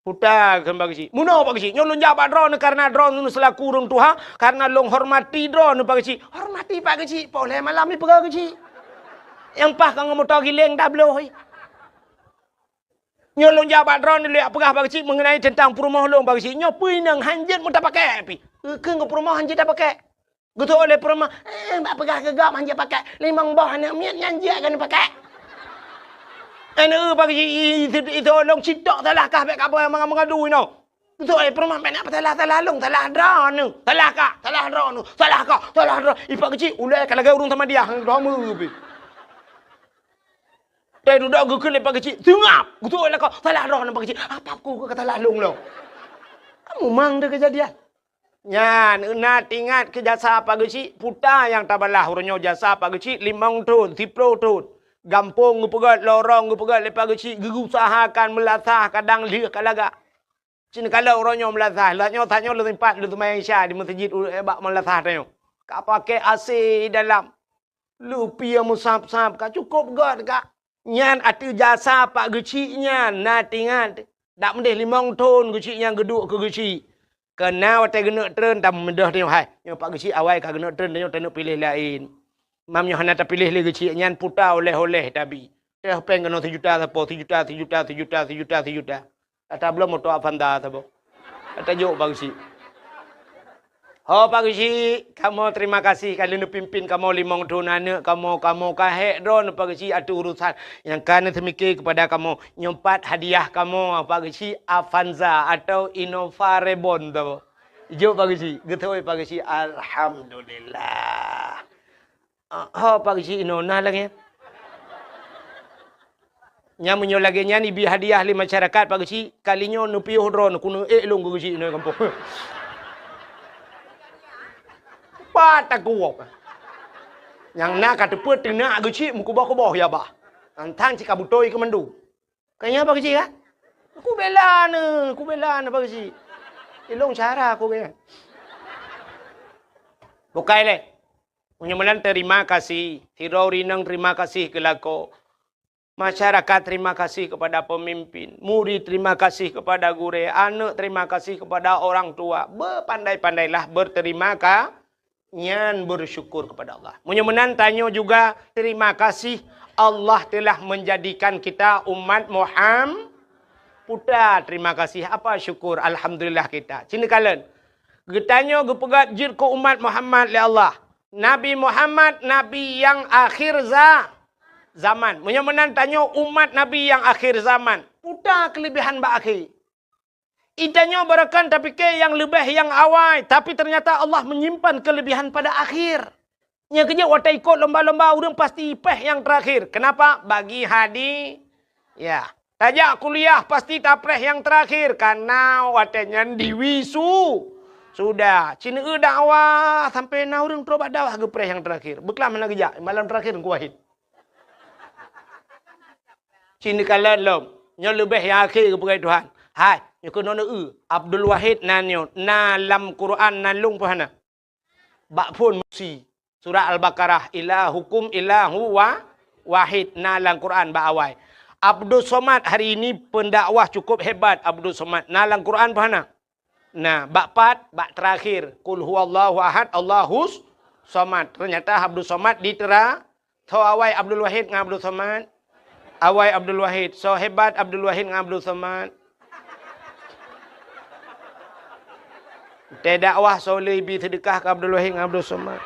Puta keu Pak Geuchik. Meunoe Pak Geuchik. Nyoe lôn jak bak droeneuh karena droeneuh selaku ureueng tuha, karena lôn hormati droeneuh Pak Geuchik. Hormati Pak Geuchik. Poh lhèe malam ipeugah Geuchik. Nyang paih ka ngon moto giléng tabloe. Nyoe lôn jak bak droeneuh lôn jak peugah Pak Geuchik mengenai teuntang peurumoh lôn Pak Geuchik. Nyoe peue inong hanjeuet meutapakèk pih. Keu peurumoh hanjeuet tapakèk. Geutu'oh lé peurumoh, eh, bak peugah keu gob hanjeuet pakèk, limong boh aneuk miet nyan jeuet keuneuk pakèk. Aneuk Pak Geuchik, i, i, i, itulông citok salah kah bèk kapeugah meuga-, meugadu inoe. Geutu'oh lé peurumoh bèk na peusalah-salah lôn, salah droeneuh, salah kah, salah droeneuh, salah kah, salah droe. I Pak Geuchik, ulèe ka lagèe ureueng Samadiyah, droe meu pih. Teududoe geukheun lé Pak Geuchik, seungab. Geutu'oh lé kah, salah droeneuh Pak Geuchik. Apa ku ka salah lôn lom? Kamu mang deh keujadian. Nyan, na teuingat keu jasa Pak Geuchik, puta nyang tabalah uroe nyoe jasa Pak Geuchik limong thon, siplôh thon. Gampông geupeugèt, lorong geupeugèt lé Pak Geuchik, geuusahakan meulasah kadang lheueh ka lagak. Cit neukalon uroe nyoe meulasah, lheueh nyoe, tanyoe lôn sempat lôn seumayang Isya di meuseujid u-, bak meulasah tanyoe. Ka pakèk A C dalam. Lupie meusab-sab ka cukôp gèt ka. Nyan ateueh jasa Pak Geuchik nyan, na teuingat. Dak meudeh limong thon Geuchik nyan geuduek keu Geuchik. Keu na watèe geuneuk treun, tameudeh tanyoe, hai. Nyoe Pak Geuchik awai ka geuneuk treun, tanyoe taneuk piléh laén. Mam nyoe hana tapiléh lé Geuchik nyan puta oleh-oleh tabi. Teuh pèng keunoe sijuta sapo, sijuta, sijuta, sijuta, sijuta, sijuta. Ata bloe moto Avanza saboh. Ata jok Pak Geuchik. Ho Pak Geuchik, kamoe terima kasih ka lheueh neupimpin kamoe limong thon aneuk kamoe, kamoe ka hék droeneuh Pak Geuchik ateueh urusan nyang ka neuseumiké keupada kamoe. Nyoe pat hadiah kamoe Pak Geuchik, Avanza atau Innova Reborn saboh. Jok Pak Geuchik, geutu'oh Pak Geuchik, alhamdulillah. Ah, ho Pak Geuchik inoe na lagèe nyan. Nyan meunyoe lagèe nyan ibi hadiah lé masyarakat Pak Geuchik, kali nyoe neupiôh droeneuh keuneuk ék lôn keu Geuchik inoe gampông. Pat takuwok. Nyang na ka teupeu teunak Geuchik meukuboh-kuboh ya bah. Nyan tan cit ka beutôi keu mandum. Ka nyan Pak Geuchik kan? Kubela neuh, kubela neuh Pak Geuchik. Ilông cara ku keu nyan. Bukai lé. Meunyoe meunan terima kasih, sidroe ureueng inong terima kasih keu lakoe. Masyarakat terima kasih kepada pemimpin, murid terima kasih kepada gurèe, aneuk terima kasih kepada orang tua. Bepandai-pandailah berterima ka-, nyan bersyukur kepada Allah. Meunyoe meunan tanyoe juga terima kasih Allah telah menjadikan kita umat Muham-, puta terima kasih, apa syukur, alhamdulillah kita. Cit neukalon. Geutanyoe geupeugah jeuet keu umat Muhammad lé Allah. Nabi Muhammad, nabi nyang akhir za-, zaman. Meunyoe meunan tanyoe umat nabi nyang akhir zaman. Puta keulebihan bak akhé. Geutanyoe barokon tapike nyang leubeh nyang awai, tapi ternyata Allah menyimpan keulebihan pada akhir. Nyang keujeuet watèe ikot lomba-lomba ureueng pasti ipèh nyang terakhir. Kenapa? Bagi hadi-, ya. Tajak kuliah pasti tapreh nyang terakhir, karena watèe nyan diwisu-, sudah. Cit neueu dakwah sampai na ureueng trok bak dakwah geupreh nyang terakhir. Beuklam hana geujak, malam terakhir Teungku Wahid. Cit neukalon lom. Nyoe leubeh nyang akhé geupeugah Tuhan. Hai, nyoe keunoe neueu. Abdul Wahid na nyoe, na lam Quran, na lôn pih hana. Bak phôn meusi. Surat Al-Baqarah, "Ilahukum ilahu wa-, wahid", na lam Quran bak awai. Abdus Somad hari ini pendakwah cukup hebat Abdus Somad. Na lam Quran pih hana? Na, bak pat, bak terakhir, "Qul huwallahu ahad, Allahus somad." Ternyata Abdus Somad di tera-, Soe awai Abdul Wahid ngon Abdul Somad? Awai Abdul Wahid. Soe hebat Abdul Wahid ngon Abdul Somad? Teudakwah soe le ibi seudeukah keu Abdul Wahid ngon Abdul Somad?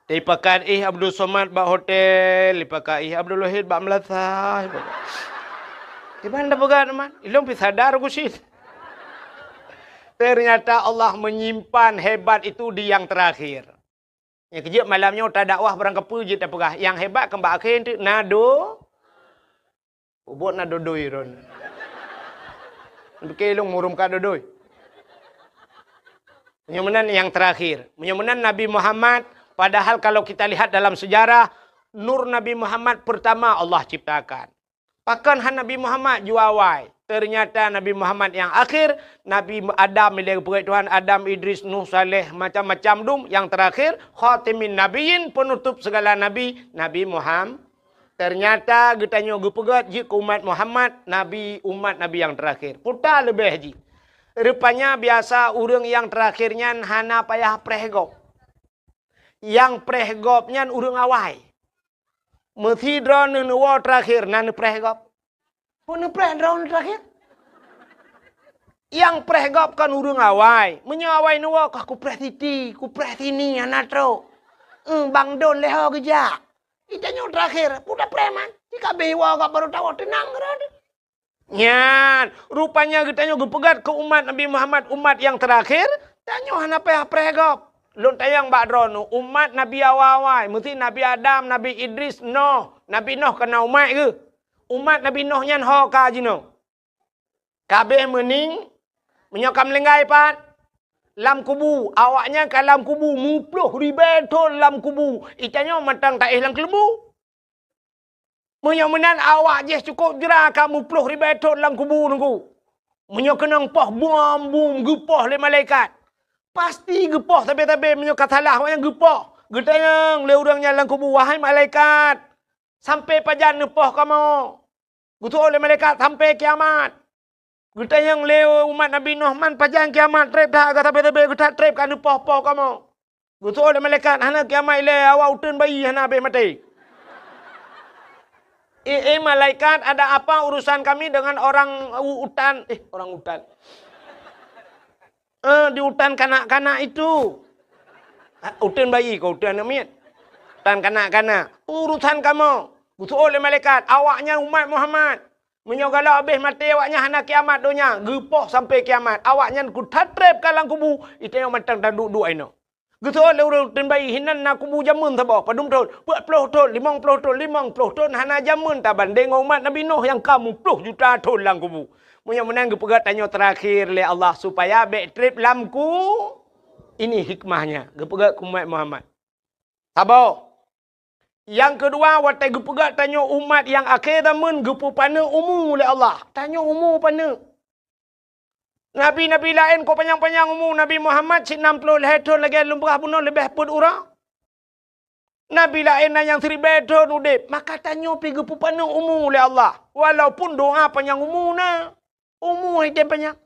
Ipakat ih Abdul Somad bak hotel, ipakat ih Abdul Wahid bak meulasah. Iban dah peugah teuma, ilôn pih sadar ku cit. Ternyata Allah menyimpan hebat itu di yang terakhir. Nyang keujeuet malam nyoe tadakwah barangkapeue jeuet tapeugah, nyang hebat kan bak akhé teuk na do-, ubot na dodoi ron. Pike lôn murum ka dodoi. Meunyoe meunan nyang terakhir. Meunyoe meunan Nabi Muhammad, padahal kalau kita lihat dalam sejarah, nur Nabi Muhammad pertama Allah ciptakan. Pakon han Nabi Muhammad jua awai? Ternyata Nabi Muhammad nyang akhir, Nabi Adam ilée geupeugét Tuhan, Adam, Idris, Nuh, Saleh, macam-macam dum, nyang terakhir, khatimin nabiyyin, penutup segala nabi, Nabi Muhammad. Ternyata geutanyoe geupeugét jeuet keu umat Muhammad, nabi, umat Nabi nyang terakhir. Peue ta leubeh jih. Rupanya biasa ureuëng nyang terakhir nyan hana payah preh gob. Nyang preh gob nyan ureuëng awai. Meusidroe neuwoe terakhir na neupreh gob. Peue neupreh droeneuh terakhir? Nyang preh gob kon ureuëng awai. Meunyoe awai neuwoe, kah kupreh siti, kupreh sini, hana trok. Eh, bang don lé ho geujak. Geutanyoe terakhir, peue tapreh man. Jika beh woe gob baru tawoe, teunang droeneuh. Nyan, rupanya geutanyoe geupeugét keu umat Nabi Muhammad, umat nyang terakhir, tanyoe hana payah preh gob. Lôn tanyong bak droeneuh, umat Nabi awai-awai, meusti Nabi Adam, Nabi Idris, Noh. Nabi Noh ka na umat geuh. Umat Nabi Noh nyan ho ka jinoe. Ka abéh meuning, meunyoe ka meulinggai pat, lam kubu, awaknyan ka lam kubu, muploh ribée thon lam kubu. Geutanyoe mantong taéh lam keuleumbu. Meunyoe meunan awak jih cukôp jra ka muploh ribée thon lam kubu Teungku. Meunyoe keunong poh bom-bom geupoh lé malaikat, pasti geupoh sabe-sabe meunyoe ka salah awaknyan geupoh. Geutanyong lé ureuëng nyan lam kubu, "Wahai malaikat, sampoe pajan neupoh kamoe?" Geuseuôt lé malaikat, "Sampoe kiamat." Geutanyong lé umat Nabi Nuh, "Man pajan kiamat treb that, ka sabe-sabe geutat treb ka neupoh-poh kamoe?" Geuseuôt lé malaikat, "Hana kiamat ilée, awak uteuen bayi hana abéh maté." "Eh, eh, malaikat, ada apa urusan kami dengan orang u-, utan?" Eh, orang utan. Eh, di utan kanak-kanak itu. Ha, uteuen bayi kah, uteuen aneuk miet? Utan kanak-kanak. Urusan kamoe. Geuseuôt lé malaikat, "Awaknyan umat Muhammad. Meunyoe galak abéh maté awaknyan hana kiamat donya, geupoh sampoe kiamat. Awaknyan kuthat treb ka lam kubu, geutanyoe mantong taduek-duek inoe." Geuseuôt lé ureuëng uteuen bayi, "Hinan na kubu jameun saboh, padum thon?" "Peuet ploh thon, limong ploh thon." "Limong ploh thon hana jameun tabandéng ngon umat Nabi Nuh nyang ka muploh juta thon lam kubu." Meunyoe meunan geupeugét tanyoe terakhir lé Allah supaya bék treb lam ku-, ini hikmahnya geupeugét keu umat Muhammad. Saboh. Nyang keudua, watée geupeugét tanyoe umat nyang akhé zaman geupeupaneuk umu lé Allah. Tanyoe umu paneuk. Nabi-nabi laén kok panyang-panyang umu, Nabi Muhammad cit nam ploh lhée thon lagée lôn peugah bunoe leubeh peuet uroe. Nabi laén na nyang siribée thon udeb, maka tanyoe pih geupeupaneuk umu lé Allah. Walaupun doa panyang umu na, umu hai tem panyang.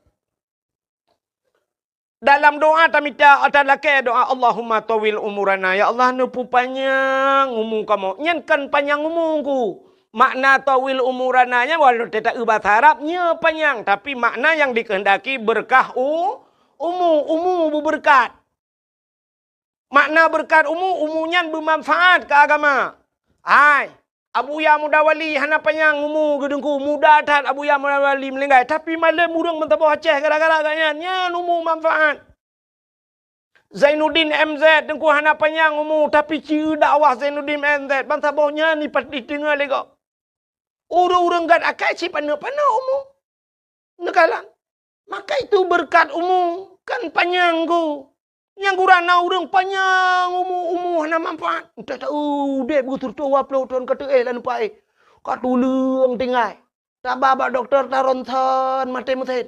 Dalam doa tamita, ata lakée doa, "Allahumma tawil umurana." Ya Allah, neupeupanyang umu kamoe. Nyan kan panyang umu ku. Makna tawil umurana nyan walau teuta bahasa Arab, nyoe panyang, tapi makna nyang dikehendaki berkah u-, umu, umu beubeureukat. Makna beureukat umu, umu nyan beumanfaat keu agama. Hai, Abuya Muda Wali hana panyang umu geuteungku, muda that Abuya Muda Wali meuninggai, tapi malem ureuëng meusaboh Aceh gara-gara gobnyan, nyan umu manfaat. Zainuddin M Z teungku hana panyang umu, tapi ci dakwah Zainuddin M Z, bansaboh nyan ipat-, iteungoh lé gob. Ureuëng-ureuëng gét akai cit paneuk-paneuk umu. Neukalon. Maka itu beureukat umu kan panyang ku. Nyang gura na ureuëng panyang umu, umu hana manfaat. Entah tahu udeb geuseutoh dua ploh thon ka teuéh lam paéh. Ka tuleueng tinggai. Taba bak dokto ta ronsen maté meusen.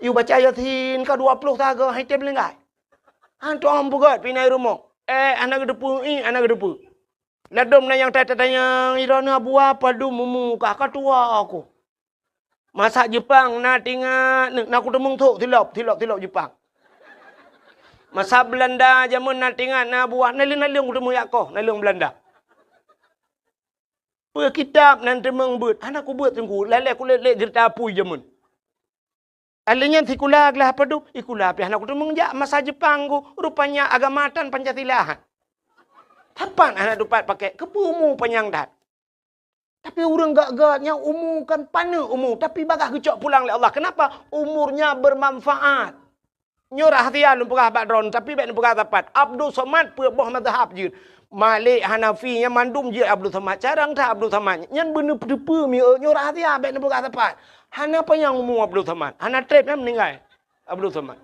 Yue baca Yasin ka dua ploh sagoe hai tem linggai. Hantom peugét pinai rumoh. Eh, hana geuteupeue, ih, hana geuteupeue. Ladom na nyang ta-, tatanyong, "Droeneuh Abuya padum umu kah?" "Ka tuha ku." Masa Jepang na tingat, na kuteumeung thok silop, silop, silop Jepang. Masa Belanda jameun na tingat na Abuya, naleueng-naleueng kuteumeung jak koh, naleueng Belanda. Peue kitab nan teumeung beuet, hana kubeuet teungku, lalée kulét-lét geurita apui jameun. Alèh nyan sikula glah padum, sikula pih hana kuteumeung jak masa Jepang ku, rupanya agama tan Pancasila. Sapat hana tupat pakai, keupeue umu panyang that. Tapi ureuëng gét-gét nyang umu kan paneuk umu, tapi bagaih geucok pulang lé Allah. Kenapa? Umurnya bermanfaat. Nyoe rahsia lôn peugah bak droeneuh, tapi bék neupeugah sapat. Abdul Somad peuet boh mazhab jeuet. Malik, Hanafi, nyan mandum jeuet Abdul Somad. Carông that Abdul Somad. Nyan beuneupeue-peue mieu, nyoe rahsia bék neupeugah sapat. Hana panyang umu Abdul Somad. Hana treb nyan meuninggai Abdul Somad.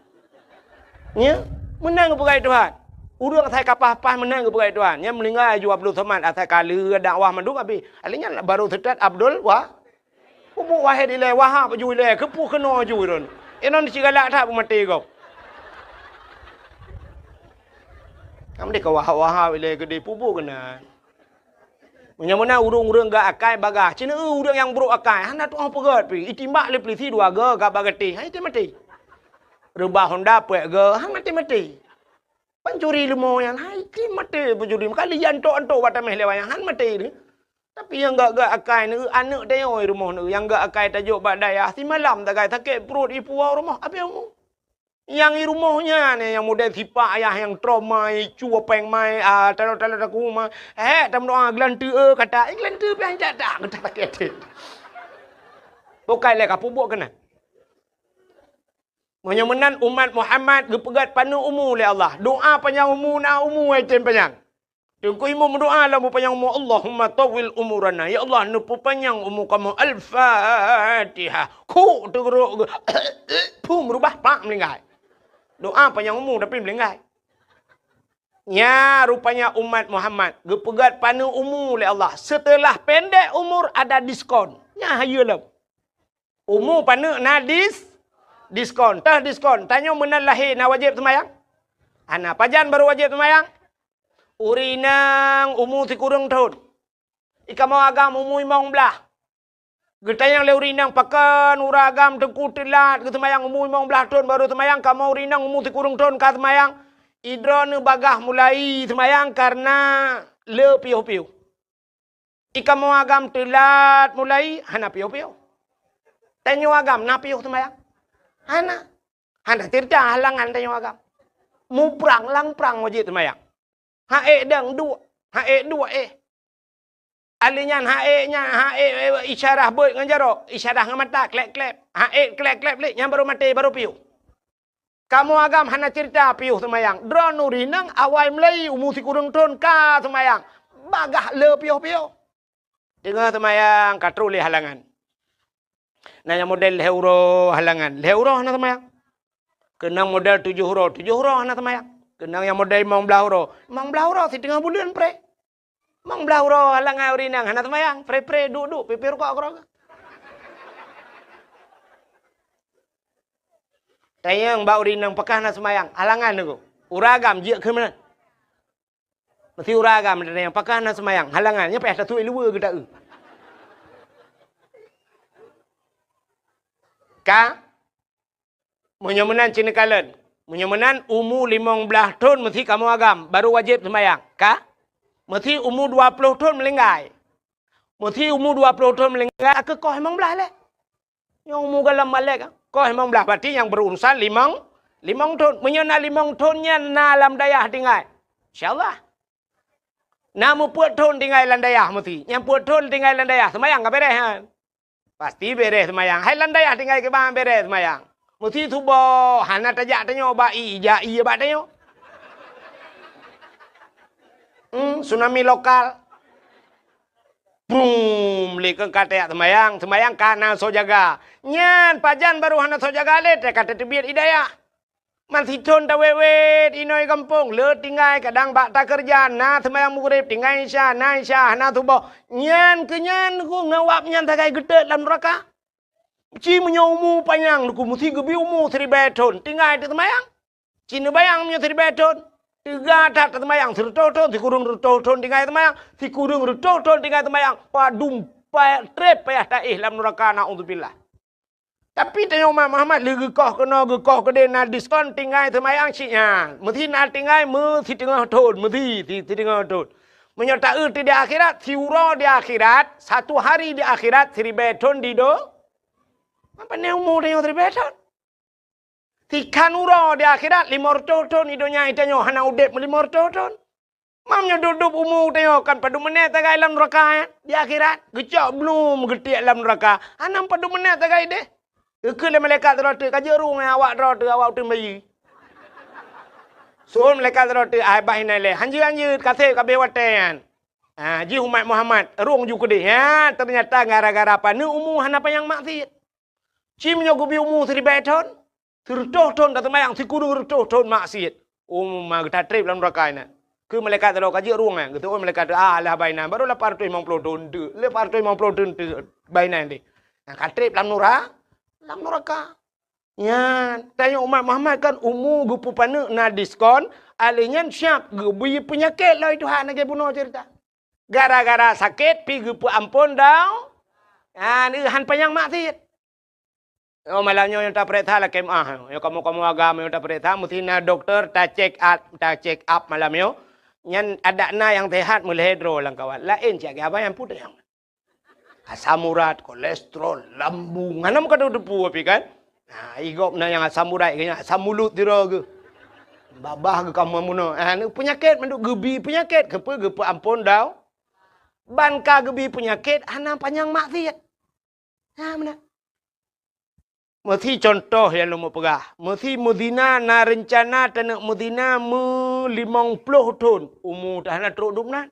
Nya, meunan geupeugah Tuhan. Ureuëng asai ka paih-paih meunan geupeugah Tuhan. Nyan meuninggai aju Abdul Somad asai ka lheueh dakwah mandum abéh. Alèh nyan baru seutôt Abdul Wa-, Peubuet wahé ilée, wahab ju ilée, keupeue keunoe ju ron. Inan sigalak that peumaté gob. Am deh ka wahab-wahab ilée geudeh peubuet keunan. Meunyoe meunan ureuëng-ureuëng gak akai bagah, cina ureuëng nyang brok akai, hana tuoh peugét pi, itimbak lé peulisi dua go gak bagatéh, hai maté. Reubah honda peuet go, han maté-maté. Pancuri leumo nyan, hai maté pancuri. Maka lian tok-tok bak taméh lé wayang, han maté. Tapi nyang gak-gak akai neu aneuk tayoi rumoh neu, nyang gak akai tajok bak dayah, simalam tagai sakét pruet ipuwoe rumoh, abéh umu. Nyang i rumoh nyan, nyang model sipak ayah nyang trauma, icu apeng mai, ah, talo-talo taku ma. Hek, tameudoa geulanteu, eh, kata, eh, geulanteu pian jak dak, kata sakét. Bukai lé ka peubuet keunan. Meunyoe meunan umat Muhammad geupeugét paneuk umu lé Allah. Doa panyang umu na umu ai tem panyang. Teungku Imum meudoa lam panyang umu, "Allahumma tawwil umurana." Ya Allah, neupeupanyang umu kamoe. Al-Fatihah. Khuk teugeurok geu-, phum reubah pak meulinggai. Doa panyang umu tapi meulinggai. Nya rupanya umat Muhammad geupeugét paneuk umu lé Allah. Setelah pendek umur ada diskon. Nya hayeue lom. Umu paneuk na dis-, diskon. Teuh diskon. Tanyoe meunan lahé na wajéb seumayang? Hana. Pajan barô wajéb seumayang? Ureuëng inong umu sikureueng thon. I kamoe agam umu limong blaih. Geutanyong lé ureuëng inong pakon ureuëng agam teungku teulat geuseumayang umu limong blaih thon barô seumayang, kamoe ureuëng inong umu sikureueng thon ka seumayang. Idroeneuh bagah mulai seumayang kareuna le piôh-piôh. I kamoe agam teulat mulai, hana piôh-piôh. Tanyoe agam na piôh seumayang? Hana. Hana ceurita halangan tanyoe agam. Muprang lam prang wajéb seumayang. Ha ék dang duek, ha ék duek éh. Ahli nyan ha ék nyan, ha ék, eh, isyarah beuet ngon jaroe, isyarah ngon mata, klep-klep. Ha ék klep-klep lé, nyan barô maté, barô piôh. Kamoe agam hana ceurita piôh seumayang. Droeneuh ureuëng inong awai mulai umu sikureueng thon ka seumayang. Bagah le piôh-piôh. Teungoh seumayang ka troh lé halangan. Na nyang model lhée uroe halangan. Lhée uroe hana seumayang. Keunong model tujoh uroe, tujoh uroe hana seumayang. Keunong nyang model limong blaih uroe, limong blaih uroe siteungoh buleuen pré. Limong blaih uroe halangan ureuëng inong hana seumayang, pré-pré duek-duek pipé rukok keudroe. Tanyong bak ureuëng inong pakon hana seumayang, halangan nyoe. Ureuëng agam jeuet keu meunan. Meusti ureuëng agam tanyong pakon hana seumayang, halangan nyoe payah tatuek luweue geuta-eu. Ka Meunyoe meunan cit neukalon. Meunyoe meunan umu limong blaih thon meusti kamoe agam, barô wajéb seumayang. Ka? Meusti umu dua ploh thon meulinggai. Meusti umu dua ploh thon meulinggai, ka koh limong blaih lé. Nyoe umu gohlom malek, koh limong blaih, berarti nyang beurunsan limong, limong thon. Meunyoe na limong thon nyan na lam dayah tinggai. Insya Allah. Na meupeuet thon tinggai lam dayah meusti. Nyang peuet thon tinggai lam dayah, seumayang ka beréh nyan. Pasti beréh seumayang. Hai lam dayah tinggai kiban beréh seumayang. Meusti suboh, hana tajak tanyoe bak ie, jak ie bak tanyoe. Hmm, tsunami lokal. Brum, lé keu ka tajak seumayang, seumayang ka na soe jaga. Nyan pajan barô hana soe jaga lé, teuka tateubiet ie dayah. Man sithon tawét-wét inoe gampông, le tinggai kadang bak takeureuja, na seumayang mugréb, tinggai isya, na isya, hana suboh. Nyan keu nyan ku ngon wab nyan sagai geutot lam nuraka. Ci meunyoe umu panyang ku meusti geubi umu siribée thon, tinggai teuseumayang. Ci neubayang meunyoe siribée thon, teuga that teuseumayang, sireutôh thon, sikureueng reutôh thon tinggai seumayang, sikureueng reutôh thon tinggai seumayang, padum pa-, treb payah taéh lam nuraka, naudzubillah. Tapi tanyoe umat Muhammad lé geukoh keunoe, geukoh keudeh na diskon tinggai seumayang cit nyan. Meusti na tinggai meusiteungoh thon, meusti si-, siteungoh thon. Meunyoe taeu di akhirat, siuroe di akhirat, satu hari di akhirat, siribée thon di do-, apa ni umu tanyoe siribée thon? Sikhan uroe di akhirat, limong reutôh thon di donya tanyoe hana udeb meulimong reutôh thon. Mam nyoe dub-dub umu tanyoe kan padum menét tagai lam nuraka, eh? Di akhirat, geucok blum geutiek lam nuraka. Hana padum menét tagai deh. Geukheun lé malaikat sidroe teuk, ka jeuet rueng awak droe teuh, awak uteuen bayi. Seuôn malaikat sidroe teuk, ai bah inan lé. Hanjeuet-hanjeuet, kaseb ka abéh watée nyan. Ha, jih umat Muhammad, rueng ju keudeh. Ha, teunyata gara-gara paneuk umu hana panyang maksiet. Ci meunyoe geubi umu siribée thon, sireutôh thon taseumayang, sikureueng reutôh thon maksiet. Umu ma geutatreb lam nuraka inan. Keu malaikat sidroe ka jeuet rueng nyan, geuseuôn malaikat teuk, ah, lah bah inan, barô lapan reutôh limong ploh thon teuk, lapan reutôh limong ploh thon teuk bah inan deh. Nyang ka treb lam nura-, lam nuraka. Nyan, tanyoe umat Muhammad kan umu geupeupaneuk na diskon, alèh nyan siap geubri peunyakét lom Tuhan lagèe bunoe ceurita. Gara-gara sakét pih geupeuamphon dau-, nyan, han panyang maksiet. Oh, malam nyoe nyang tapareksa lakèe meu'ah. Nyoe kamoe-kamoe agam nyoe tapareksa, meusti na dokto ta-check up, ta-check up malam nyoe. Nyan adak na nyang sehat meulhèe droe lam kawan. Laén cit lagèe abang nyang peue nyang. Asam urat, kolesterol, lambung. Hana meukadoe teupeu pih kan? Nah, i gob na nyang asam urat, nyang asam mulut sidroe geuh. Babah geuh ka meunoe. Ah, ni peunyakét mandum geubri peunyakét. Keupeue geupeuamphon dau-, ban ka geubri peunyakét hana panyang maksiet. Ha, meunan. Meusi contoh nyang lôn peugah. Meusi meuzina na reuncana taneuk meuzina meulimong ploh thon. Umu teuh hana trok dum nan.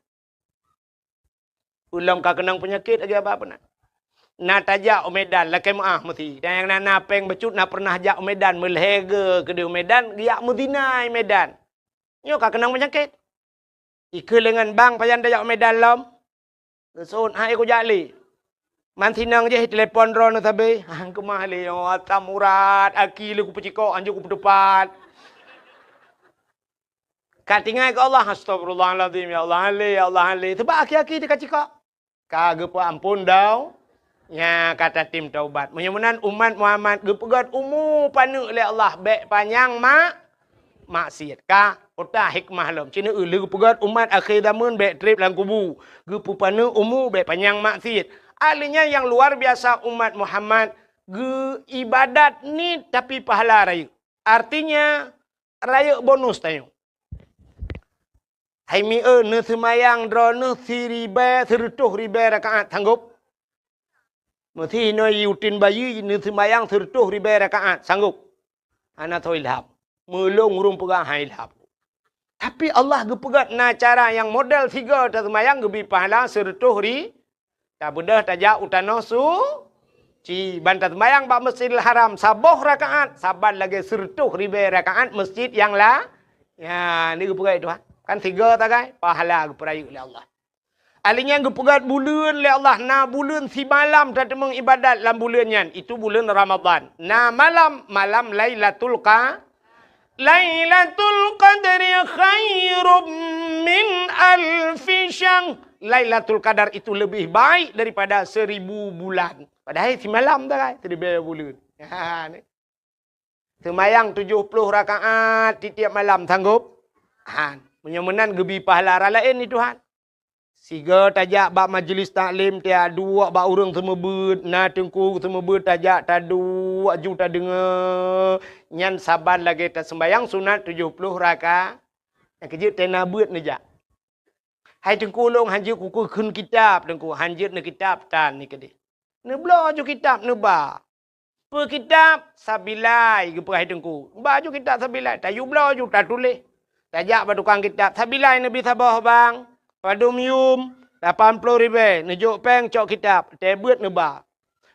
Ulôn ka keunong peunyakét lagèe abang peunan. Na tajak u Medan, lakèe meu'ah meusi. Dan nyang na, na péng bacut na pernah jak u Medan, meulhèe geu keudeh u Medan, geujak meuzina i Medan. Nyoe ka keunong peunyakét. Ikeu lengan bang pajan tajak u Medan lom. Geuseuôt hai kujak lé. Man sinong jih telepon droeneuh sabe. Hang keumah lé nyoe asam urat, aki lé kupeucikok, hanjeuet kupeuteupat. Ka tinggai keu Allah, astagfirullahalazim, ya Allah, han lé, ya Allah, han lé. Sabab aki-aki teuka cikok. Ka geupeuamphon dau-, nya ka tatem taubat. Meunyoe meunan umat Muhammad geupeugöt umu paneuk lé Allah, bèk panyang mak-, maksiet. Ka, utak hikmah lom. Cit na lheueh geupeugöt umat akhé zamon bèk treb lam kubu. Geupeupaneuk umu bèk panyang maksiet. Ahli nyan nyang luar biasa umat Muhammad geu-, ibadat niet tapi pahala rayeuk. Artinya, rayeuk bonus tanyoe. Hai mieu, neuseumayang droeneuh siribèe, seureutôh ribèe rakaat, sanggob? Meusi inoe yutin bayi neuseumayang seureutôh ribèe rakaat, sanggob? Hana soe ilham. Meulôn ureueng peugah han ilham. Tapi Allah geupeugöt na cara nyang model sigoe taseumayang geubri pahala seureutôh ri-, Tabeudôh tajak u tanoh suci, ban taseumayang bak Masjidil Haram saboh rakaat, saban lagèe seureutôh ribèe rakaat masjid nyang la-, nyan, ni geupeugah Tuhan. Kan sigoe sagai, pahala geupeurayeuk lé Allah. Ahli nyan geupeugah buleuen lé Allah, na buleuen simalam tateumeung ibadat lam buleuen nyan, itu buleuen Ramadhan. Na malam, malam Lailatul Qa-, Lailatul Qadri khairum min alfi syahr. Lailatul Qadar itu lebih baik daripada seribu bulan. Padahai simalam sagai, siribèe buleuen. Ha, ni. Seumayang tujoh ploh rakaat tiep-tiep malam, sanggob? Han. Meunyoe meunan geubri pahala raya laén ni Tuhan. Sigoe tajak bak majlis taklim, tajak duek bak ureueng seumeubeuet, na teungku seumeubeuet, tajak taduek aju tadeungoe, nyan saban lagèe taseumayang sunat tujoh ploh raka-, nyang keujeuet tena beuet neujak. Hai teungku, lôn hanjeuet kukheun kitab, teungku, hanjeuet neukitab tan ni keudeh. Neubloe aju kitab neuba. Peue kitab? Sabilai, geupeugah hai teungku. Ba aju kitab sabilai, tayue bloe aju tatuléh. Tajak bak tukang kitab, sabilai neubri saboh bang, padum yum, lapan ploh ribèe, neujok péng cok kitab, teuh beuet neuba.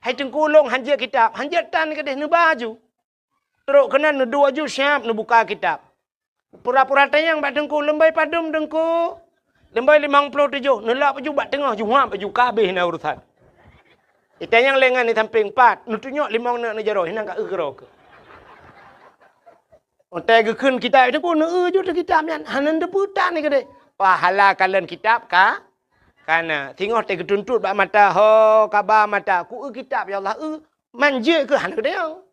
Hai teungku, lôn hanjeuet kitab, hanjeuet tan keudeh neuba aju. Trok keunan neuduek aju siap neubuka kitab. Pura-pura tanyong bak teungku, "Leumbôi padum teungku?" "Leumbôi limong ploh tujoh." Neulap aju bak teungoh, juhab aju, ka habéh na urusan. Itanyong lé ngon di sampéng, "Pat?" Neutunyok limong neuk neujaroe, hinan ka eu keudroe keuh. Watèe geukheun kitab teungku, neueu aju teuh kitab nyan, hana neuteupeue tan keudeh. Pahala kalon kitab ka, kana. Singoh teuh geutuntot bak mata, ho, kaba mata, "Ku eu kitab, ya Allah, eu." Man jeuet keuh hana geutanyong.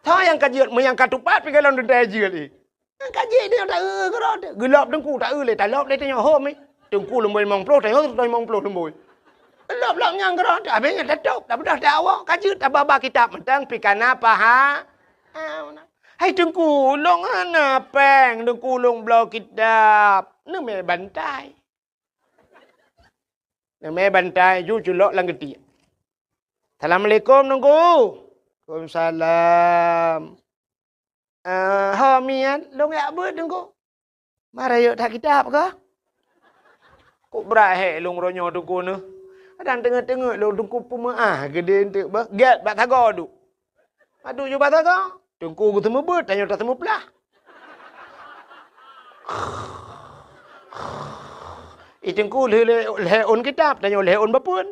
Soe nyang ka jeuet, meunyo nyang ka tupat pih gohlom teuntèe jeuet lé. Nyang ka jeuet nyoe taeu keudroe teuh. Geulop teungku taeu lé, talop lé tanyoe hom, eh. Teungku leumbôi limong ploh, tanyoe limong ploh leumbôi. Lop-lop nyang keudroe teuh, abéh nyan tatôb, tabeudôh tawoe, ka jeuet tababa kitab mantong pih kana paha-, ah, meunan. "Hai teungku, lôn hana péng, teungku lôn bloe kitab." Neumè bantai. Neumè bantai, ju culok lam geutiek. "Assalamualaikum, Teungku." "Waalaikumsalam." "Eh, ho miet, lôn jak beuet, Teungku." "Ma rayeuk that kitab kah?" "Kok brat hék lôn uroe nyoe, Teungku, neuh? Kadang teungeut-teungeut lôn, Teungku, peumeu'ah geudeh eunteuk beuh. Gèt bak sagoe duek." Padub ju bak sagoe. Teungku geuseumeubeuet, tanyoe taseumeuplah. Ih, teungku lheueh, lheueh, lheueh ôn kitab, tanyoe lheueh ôn bapeuen.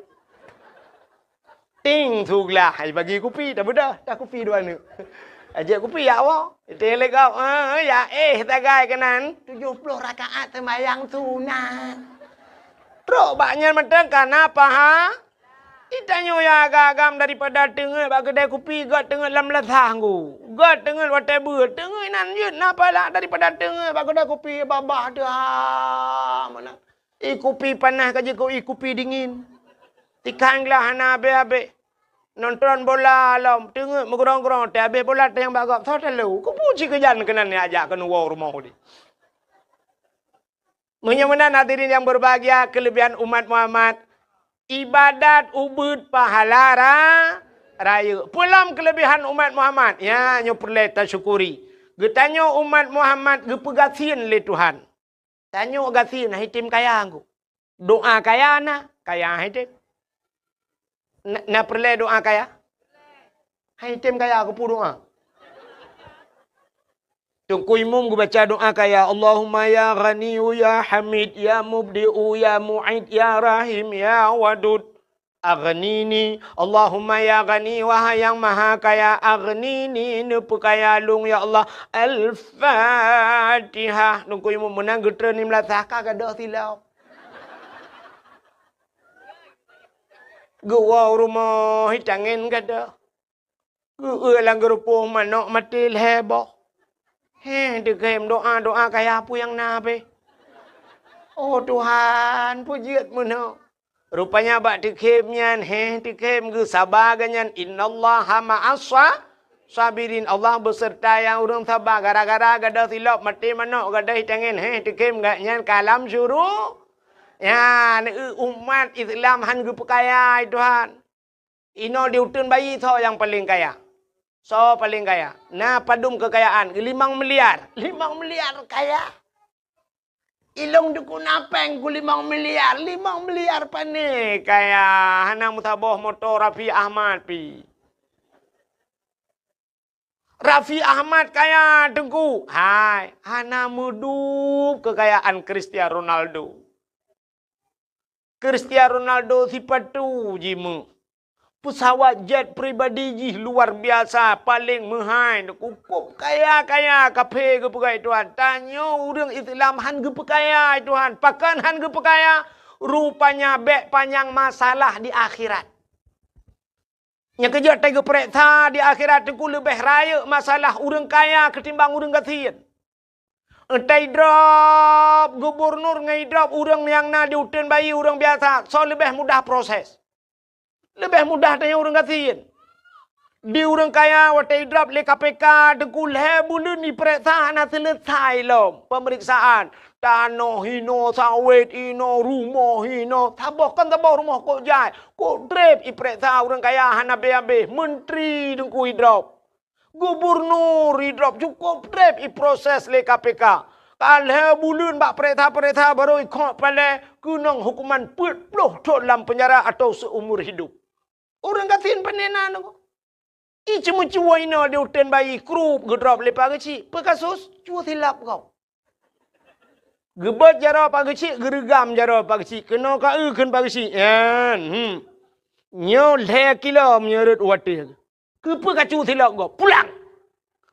Ting, su glah, ai bagi kupi, dah beudôh, dah kupi dua neuk. Ajak kupi, ya Allah. Ting lé gob, eh, ya, eh, sagai keunan. Tujoh ploh rakaat seumayang sunat. Trok bak nyan mantong ka na paha. Itanyoe ya agam-agam daripada teungeut bak keudè kupi, göt teungeut lam lasah ngku. Göt teungeut watèe beuet, teungeut nan jeuet na pahala daripada teungeut bak keudè kupi babah teuh ha meunan. Ie kupi panas ka jikuk ie kupi dingin. Tikang glah hana abéh-abéh. Nonton bola lom, teungeut meugrong-grong, teuhabéh bola teuh nyang bak gob, soe talo. Kubu cit keujan keunan ajak keuneuk woe rumoh udeh. Meunyoe meunan hadirin yang berbahagia, kelebihan umat Muhammad, ibadat ubeuet pahala ra-, rayeuk. Peue lom kelebihan umat Muhammad? Ya, nyoe peureulèe tasyukuri. Geutanyoe umat Muhammad geupeugasien lé Tuhan. Tanyoe gasien, han item kaya ngku. Doa kaya na, kaya han item. Na, na peureulèe doa kaya? Han item kaya, keupeue doa? Teungku Imum geubaca doa kaya, "Allahumma ya Ghaniyyu ya Hamid ya Mubdi'u ya Mu'id ya Rahim ya Wadud." Aghnini, Allahumma ya Ghani, wahai Nyang Maha Kaya, aghnini, neupeukaya lôn, ya Allah. Al-Fatihah. Teungku Imum meunan geutreun lam lasah ka gadôh silop. Geuwoe u rumoh, itangen gadôh. Geueu lam geurupoh manok maté lhèe boh. Heh, teukhém doa-doa kaya peue nyang na pih. Oh Tuhan, peue jeuet meunoe. Rupanya bak teukhém nyan, heh, teukhém geusaba geuh nyan, "Innallaha ma'as sa-, sabirin." Allah beuseurta nyang ureueng saba. Gara-gara gadôh silop maté manok, gadôh itangen, heh, teukhém geuh nyan ka lam syuru-, nyan, eu, umat Islam han geupeukaya, hai Tuhan. Inoe di uteuen bayi soe nyang paleng kaya? Soe paleng kaya? Na padum keukayaan? Limong miliar. Limong miliar kaya. Ilong dukun apeng ku limong miliar. Limong miliar pane kaya. Hana meusaboh moto Raffi Ahmad pi. Raffi Ahmad kaya, Teungku. Hai, hana meudup keukayaan Cristiano Ronaldo. Cristiano Ronaldo sipatu jimeuet. Peusawat jet pribadi jih luar biasa, paleng meuhai, cukup kaya-kaya, kaphé geupeugah Tuhan. Tanyoe ureueng Islam han geupeukaya Tuhan. Pakon han geupeukaya? Rupanya bèk panyang masalah di akhirat. Nyang keujeuet teugeupeureksa di akhirat teungku leubeh rayeuk masalah ureueng kaya keutimbang ureueng gasien. Teuidrop gubunur ngon idrop ureueng nyang na di uteuen bayi ureueng biasa, soe leubeh mudah proses? Leubeh mudah tanyoe ureueng gasien. Di ureueng kaya watèe idrop lé K P K teungku lhèe buleuen ipeureksa hana seuleusai lom peumeriksaan. Tanoh hinoe, sawét hinoe, rumoh hinoe. Saboh kon saboh rumoh kok jai. Kok trép ipeureksa ureueng kaya hana abéh-abéh. Menteri teungku idrop. Gubunur idrop cukup trép iproses lé K P K. Ka lhèe buleuen bak peureksa-peureksa barô ikhok palèe keunong hukuman peuet ploh thon lam peunjara atau seumur hidup. Ureueng gasien pane na nyoe. Iceumeucue inoe di uteuen bayi krup geudrop lé Pak Geuchik. Peue kasus? Cue silop gob. Geubeuet jaroe Pak Geuchik, geureugam jaroe Pak Geuchik. Keunoe ka eu kheun Pak Geuchik. Nyan, hmm. Nyoe lhèe kilo meunyoe rhot u ateueh. Keupeue kacue silop gob? Pulang!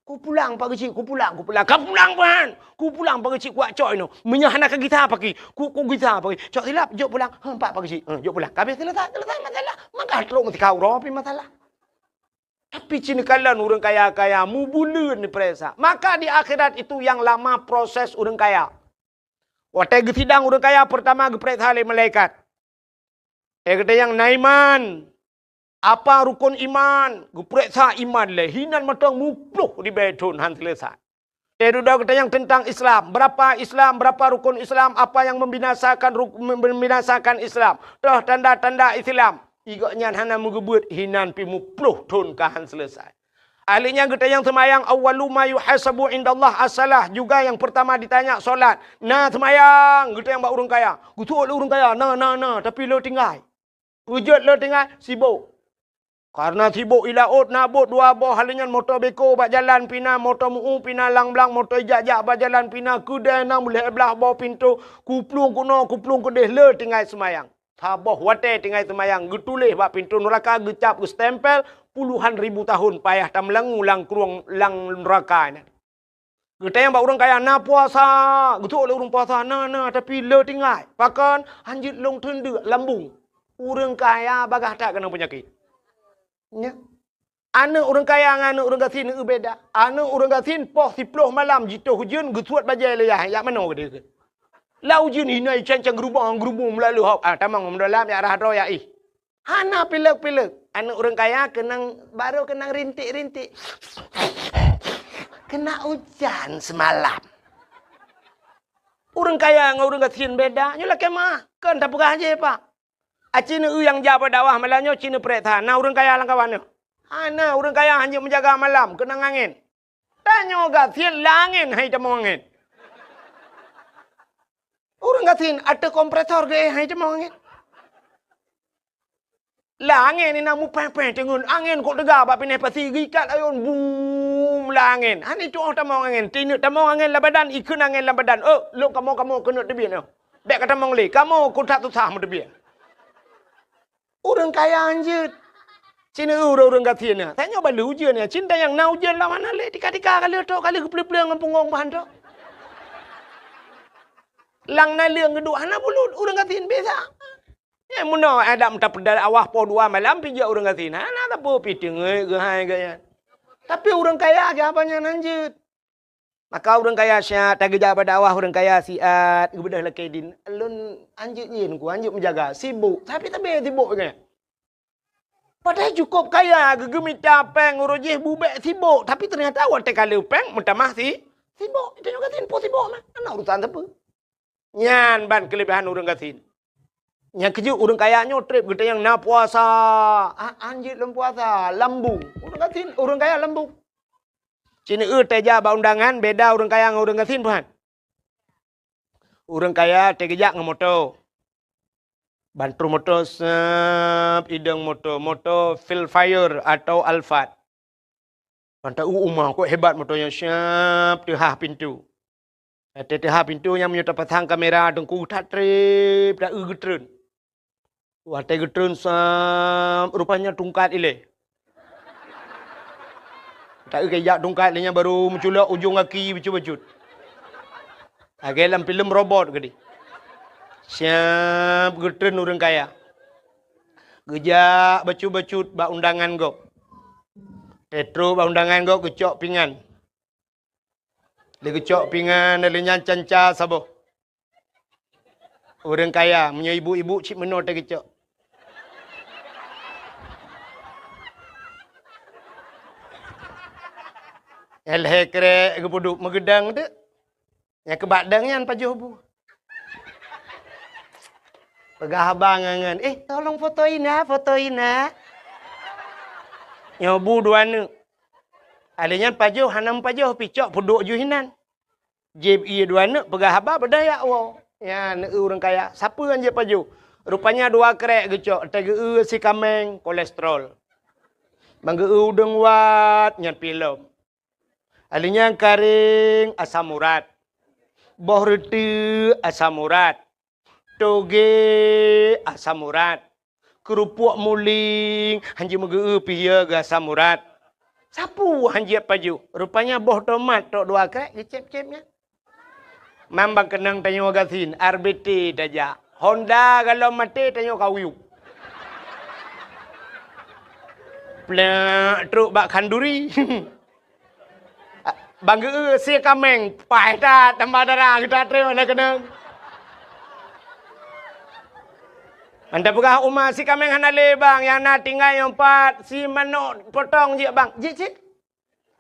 Kupulang Pak Geuchik, kupulang, kupulang. Kapulang, Pak! Kupulang Pak Geuchik, kucok inoe. Meunyoe hana kagisa paki, ku, kugisa paki. Cok silop, jok pulang. Heuh, pat Pak Geuchik. Heuh, jok pulang. Ka abéh seuleusai, seuleusai masalah. Maka trok meusikau droe pih masalah. Tapi ci neukalon ureueng kaya-kaya mubuleuen ipresa. Maka di akhirat itu yang lama proses ureueng kaya. Watèe geusidang ureueng kaya, peurtama geupeureksa lé malaikat. Teukeudeh nyang na iman. Apa rukon iman? Geupeureksa iman lé. Hinan mantong muploh ribèe thon han seuleusai. Teududoe geutanyong teuntang Islam. Berapa Islam? Berapa rukon Islam? Apa yang membinasakan ruk-, membinasakan Islam? Toh tanda-tanda Islam. Igok nyan hana meugeubeuet hinan pih muploh thon ka han seuleusai. Ahli nyan geutanyong seumayang, "Awwalu ma yuhasabu indallah as-salah." Juga yang pertama ditanya solat. Na seumayang, geutanyong bak ureueng kaya. Geuseuôt lé ureueng kaya, "Na, na, na, tapi lôn tinggai." Peujeuet lôn tinggai, sibok. Karena sibok i laôt na bot dua boh, hal nyan moto beko bak jalan pih na, moto meu pih na, lang-lang moto ijak-jak bak jalan pih na, keudè na meulhèe blah boh pintoe, kuplueng keunoe, kuplueng keudeh, lé tinggai seumayang. Saboh watée tinggai seumayang, geutuléh bak pintoe nuraka, geucab, geustempel, puluhan ribu tahun payah tameulangue lam krueng lam nuraka nyan. Geutanyong bak ureuëng kaya, "Na puasa?" Geutôk lé ureuëng puasa, "Na, na, tapi le tinggai." "Pakon?" "Hanjeuet lôn teundeuk lambung." Ureuëng kaya bagaih that keunong peunyakét. Nya. Aneuëk ureuëng kaya ngon aneuëk ureuëng gasien eu beda. Aneuëk ureuëng gasien poh siplôh malam jitoh ujeuen geusuet bajée lé yah, jak manoe geude. Lam ujeuen hinoe cang-cang geurubong-geurubong meulalu hok. Ah, tamong meudôlam jak rhah droe jak ih. Hana pilek-pilek. Aneuëk ureuëng kaya keunong, barô keunong rintik-rintik. Kena ujan semalam. Ureuëng kaya ngon ureuëng gasien beda. Nyoe lakée meuah. Kon tapeugah jih, Pak. Aci neu nyang jak bak dakwah malam nyoe ci neupareksa na ureuëng kaya lam kawan nyoe. Hana, ureuëng kaya hanjeuet meujaga malam, keunong angén. Tanyoe gasien lam angén hai tamong angén. Ureuëng gasien ateueh kompresor geuéh hai tamong angén. Lam angén inan mupéh-péh teungeun angén kok teuga bak binéh pasi geuikat ayôn bum lam angén. Hana itu'oh tamong angén, tineuk tamong angén lam badan, ikheun angén lam badan. Oh, lôn kamoe-kamoe keuneuk teubiet nyoe. Bék ka tamong lé, kamoe kuthat susah meuteubiet. Ureuëng kaya hanjeuet. Ci neu ureuëng-ureuëng gasien nyan. Tanyoe bak lheueh ujeuen nyan, ci tanyong na ujeuen lam hana lé, tika-tika ka lheueh trok, ka lheueh geupleueng-pleueng ngon punggong bah trok. Lam naleueng geuduek hana bulut, ureuëng gasien biasa. Nyan meunoe adak meuta peudal awah poh dua malam pih jak ureuëng gasien. Hana sapeue pih teungeut geuhai gaya. Tapi ureuëng kaya geuh haba nyan hanjeuet. Maka ureuëng kaya siat, tageujak bak dakwah ureuëng kaya siat, geubeudôh lakée dien. Lôn hanjeuet nyan ku, hanjeuet meujaga, sibok, tapi sabe sibok nyan. Padahai cukôp kaya, geugeumita péng uroe jih bubek sibok, tapi teunyata watée ka lheueh péng meutamah si, sibok. Tanyoe gasien peue sibok mah, hana urusan sapeue. Nyan ban keuleubehan ureuëng gasien. Nyang keujeuet ureuëng kaya nyoe treb geutanyong na puasa. Ah, hanjeuet lom puasa, lambung. Ureuëng gasien, ureuëng kaya lambung. Ci neu teujak bak undangan beda ureuëng kaya ngon ureuëng gasien, Tuhan. Ureuëng kaya teujak ngon moto. Ban trôh moto seup idong moto, moto Velfire atau Alphard. Ban ta-eu uma, kok hebat moto nyan, siap teuhah pintoe. Watée teuhah pintoe nyan meunyoe tapasang kamera teungku that treb, ta-eu geutreun. Watée geutreun sap, rupanya tungkat ilée. Ta-eu keu jak tungkat lé nyan baru meuculok ujong gaki bacut-bacut. Lagée lam filem robot geude. Siap geutreun ureuëng kaya. Geujak bacut-bacut bak undangan gob. Teutro bak undangan gob geucok pingan. Lé geucok pingan lé nyan canca saboh. Ureuëng kaya, meunyoe ibu-ibu cit meunoe teuh geucok. Lhée krek geupeuduek meugeudang teuk. Nyang keubak dang nyan pajoh bu. Peugah abang ngon, "Eh, tolong foto ina, foto ina." Nyoe bu dua neuk. Alé nyan pajoh hana meupajoh pih cok peuduek ju hinan. Jieb ié dua neuk peugah haba beudaya woe. Nyan neu ureuëng kaya. Sapeue nyang jieb pajoh? Rupanya dua krek geucok, teugeue sikameng kolesterol. Ban geue udeueng wat nyan pih lom. Alé nyan karéng asam urat. Boh reuteuek asam urat. Toge asam urat. Keurupuk muling hanjeuet meugeu pih ya geu asam urat. Sapeue hanjeuet pajoh? Rupanya boh tomat trok dua krek geucép-cép nyan. Mambang keunong tanyoe gasien, R B T tajak. Honda galom maté tanyoe kawiyup. Plak trok bak khanduri. Ban geue sie kameng, paih that tambah dara geutatreun na keunong. Anda peugah uma sie kameng hana lé bang, nyang na tinggai nyoe pat, sie manok potong jeuet bang, jeuet cit.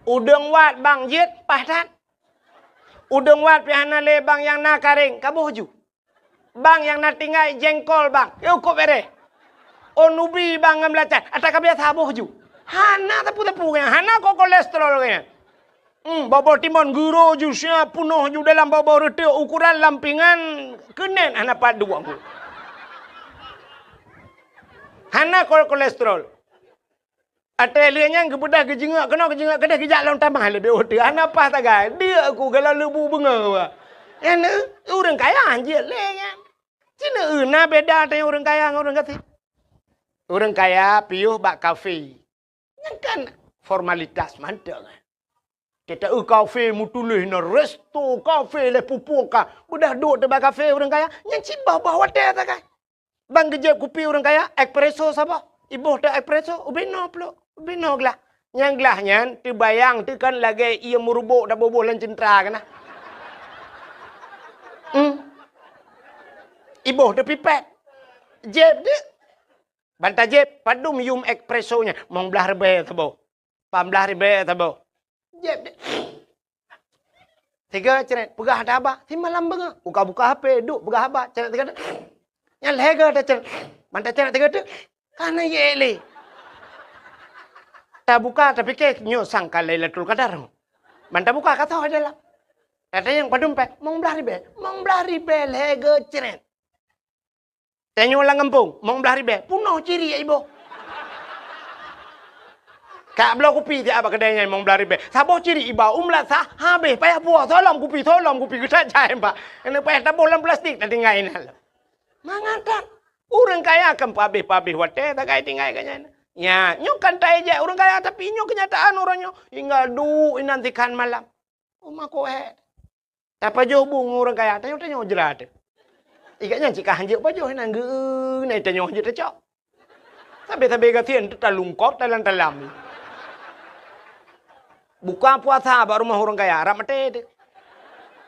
Udeueng wat bang, jeuet paih that. Udeueng wat pih hana lé bang, nyang na karéng, kaboh ju. Bang nyang na tinggai jengkol bang, yôh kop bereh. Oh nubi bang ngon beulacan, ata ka biasa boh ju. Hana teupeu-teupeu nyan, hana ko kolesterol nyan. Hmm, boh-boh timon geuro ju sia punoh ju dalam boh-boh reuteuek ukuran lampingan keunen hana pat dua. Hana ko kolesterol. Até lheueh nyan geubeudôh geujeungok keunoe geujeungok keudeh geujak lom tamah leubeh uteuk hana paih tagai. Deuk ku galak leubu beungoh. Nyan ureuëng kaya hanjeuet lé nyan. Cina eu na beda teuh ureuëng kaya ngon ureuëng gasien. Ureuëng kaya piôh bak kafe. Nyan kan formalitas mantong. Teuta eu kafe meutuléh na resto kafe lé pupu ka. Beudah duek teuh bak kafe ureuëng kaya. Nyan cit boh-boh watée sagai. Ban geujép kupi ureuëng kaya, espresso saboh. Iboh teuh espresso, ubé noe plôk, ubé noe glah. Nyang glah nyan teubayang teuh kan lagée ié meurubok taboh-boh lam ceuntra keunan. Hmm. Iboh teuh pipet. Jép deuh. Ban tajép, padum yum espresso nyan, mong blaih ribée saboh. Pamblah ribée saboh. Jép deh. Tiga ceret, peugah ada haba. Simalam beungoh. Buka-buka H P, duek peugah haba. Ceret tiga deh. Nyan lhée go taceret. Ban taceret tiga deh. Ka na yek lé. Tabuka, tapike nyoe sangka Lailatul Qadar. Ban tabuka ka soe dalam. Tanyong padum péng, mong blaih ribée. Mong blaih ribée lhée go ceret. Tanyoe lam gampông, mong blaih ribée, peunoh ciri iboh. Ka bloe kupi siat bak keudai nyan mong blaih ribée. Saboh ciri iba u meulasah, habéh payah puwoe, soe lom kupi, soe lom kupi, geutat jai bak. Keuneuk payah taboh lam plastik, tatinggai inan lom. Mangat that. Ureuëng kaya kan peuhabéh-peuhabéh watée, tagai tinggai ka nyan. Nya, nyoe kan taéjek ureuëng kaya, tapi nyoe keunyataan uroe nyoe. Tinggai duek inan sikhan malam. Uma koh hé. Tapajoh bu ngon ureuëng kaya, tanyoe-tanyoe jra teuh. Ikat nyan cit ka hanjeuet pajoh, nyan geu-, na tanyoe hanjeuet tacok. Sabe-sabe gasien teuh talungkop talam-talam. Buka puasa bak rumoh ureuëng kaya, rab maté teuh.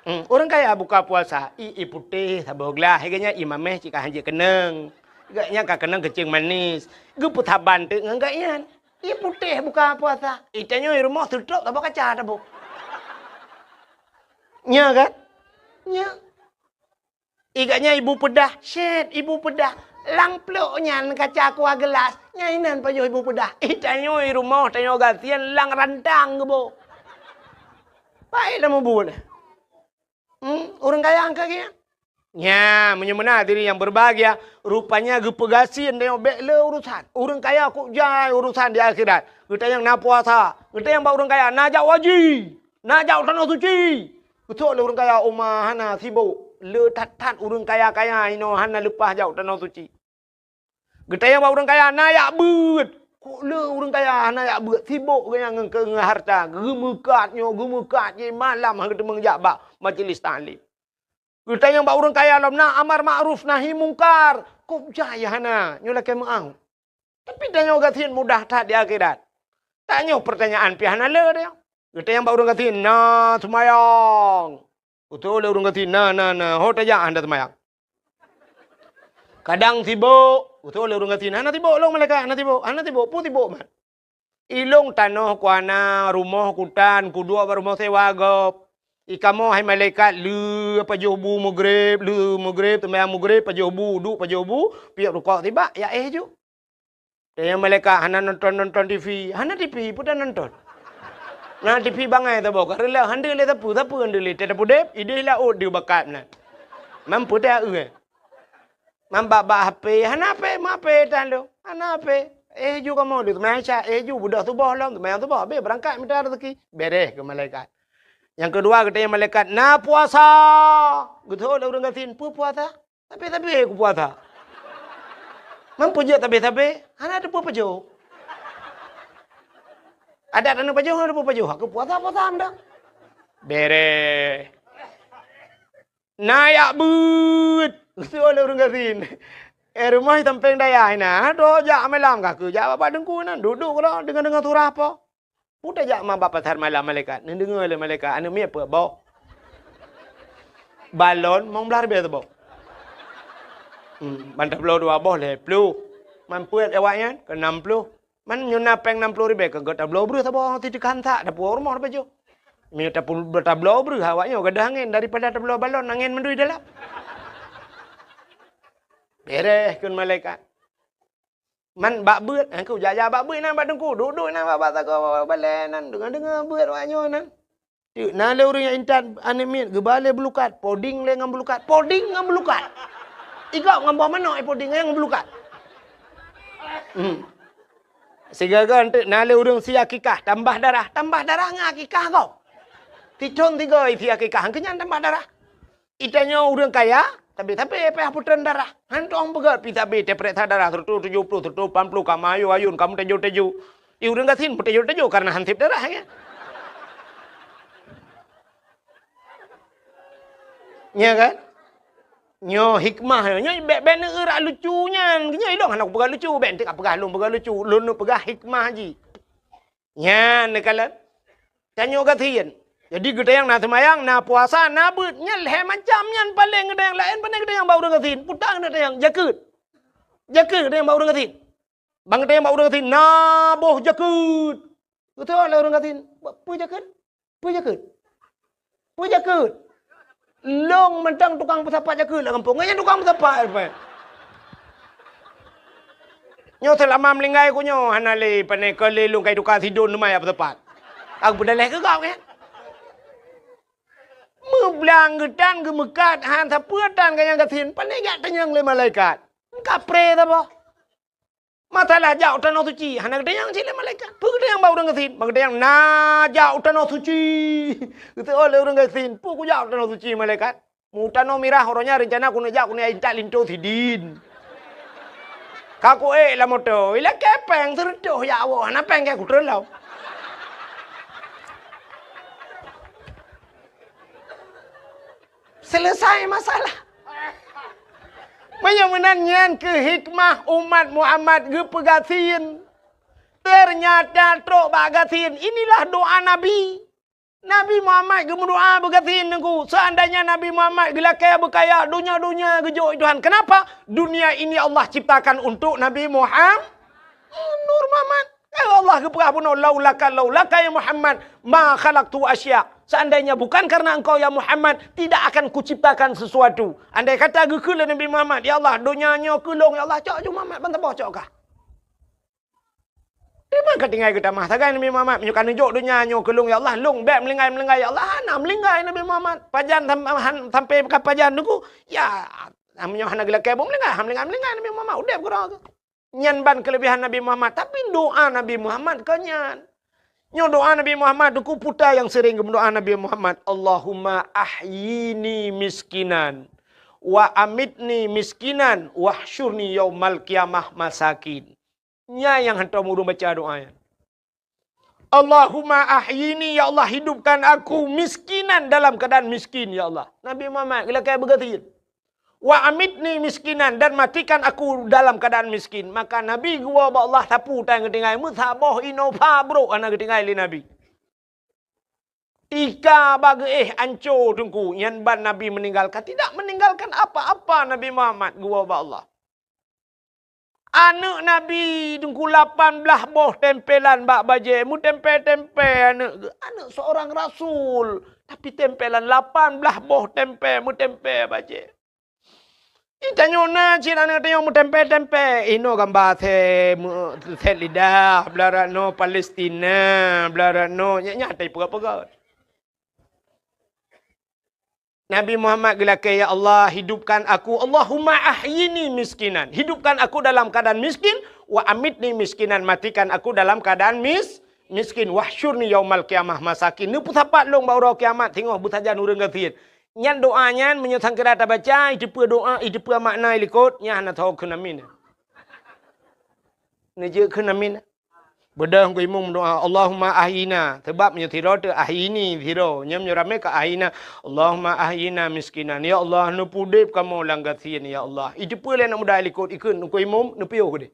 Hmm, ureuëng kaya buka puasa, ie putéh saboh glah, ikat nyan ie maméh cit ka hanjeuet keunong. Ikat nyan ka keunong keuceung manis. Geupeusaban teuh ngon gak nyan. Ie putéh buka puasa. Itanyoe i rumoh seutrok saboh kaca taboh. Nya kan? Nya. Ikat nyan ibu peudah, syét ibu peudah. Lam plôk nyan kaca kuah geulas, nyan inan pajoh ibu peudah. Itanyoe i rumoh tanyoe gasien lam rantang geuboh. Paét lam mubuet. Hmm, ureuëng kaya angka geuh. Nya, meunyoe meunan hadirin yang berbahagia, rupanya geupeugasien tanyoe bék le urusan. Ureuëng kaya kok jai urusan di akhirat. Geutanyong na puasa, geutanyong bak ureuëng kaya na jak haji, na jak tanoh suci. Geusok lé ureuëng kaya uma hana sibok, le that-that ureuëng kaya-kaya inoe hana leupah jak tanoh suci. Geutanyong bak ureuëng kaya na jak beuet. Kok le ureuëng kaya hana jak beuet, sibok geuh nyan ngon, ngon harta, geumeukat nyoe, geumeukat jih, malam han geuteumeung jak bak majlis taklim. Geutanyong bak ureuëng kaya lom na amar makruf nahi mungkar, kok jai hana, nyoe lakée meu'ah. Tapi tanyoe gasien mudah that di akhirat. Tanyoe peurtanyaan pih hana le tanyoe. Geutanyong bak ureuëng gasien na seumayang. Geusok lé ureuëng gasien na, na, na, ho tajak hana seumayang. Kadang sibok, geusok lé ureuëng gasien hana sibok lôn malaikat, hana sibok, hana sibok, peue sibok mat. Ilong tanoh ku hana, rumoh ku tan, kuduek bak rumoh sewa gob. Ikamoe hai malaikat, le pajoh bu mugreb, le mugreb, seumayang mugreb, pajoh bu, duek pajoh bu, piep rukok sibak, ya éh ju. Tanyong malaikat hana nonton-nonton T V, hana T V peue tanonton. Na T V bangai saboh ka reuloh, hana lé sapeue, sapeue hana lé, teuh tapudeb, idéh laôt deuh bakat meunan. Mampu teuh eu. Mambak-bak H P, hana H P, ma H P tan lôn. Hana H P. Éh ju kamoe deuh seumayang Isya, éh ju beudôh suboh lom, seumayang suboh, habéh beurangkat mita raseuki. Beres keu malaikat. Nyang keudua geutanyong malaikat, na puasa. Geusok lé ureuëng gasien, peue puasa? Sabe-sabe kupuasa. Mampu jeuet sabe-sabe, hana teupeue pajoh. Adak tanyoe pajoh, hana teupeue pajoh. Aku puasa-puasa meudah. Beres. Na jak beuet. Geusok lé ureuëng gasien. Eh, rumoh sampéng dayah inan, droe jak malam ka keu jak bak teungku inan, duek-duek keudroe deungoe-deungoe surah po. Peue tajak ma bak pasar malam malaikat, neudeungoe lé malaikat, aneuëk miet peuet boh. Balon mong blaih ribée saboh. Hmm, ban tabloe dua boh lhée ploh. Man peuet awaknyan keu nam ploh. Man nyoe na péng nam ploh ribée ka gét tabloe breueh saboh, ti teukantak tapuwoe rumoh tapajoh. Meunyoe tapu-, tabloe breueh awaknyoe gadôh angén daripada tabloe balon angén mandui dalam. Beres kheun malaikat. Man bak beuet, eh, ku jak-jak bak beuet inan bak teungku, duek-duek inan bak, bak sagoe balée nan, deungoe-deungoe beuet awaknyoe nan. Teuk na lé ureuëng nyang intat aneuëk miet geuba lé beulukat, poding lé ngon beulukat, poding ngon beulukat. Igop ngon boh manok, eh, poding ngon beulukat. Hmm. Sigaga teuk na lé ureuëng sie akikah, tambah darah, tambah darah ngon akikah gob. Sithon sigoe sie akikah, keu nyan tambah darah. Itanyoe ureuëng kaya, Tapi, tapi payah putreun darah. Han tueng peugah pi sabe teupeuriksa darah seratus tujuh puluh, seratus lapan puluh, ka meuayun-ayun, ka meuteujô-teujô. Di ureuëng gasien meuteujô-teujô karena han sép darah, kan? Ya kan? Nyoe hikmah, nyoe bèk, bèk neueurak lucu nyan. Nyoe ilong hana kupeugah lucu, bèk enteuk kapeugah lôn peugah lucu. Lôn neupeugah hikmah jih. Nyan neukalon. Tanyoe gasien. Jadi geutanyoe na seumayang, na puasa, na beuet. Nyan lhèe macam nyan paleng geutanyoe laén pane geutanyoe bak ureuëng gasien. Puta geutanyoe jakeuet. Jakeuet geutanyoe bak ureuëng gasien. Bang geutanyoe bak ureuëng gasien, na boh jakeuet. Geutanyoe lé ureuëng gasien, "Peue jakeuet? Peue jakeuet? Peue jakeuet?" Lôn mantong tukang peusapat jakeuet lam gampông. Nyan tukang peusapat, Pak. Nyoe seulama meuninggai ku nyoe hana lé pane keu lé lôn kai tuka sidon teuma ya peusapat. Aku peudaleh keu kau, kan? Meublang geutan geumeukat, han sapeue tan ganyang gasien, pane jak tanyong lé malaikat. Kapré saboh. Masalah jak u tanoh suci, hana geutanyong cit lé malaikat. Peue geutanyong bak ureuëng gasien? Bak geutanyong na jak u tanoh suci. Geuteuôt lé ureuëng gasien, peue kujak u tanoh suci malaikat? Mu tanoh mirah uroe nyan reuncana keuneuk jak keuneuk intat linto sidin. Ka kuék lam moto, ilakée péng seureutôh jak woe, hana péng keu kutreun lom. Selesai masalah. Meunyoe meunan nyan keuh hikmah umat Muhammad geupeugasien. Ternyata trok bak gasien, inilah doa Nabi. Nabi Muhammad geumeudoa beugasien Teungku. Seandainya Nabi Muhammad geulakée beukaya, donya-donya geujok Tuhan. Kenapa? Dunia ini Allah ciptakan untuk Nabi Muhammad. Nur Muhammad. Ya Allah geupeugah bunoe, "Laulaka, laulaka ya Muhammad, ma khalaqtu asya." Seandainya bukan karena engkau ya Muhammad, tidak akan kuciptakan sesuatu. Andai kata geukheun lé Nabi Muhammad, "Ya Allah, donya nyoe keu lôn, ya Allah, cok ju Muhammad ban saboh cok kah." Teuma ka tinggai geutamah sagai Nabi Muhammad, "Meunyoe ka neujok donya nyoe keu lôn, ya Allah, lôn bék meulinggai-meulinggai, ya Allah." Hana meulinggai Nabi Muhammad. Pajan sam-, han-, sampai ka pajan Teungku, ya, meunyoe hana geulakée buet meulinggai, hana meulinggai-meulinggai Nabi Muhammad, udeb keudroe. Nyan ban keuleubehan Nabi Muhammad, tapi doa Nabi Muhammad kon nyan. Nyoe doa Nabi Muhammad, Teungku, peue nyang sering geumeudoa Nabi Muhammad, "Allahumma ahyini miskinan, wa amitni miskinan, wahsyurni yaumal qiyamah masakin." Nyan nyang hantom ureuëng baca doa nyan. "Allahumma ahyini, ya Allah, hidupkan aku miskinan dalam keadaan miskin, ya Allah." Nabi Muhammad geulakée beugasien. "Wa amitni miskinan, dan matikan aku dalam keadaan miskin." Maka Nabi geuwoe bak Allah sapeue tan geutinggai, meusaboh inoe pha brok hana geutinggai lé Nabi. Tika bak geuéh anco Teungku, nyan ban Nabi meninggalkan, tidak meninggalkan apa-apa Nabi Muhammad geuwoe bak Allah. Aneuëk Nabi Teungku lapan blaih boh tempelan bak bajée, meutempé-tempé aneuëk geuh. Aneuëk seorang rasul, tapi tempelan lapan blaih boh tempé, meutempé bajée. Di tanyoe na cit aneuëk tanyoe meutempé-tempé, inoe gamba sét, sét lidah, blarat noe Palestina, blarat noe, nyak-nyak tai peugah-peugah. Nabi Muhammad geulakée, "Ya Allah, hidupkan aku, Allahumma ahyini miskinan. Hidupkan aku dalam keadaan miskin, wa amitni miskinan, matikan aku dalam keadaan mis-, miskin, wahsyurni yaumal qiyamah masakin." Neupeusapat lôn bak uroe kiamat singoh beusajan ureuëng gasien. Nyan doa nyan meunyoe sangkira tabaca, iteupeue doa, iteupeue makna ilikot, nyan hana tho keunamin. Neujeuet keunamin. Beudôh keu imum doa, "Allahumma ahyina." Sebab nyoe sidroe teuh ahyini sidroe. Nyoe meunyoe ramé ka ahyina. "Allahumma ahyina miskinan." Ya Allah, neupeudeb kamoe lam gasien, ya Allah. Iteupeue lé aneuk muda ilikot, ikheun keu imum, neupiôh keudeh.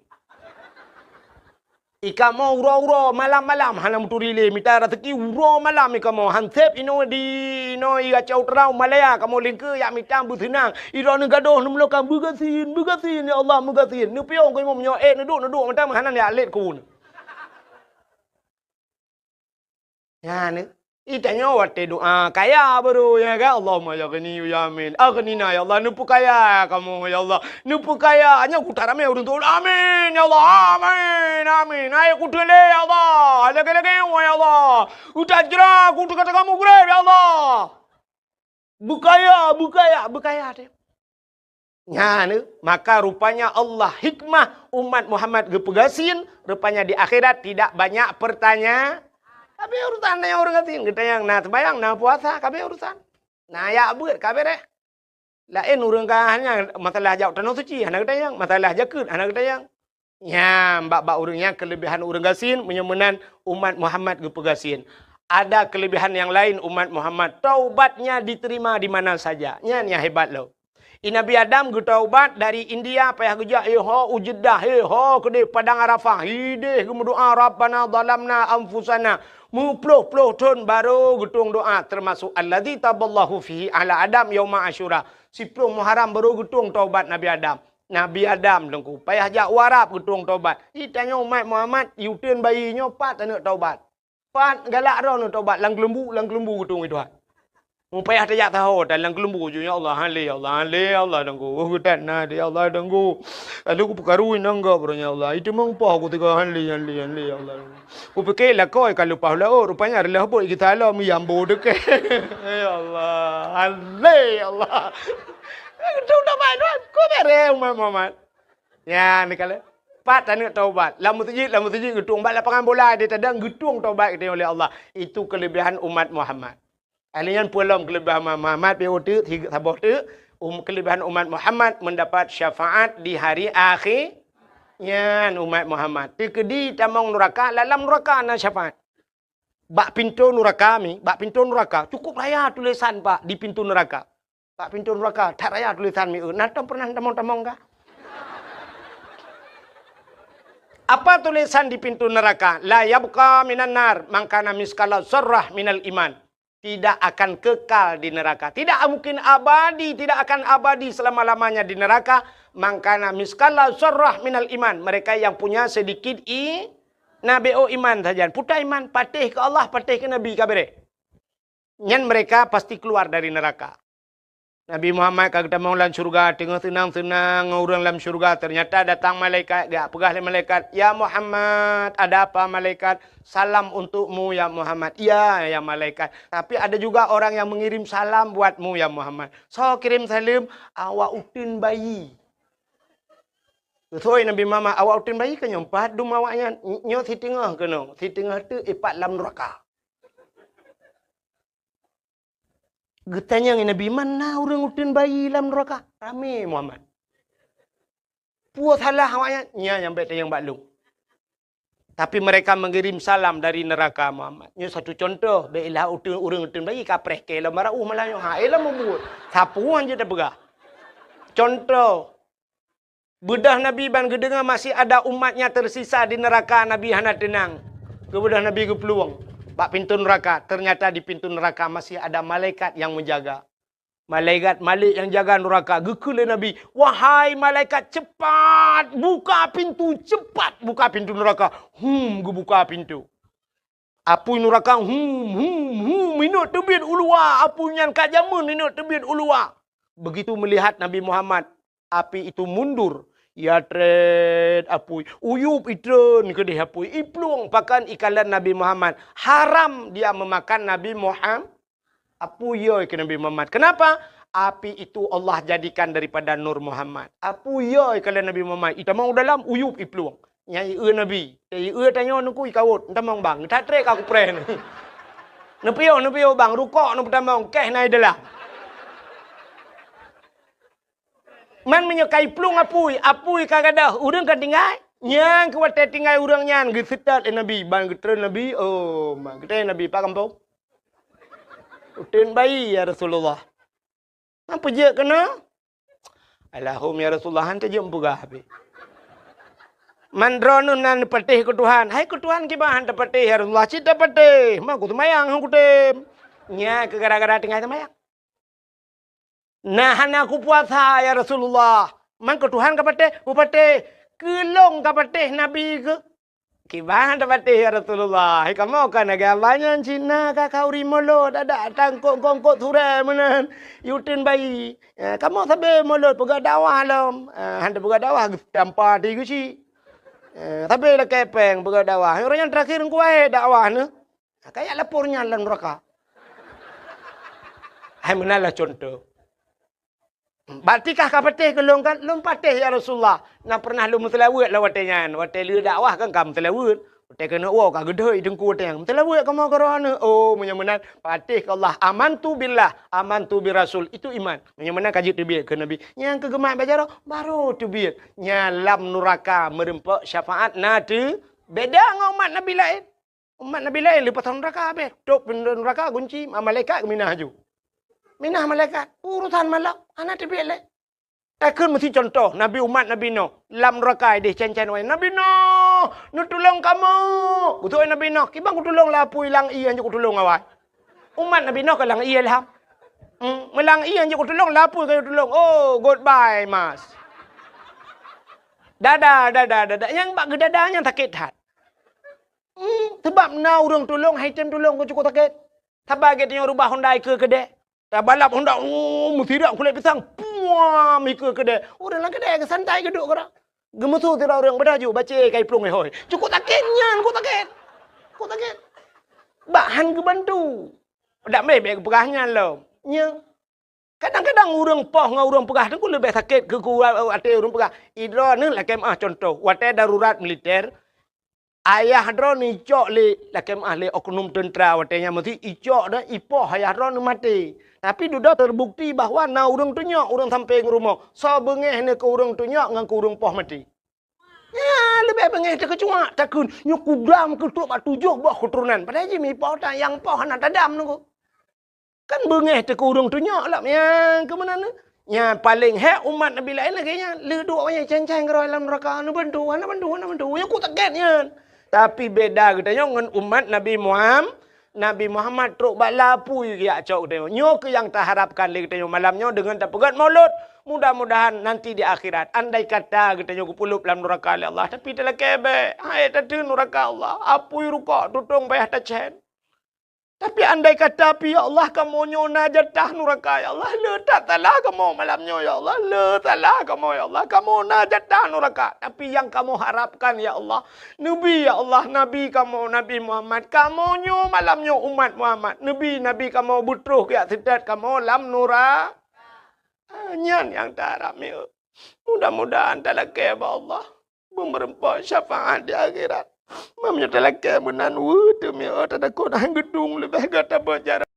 Ikamoe uroe-uroe, malam-malam, hana meuturi lé, mita raseuki uroe malam ikamoe, han sép inoe di, inoe i Aceh Utara, Malaya, kamoe lingkeue jak mita beuseunang. Droeneuh gadôh neumeuloka, "Beugasien, beugasien, ya Allah, beugasien." Neupiôh keu imum nyoe, ék neuduek, neuduek mantong, meuhana jak lét keu uneuen. Nyan, eh. Itanyoe watée doa kaya baru, ya kan? Allahumma ya ghani ya amin. Aghnina ya Allah, neupeukaya kamoe ya Allah. Neupeukaya. Nyoe kuta ramé ureuëng tuwoe. Amin ya Allah. Amin. Amin. Hai kuteulé ya Allah. Lagée-lagée ya Allah. Utajra kutu kata kamu gurée ya Allah. Beukaya, beukaya, beukaya teuh. Nyan, eh, maka rupanya Allah hikmah umat Muhammad geupeugasien, rupanya di akhirat tidak banyak pertanya-, kabe urusan na nyang ureuëng gasien, geutanyoe na seumayang, na puasa, kabe urusan. Na jak beuet, kabe deh. Laén ureuëng ka hanya masalah jak tanoh suci hana geutanyong, masalah jakeuet hana geutanyong. Nyan bak-bak ureuëng nyan keuleubehan ureuëng gasien, meunyoe meunan umat Muhammad geupeugasien. Ada keuleubehan nyang laén umat Muhammad, taubatnya diterima di mana saja. Nyan nyang hebat lom. I Nabi Adam geutaubat dari India payah geujak, eh, ho u Jeddah, eh, ho keudeh Padang Arafah, ideh geumeudoa, "Rabbana zalamna anfusana." Meuploh-ploh thon barô geutueng doa, teumasok alladzi taballahu fihi ala Adam yauma Asyura. Siploh Muharram barô geutueng taubat Nabi Adam. Nabi Adam teungku payah jak u Arab geutueng taubat. Di tanyoe umat Muhammad, i uteuen bayi nyoe pat taneuk taubat. Pat galak droe neutobat lam keulumbu, lam keulumbu geutueng Tuhan. Mupayah tajak saho dan lam keulumbu ju, "Ya Allah, hale, ya Allah, hale, ya Allah, danggu. Oh, geutan na, ya Allah, danggu. Lalu kupeukaru inong gop, ya Allah. Itu mengpoh ku tiga hale, hale, hale, ya Allah. Kupikir lakoi ka leupah laôt, rupanya adalah bot kita lo miyambo deke." Ya Allah, hale, ya Allah. Itu dah baik, Tuhan. Kau beres, Muhammad. Ya, ni kala. Pat taneuk taubat. Lam meuseujid, lam meuseujid geutueng, bak lapangan bola di tadang geutueng taubat geutanyoe lé Allah. Itu kelebihan umat Muhammad. Ahli nyan peulom kelebihan umat Muhammad, pi uteuk, saboh teuk, um, kelebihan umat Muhammad mendapat syafaat di hari akhir. Nyan umat Muhammad. Teukeudi tamong nuraka, lam nuraka na syafaat. Bak pintoe nuraka mi, bak pintoe nuraka, cukup raya tulisan, Pak, di pintoe nuraka. Bak pintoe nuraka, that raya tulisan mi, eh, na tom pernah tamong-tamong ka? Apa tulisan di pintoe nuraka? "La yabqa minan nar man kana miskala zarrah minal iman." Tidak akan kekal di neraka. Tidak mungkin abadi, tidak akan abadi selama-lamanya di neraka. Man kana miskala zarrah minal iman. Mereka yang punya sedikit i-, na B O iman saja. Puta iman, patéh ke Allah, patéh ke Nabi, ka beres. Nyan mereka pasti keluar dari neraka. Nabi Muhammad ka geutamong lam syurga, teungoh seunang-seunang ngon ureuëng lam syurga, ternyata datang malaikat, geujak peugah lé malaikat, "Ya Muhammad, ada apa malaikat?" "Salam untukmu, ya Muhammad." "Iya, ya malaikat. Tapi ada juga orang yang mengirim salam buatmu, ya Muhammad." "Soe kirim saleuem?" "Awak uteuen bayi." Geusoi Nabi Muhammad, "Awak uteuen bayi keuh nyoe, pat dum awaknyan?" "Nyoe siteungoh keunoe, siteungoh teuk ipat lam nuraka." Geutanyong Nabi, "Man na ureuëng uteuen bayi lam nuraka?" Ramé Muhammad. "Peue salah awaknyan?" "Nyan nyang bék tanyong bak lôn. Tapi mereka mengirim salam dari neraka, Muhammad." Nyoe satu contoh, bék ilah uteuen, ureuëng uteuen bayi kapreh keu lom barauh malah nyoe. Ha, eh, lom mubuet. Sapeue han jeuet tapeugah. Contoh, beudôh Nabi ban geudeungoe masih ada umatnya tersisa di neraka, Nabi hana teunang. Keu beudôh Nabi geuplueng bak pintoe nuraka, ternyata di pintoe nuraka masih ada malaikat yang menjaga. Malaikat Malik yang jaga nuraka geukheun lé Nabi, "Wahai malaikat, cepat buka pintu, cepat buka pintu nuraka." Hum, geubuka pintu. Apui nuraka, hum, hum, hum, inok teubiet u luwa, apui nyan ka jameun inok teubiet u luwa. Begitu melihat Nabi Muhammad, api itu mundur. Ya tret apui, uyup itreun keudeh apui, iplueng pakan ikalon Nabi Muhammad. Haram dia memakan Nabi Muhammad. Apui yoi keu Nabi Muhammad. Kenapa? Api itu Allah jadikan daripada nur Muhammad. Apui yoi keu Nabi Muhammad. Itamong dalam uyup iplueng. Nyang ieu Nabi. Ieu tanyoe nuku ikawot. Entamong bang. That trek aku preh ni. Nepiyoh, nepiyoh bang. Rukok nu peutamong. Keh nai dalam. Man meunyoe ka iplueng apui, apui ka gadôh, ureuëng ka tinggai. Nyang keu watée tinggai ureuëng nyan geuseutôt lé Nabi, ban geutreun Nabi, oh, ma geutreun Nabi, "Pak gampông? Uteuen bayi, ya Rasulullah." "Apa jeuet keunoe?" "Alahum, ya Rasulullah, han tajeuet peugah habéh. Man droeneuh nan patéh keu Tuhan." "Hai keu Tuhan kiban han tapatéh, ya Rasulullah?" "Cit tapatéh, ma kuseumayang han kutem." Nya keu gara-gara tinggai seumayang. "Nah, hana kupuasa, ya Rasulullah." "Man keu Tuhan ka patéh?" "Kupatéh." "Keu lôn ka patéh Nabi keu?" "Kiban tapatéh, ya Rasulullah. Hai kamoe ka lagée abah nyan cit na ka khauri mulod, adak tangkok-kongkok surée meunan, uteuen bayi. Eh, kamoe sabe mulod peugah dakwah lom." Eh, han tapeugah dakwah, geustampa ti geuchik. Eh, sabe lakée péng peugah dakwah. Ureuëng nyang terakhir ngkuahe dakwah neuh. Kaya lapor nyan lam nuraka. Hai meunan lah contoh. Berarti kah ka patéh keu lôn kan? "Lôn patéh, ya Rasulullah. Na pernah lôn meuseulaweuet lam watée nyan. Watée lheueh dakwah kan ka meuseulaweuet. Watée keuneuk woe ka geudhôi teungku watée nyan. Meuteulaweuet kamoe keudroe aneuëk. Oh, meunyoe meunan, patéh keu Allah. Amantu billah, amantu bir rasul. Itu iman. Meunyoe meunan ka jeuet teubiet keu Nabi. Nyang keu geumat bak jaroe, barô teubiet. Nyan lam nuraka meureumpok syafaat na teu beda ngon umat Nabi laén. Umat Nabi laén leupah nuraka habéh. Tôp pintoe nuraka gunci, ma-, malaikat geuminah aju. Minah malaikat, urusan malak, hana teubiet lé. Takheun meusi cuntoh, Nabi umat Nabi Nuh, lam nuraka ideh cen-cen wai. Nabi Nuh, neutulông kamoe. Beutôi Nabi Nuh, kiban kutulông lapui lam ié hanjeuet kutulông awai. Umat Nabi Nuh ka lam ié lham. Hmm, meulam ié hanjeuet kutulông lapui ka kutulông. Oh, goodbye, Mas. Dada, dada, dada. Nyang bak geudada nyang sakét that. Hmm, sebab na ureuëng tulông, hai tem tulông keu cukôp sakét. Saban geutanyoe rubah honda ikeue keudè. Tabalap honda, oh, meusirak kulét pisang, puam ikeue keudè. Ureuëng lam keudè geusantai geuduek keudroe. Geumeusu sidroe ureuëng beudaju bacé kai plueng hôi. Cukôp sakét nyan, cukôp sakét. Cukôp sakét. Bak han geubantu. Dak meh bèk geupeugah nyan lom. Nya. Kadang-kadang ureuëng poh ngon ureuëng peugah teungku leubeh sakét keu ku até ureuëng peugah. Idroe neuh lakèe meuah cuntoh, watèe darurat militer, ayah droe neuicok lé lakèe meuah lé oknum teuntra watèe nyan meusi icok dan ipoh ayah droe neumaté. Tapi dudoe teubukti bahwa na ureuëng tunyok ureuëng sampéng rumoh, soe beungéh neuh keu ureuëng tunyok ngon keu ureuëng poh maté. Nyan leubeh beungéh teukeucuak takheun, nyoe kudam keu trok bak tujoh boh keuturonan. Padahai jih mipoh tan nyang poh hana tadam nunggu. Kan beungéh teukeu ureuëng tunyok lom nyang keu meunan. Nyan paleng hék umat Nabi laén lagèe nyan. Le duek wayang cen-cen keudroe lam nuraka, neubantu, hana bantu, hana bantu. Nyoe cukôp sakét nyan. Tapi beda geutanyoe ngon umat Nabi Muham-, Nabi Muhammad trok bak lapui geujak cok geutanyoe. Nyoe keuh nyang taharapkan lé geutanyoe malam nyoe deungon tapeugét maulud. Mudah-mudahan nanti di akhirat, andai kata geutanyoe geupeuleub lam nuraka lé Allah, tapi talakèe bèk. Hai tateun nuraka Allah, apui rukok tutong payah tacén. Tapi andai kata pih, ya Allah, kamoe nyoe na jatah nuraka, ya Allah, le that salah kamoe malam nyoe, ya Allah, le salah kamoe, ya Allah, kamoe na jatah nuraka. Tapi nyang kamoe harapkan, ya Allah, neubi, ya Allah, Nabi kamoe, Nabi Muhammad, kamoe nyoe malam nyoe umat Muhammad, neubi Nabi kamoe beutroh geujak seutôt kamoe lam nura-, ah, nyan nyang taharap mieu. Mudah-mudahan talakèe bak Allah. Beumeureumpok syafaat di akhirat. Meunyoe talakèe meunan, weueh teumé, oh, tatakot han geudong leubeh gata beujaroe.